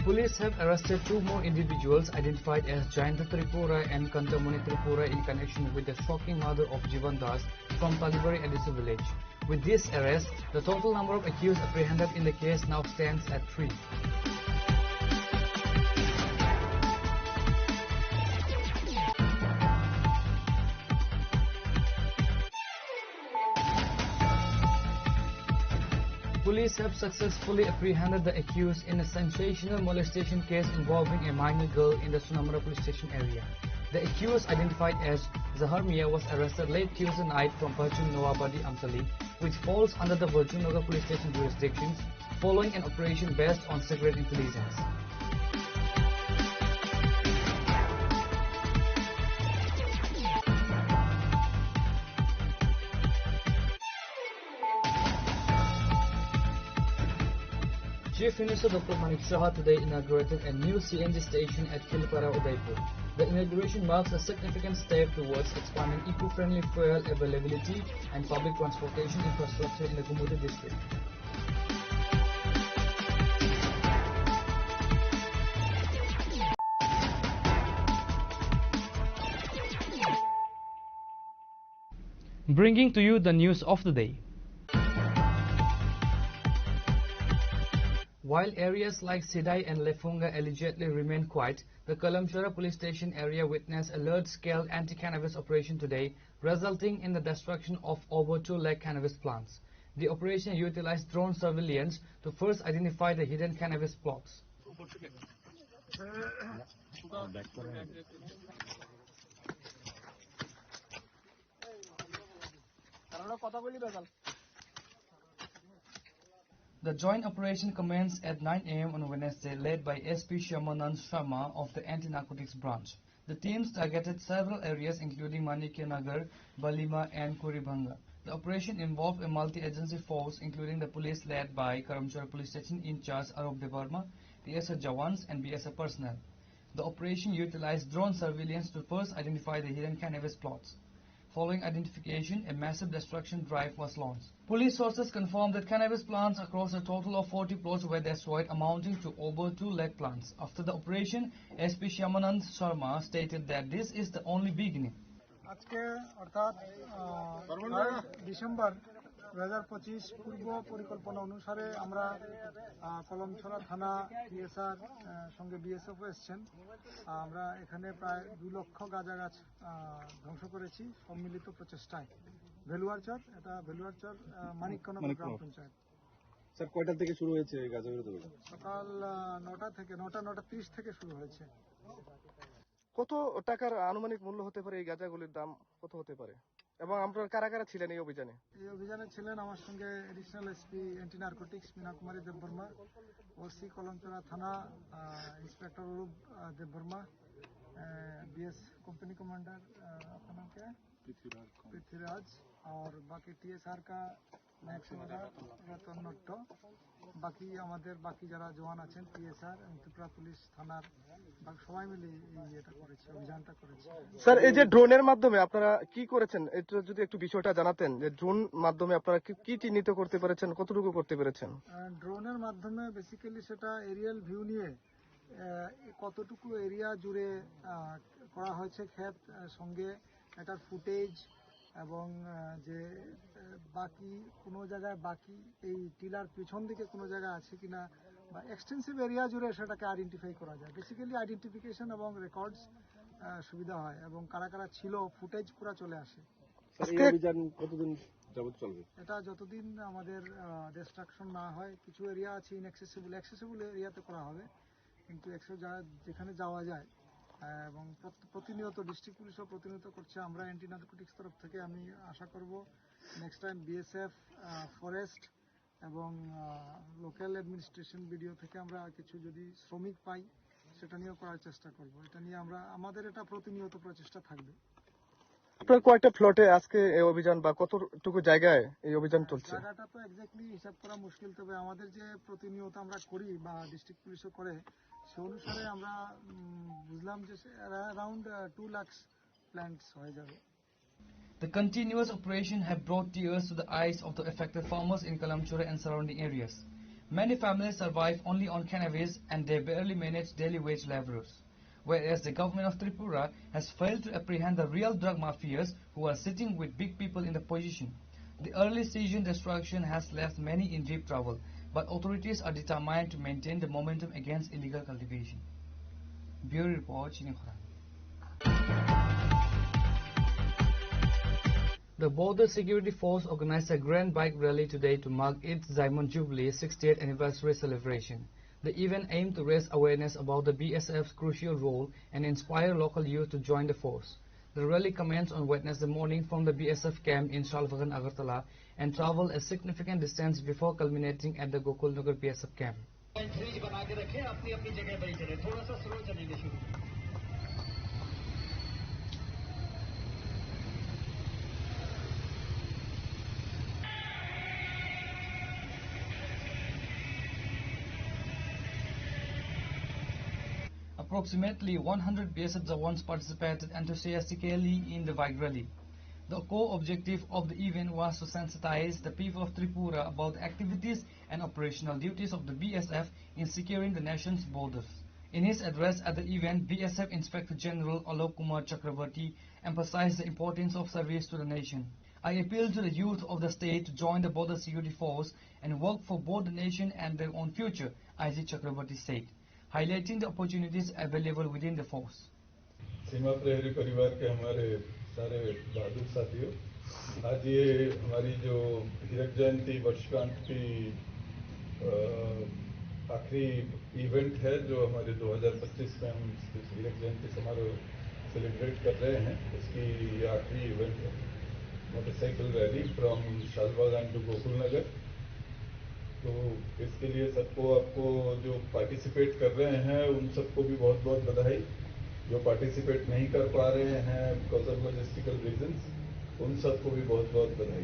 Police have arrested two more individuals identified as Jayanta Tripura and Kantamoni Tripura in connection with the shocking murder of Jivan Das from Talibari Addisu village. With this arrest, the total number of accused apprehended in the case now stands at three. Police have successfully apprehended the accused in a sensational molestation case involving a minor girl in the Sonamura police station area. The accused, identified as Zahar Mia, was arrested late Tuesday night from Bhajung Noabadi Amtali, which falls under the Bhajung Nagar police station jurisdiction, following an operation based on secret intelligence. Chief Minister Doctor Manik Saha today inaugurated a new C N G station at Khelpara, Udaipur. The inauguration marks a significant step towards expanding eco-friendly fuel availability and public transportation infrastructure in the Gumoti district. Bringing to you the news of the day. While areas like Sidai and Lefunga allegedly remain quiet, the Kalamchara police station area witnessed a large-scale anti-cannabis operation today, resulting in the destruction of over two lakh cannabis plants. The operation utilized drone surveillance to first identify the hidden cannabis plots. The joint operation commenced at nine a m on Wednesday, led by S P Shyamanand Sharma of the Anti-Narcotics Branch. The teams targeted several areas, including Manikya Nagar, Balima, and Kuribhanga. The operation involved a multi-agency force, including the police led by Karamchara Police Station in-charge Arup Debbarma, T S F jawans, and B S F personnel. The operation utilized drone surveillance to first identify the hidden cannabis plots. Following identification, a massive destruction drive was launched. Police sources confirmed that cannabis plants across a total of forty plots were destroyed, amounting to over two lakh plants. After the operation, S P Shyamanand Sharma stated that this is the only beginning. আজকে অর্থাৎ, আহ, third December দুই হাজার পঁচিশ পূর্ব পরিকল্পনা অনুসারে আমরা, আহ, কলমছড়া থানা টিএসআর, আহ, সঙ্গে বিএসএফ এসছেন। আমরা এখানে প্রায় দুই লক্ষ গাঁজা গাছ, আহ, ধ্বংস করেছি সম্মিলিত প্রচেষ্টায়। ভেলুয়ারচর, এটা ভেলুয়ারচর, আহ, মানিকনগর মানিকনগর। গ্রাম পঞ্চায়েত। স্যার, কয়টা থেকে শুরু হয়েছে এই গাঁজা বিরোধী অভিযান? সকাল, আহ, নটা থেকে, নটা, নটা ত্রিশ থেকে শুরু হয়েছে। কত টাকার আনুমানিক মূল্য হতে পারে এই গাঁজাগুলির দাম? কত হতে পারে? এবং আপনারা কারা কারা ছিলেন এই অভিযানে? এই অভিযানে ছিলেন আমার সঙ্গে additional SP anti narcotics Meena Kumari Debbarma, OC Kalamchara থানা, আহ, ইন্সপেক্টর অরূপ, আহ, দেববর্মা, আহ, বিএস কোম্পানি কমান্ডার, আহ, আপনার নাম क्या है? पृथ्वीराज। पृथ्वीराज। और बाकी टीएसआर का नेक्स्ट वाला रतन नट्ट। বাকি আমাদের বাকি যারা জওয়ান আছেন, টিএসআর এবং ত্রিপুরা পুলিশ থানার, বাকি সবাই মিলে এই ইয়েটা করেছি, অভিযানটা করেছি। স্যার, এই যে ড্রোনের মাধ্যমে আপনারা কি করেছেন, এটা যদি একটু বিষয়টা জানাতেন, যে ড্রোন মাধ্যমে আপনারা কি, কি চিহ্নিত করতে পেরেছেন, কতটুকু করতে পেরেছেন? আহ, ড্রোনের মাধ্যমে বেসিক্যালি সেটা এরিয়াল ভিউ নিয়ে, আহ, কতটুকু এরিয়া জুড়ে, আহ, করা হয়েছে ক্ষেত, আহ, সঙ্গে এটার ফুটেজ এবং, আহ, যে, আহ, বাকি কোনো জায়গায় বাকি এই টিলার পিছন দিকে কোনো জায়গা আছে কিনা বা এক্সটেন্সিভ এরিয়া জুড়ে সেটাকে আইডেন্টিফাই করা যায়। বেসিক্যালি আইডেন্টিফিকেশন এবং রেকর্ডস, আহ, সুবিধা হয় এবং কারা কারা ছিল ফুটেজ পুরা চলে আসে। স্যার, এই আজকে অভিযান কতদিন যাবত চলবে? এটা যতদিন আমাদের, আহ, ডিস্ট্রাকশন না হয়, কিছু এরিয়া আছে ইনঅ্যাক্সেসিবল, অ্যাক্সেসিবল এরিয়াতে করা হবে, কিন্তু একশো যা-, যেখানে যাওয়া যায়, আহ, এবং প্রত-, প্রতিনিয়ত ডিস্ট্রিক্ট পুলিশও প্রতিনিয়ত করছে, আমরা অ্যান্টি নারকোটিক্স তরফ থেকে আমি আশা করব নেক্সট টাইম বিএসএফ, আহ, ফরেস্ট এবং, আহ, লোকাল অ্যাডমিনিস্ট্রেশন বিডিও থেকে আমরা কিছু যদি শ্রমিক পাই, সেটা নিয়েও করার চেষ্টা করব। এটা নিয়ে আমরা, আমাদের এটা প্রতিনিয়ত প্রচেষ্টা থাকবে। আপনার কয়েকটা প্লটে আজকে এই অভিযান বা কতটুকু জায়গায় এই অভিযান চলছে? জায়গাটা তো এক্স্যাক্টলি হিসাব করা মুশকিল, তবে আমাদের যে প্রতিনিয়ত আমরা করি বা ডিস্ট্রিক্ট পুলিশও করে, সে অনুসারে আমরা, উম, বুঝলাম যে অ্যারাউন্ড, আহ, টু লাখ প্ল্যান্টস হয়ে যাবে। The continuous operation have brought tears to the eyes of the affected farmers in Kalamchura and surrounding areas. Many families survive only on cannabis and they barely manage daily wage laborers. Whereas the government of Tripura has failed to apprehend the real drug mafias who are sitting with big people in the position. The early season destruction has left many in deep trouble, but authorities are determined to maintain the momentum against illegal cultivation. Bureau report, Chini Khorang. The Border Security Force organized a grand bike rally today to mark its Diamond Jubilee sixtieth anniversary celebration. The event aimed to raise awareness about the B S F's crucial role and inspire local youth to join the force. The rally commenced on Wednesday morning from the B S F camp in Shalbaghan, Agartala, and traveled a significant distance before culminating at the Gokul Nagar B S F camp. Freeze बना के रखें, अपनी अपनी जगह पर ही चलें, थोड़ा सा स्लो चलेंगे शुरू में। Approximately one hundred B S F Jawans participated enthusiastically in the bike rally. The core objective of the event was to sensitize the people of Tripura about the activities and operational duties of the B S F in securing the nation's borders. In his address at the event, B S F Inspector General Alok Kumar Chakraborty emphasized the importance of service to the nation. "I appeal to the youth of the state to join the Border Security Force and work for both the nation and their own future," I G Chakraborty said, highlighting the opportunities available within the force. सीमा प्रहरी परिवार के हमारे सारे बहादुर साथियों, आज ये हमारी जो हीरक जयंती वर्षगांठ की, अ, आखिरी इवेंट है, जो हमारे दो हज़ार पच्चीस में हम इस हीरक जयंती समारोह सेलिब्रेट कर रहे हैं, इसकी ये आखिरी इवेंट है। Motorcycle rally from Shalbagan to Gokul Nagar। तो इसके लिए सबको, आपको जो पार्टिसिपेट कर रहे हैं, उन सबको भी बहुत बहुत बधाई। जो पार्टिसिपेट नहीं कर पा रहे हैं बिकॉज ऑफ लॉजिस्टिकल रीजंस, उन सबको भी बहुत बहुत बधाई।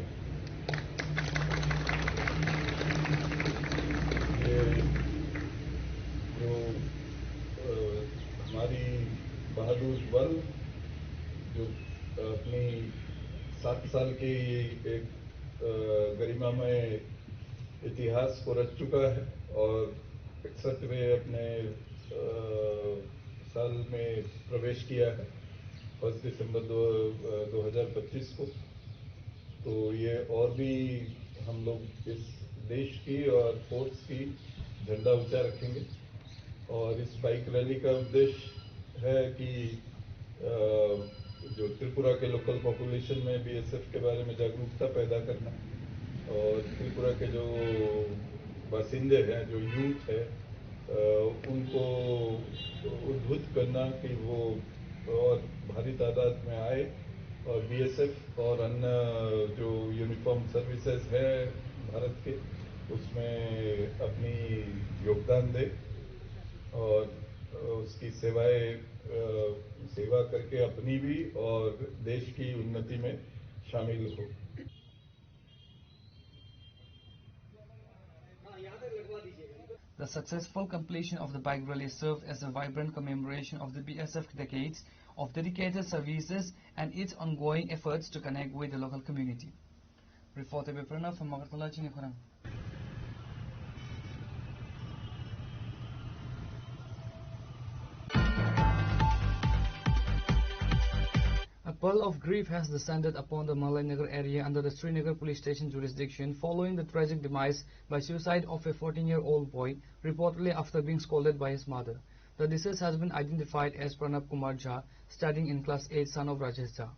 ये जो, अ, हमारी बहादुर वन जो अपनी सात साल के ये एक, अ, गरिमामय इतिहास को रच चुका है और इकसठवें अपने, अ, साल में प्रवेश किया है, फर्स्ट दिसंबर दो, अ, दो हज़ार पच्चीस को। तो ये और भी हम लोग इस देश की और फोर्स की झंडा ऊंचा रखेंगे। और इस बाइक रैली का उद्देश्य है कि, अ, जो त्रिपुरा के लोकल पॉपुलेशन में बीएसएफ के बारे में जागरूकता पैदा करना और त्रिपुरा के जो बासिंदे हैं, जो यूथ है, अ, उनको उद्बुद्ध करना कि वो और भारी तादाद में आए और बीएसएफ और अन्य जो यूनिफॉर्म सर्विसेज है भारत के, उसमें अपनी योगदान दे और उसकी सेवाएं, अ, सेवा करके अपनी भी और देश की उन्नति में शामिल हो। The successful completion of the bike rally served as a vibrant commemoration of the B S F decades of dedicated services and its ongoing efforts to connect with the local community. Reporter Biprana from Agartala, Chinikhorang. A pall of grief has descended upon the Malainagar area under the Srinagar police station jurisdiction following the tragic demise by suicide of a fourteen-year-old boy, reportedly after being scolded by his mother. The deceased has been identified as Pranab Kumar Jha, studying in class eight, son of Rajesh Jha.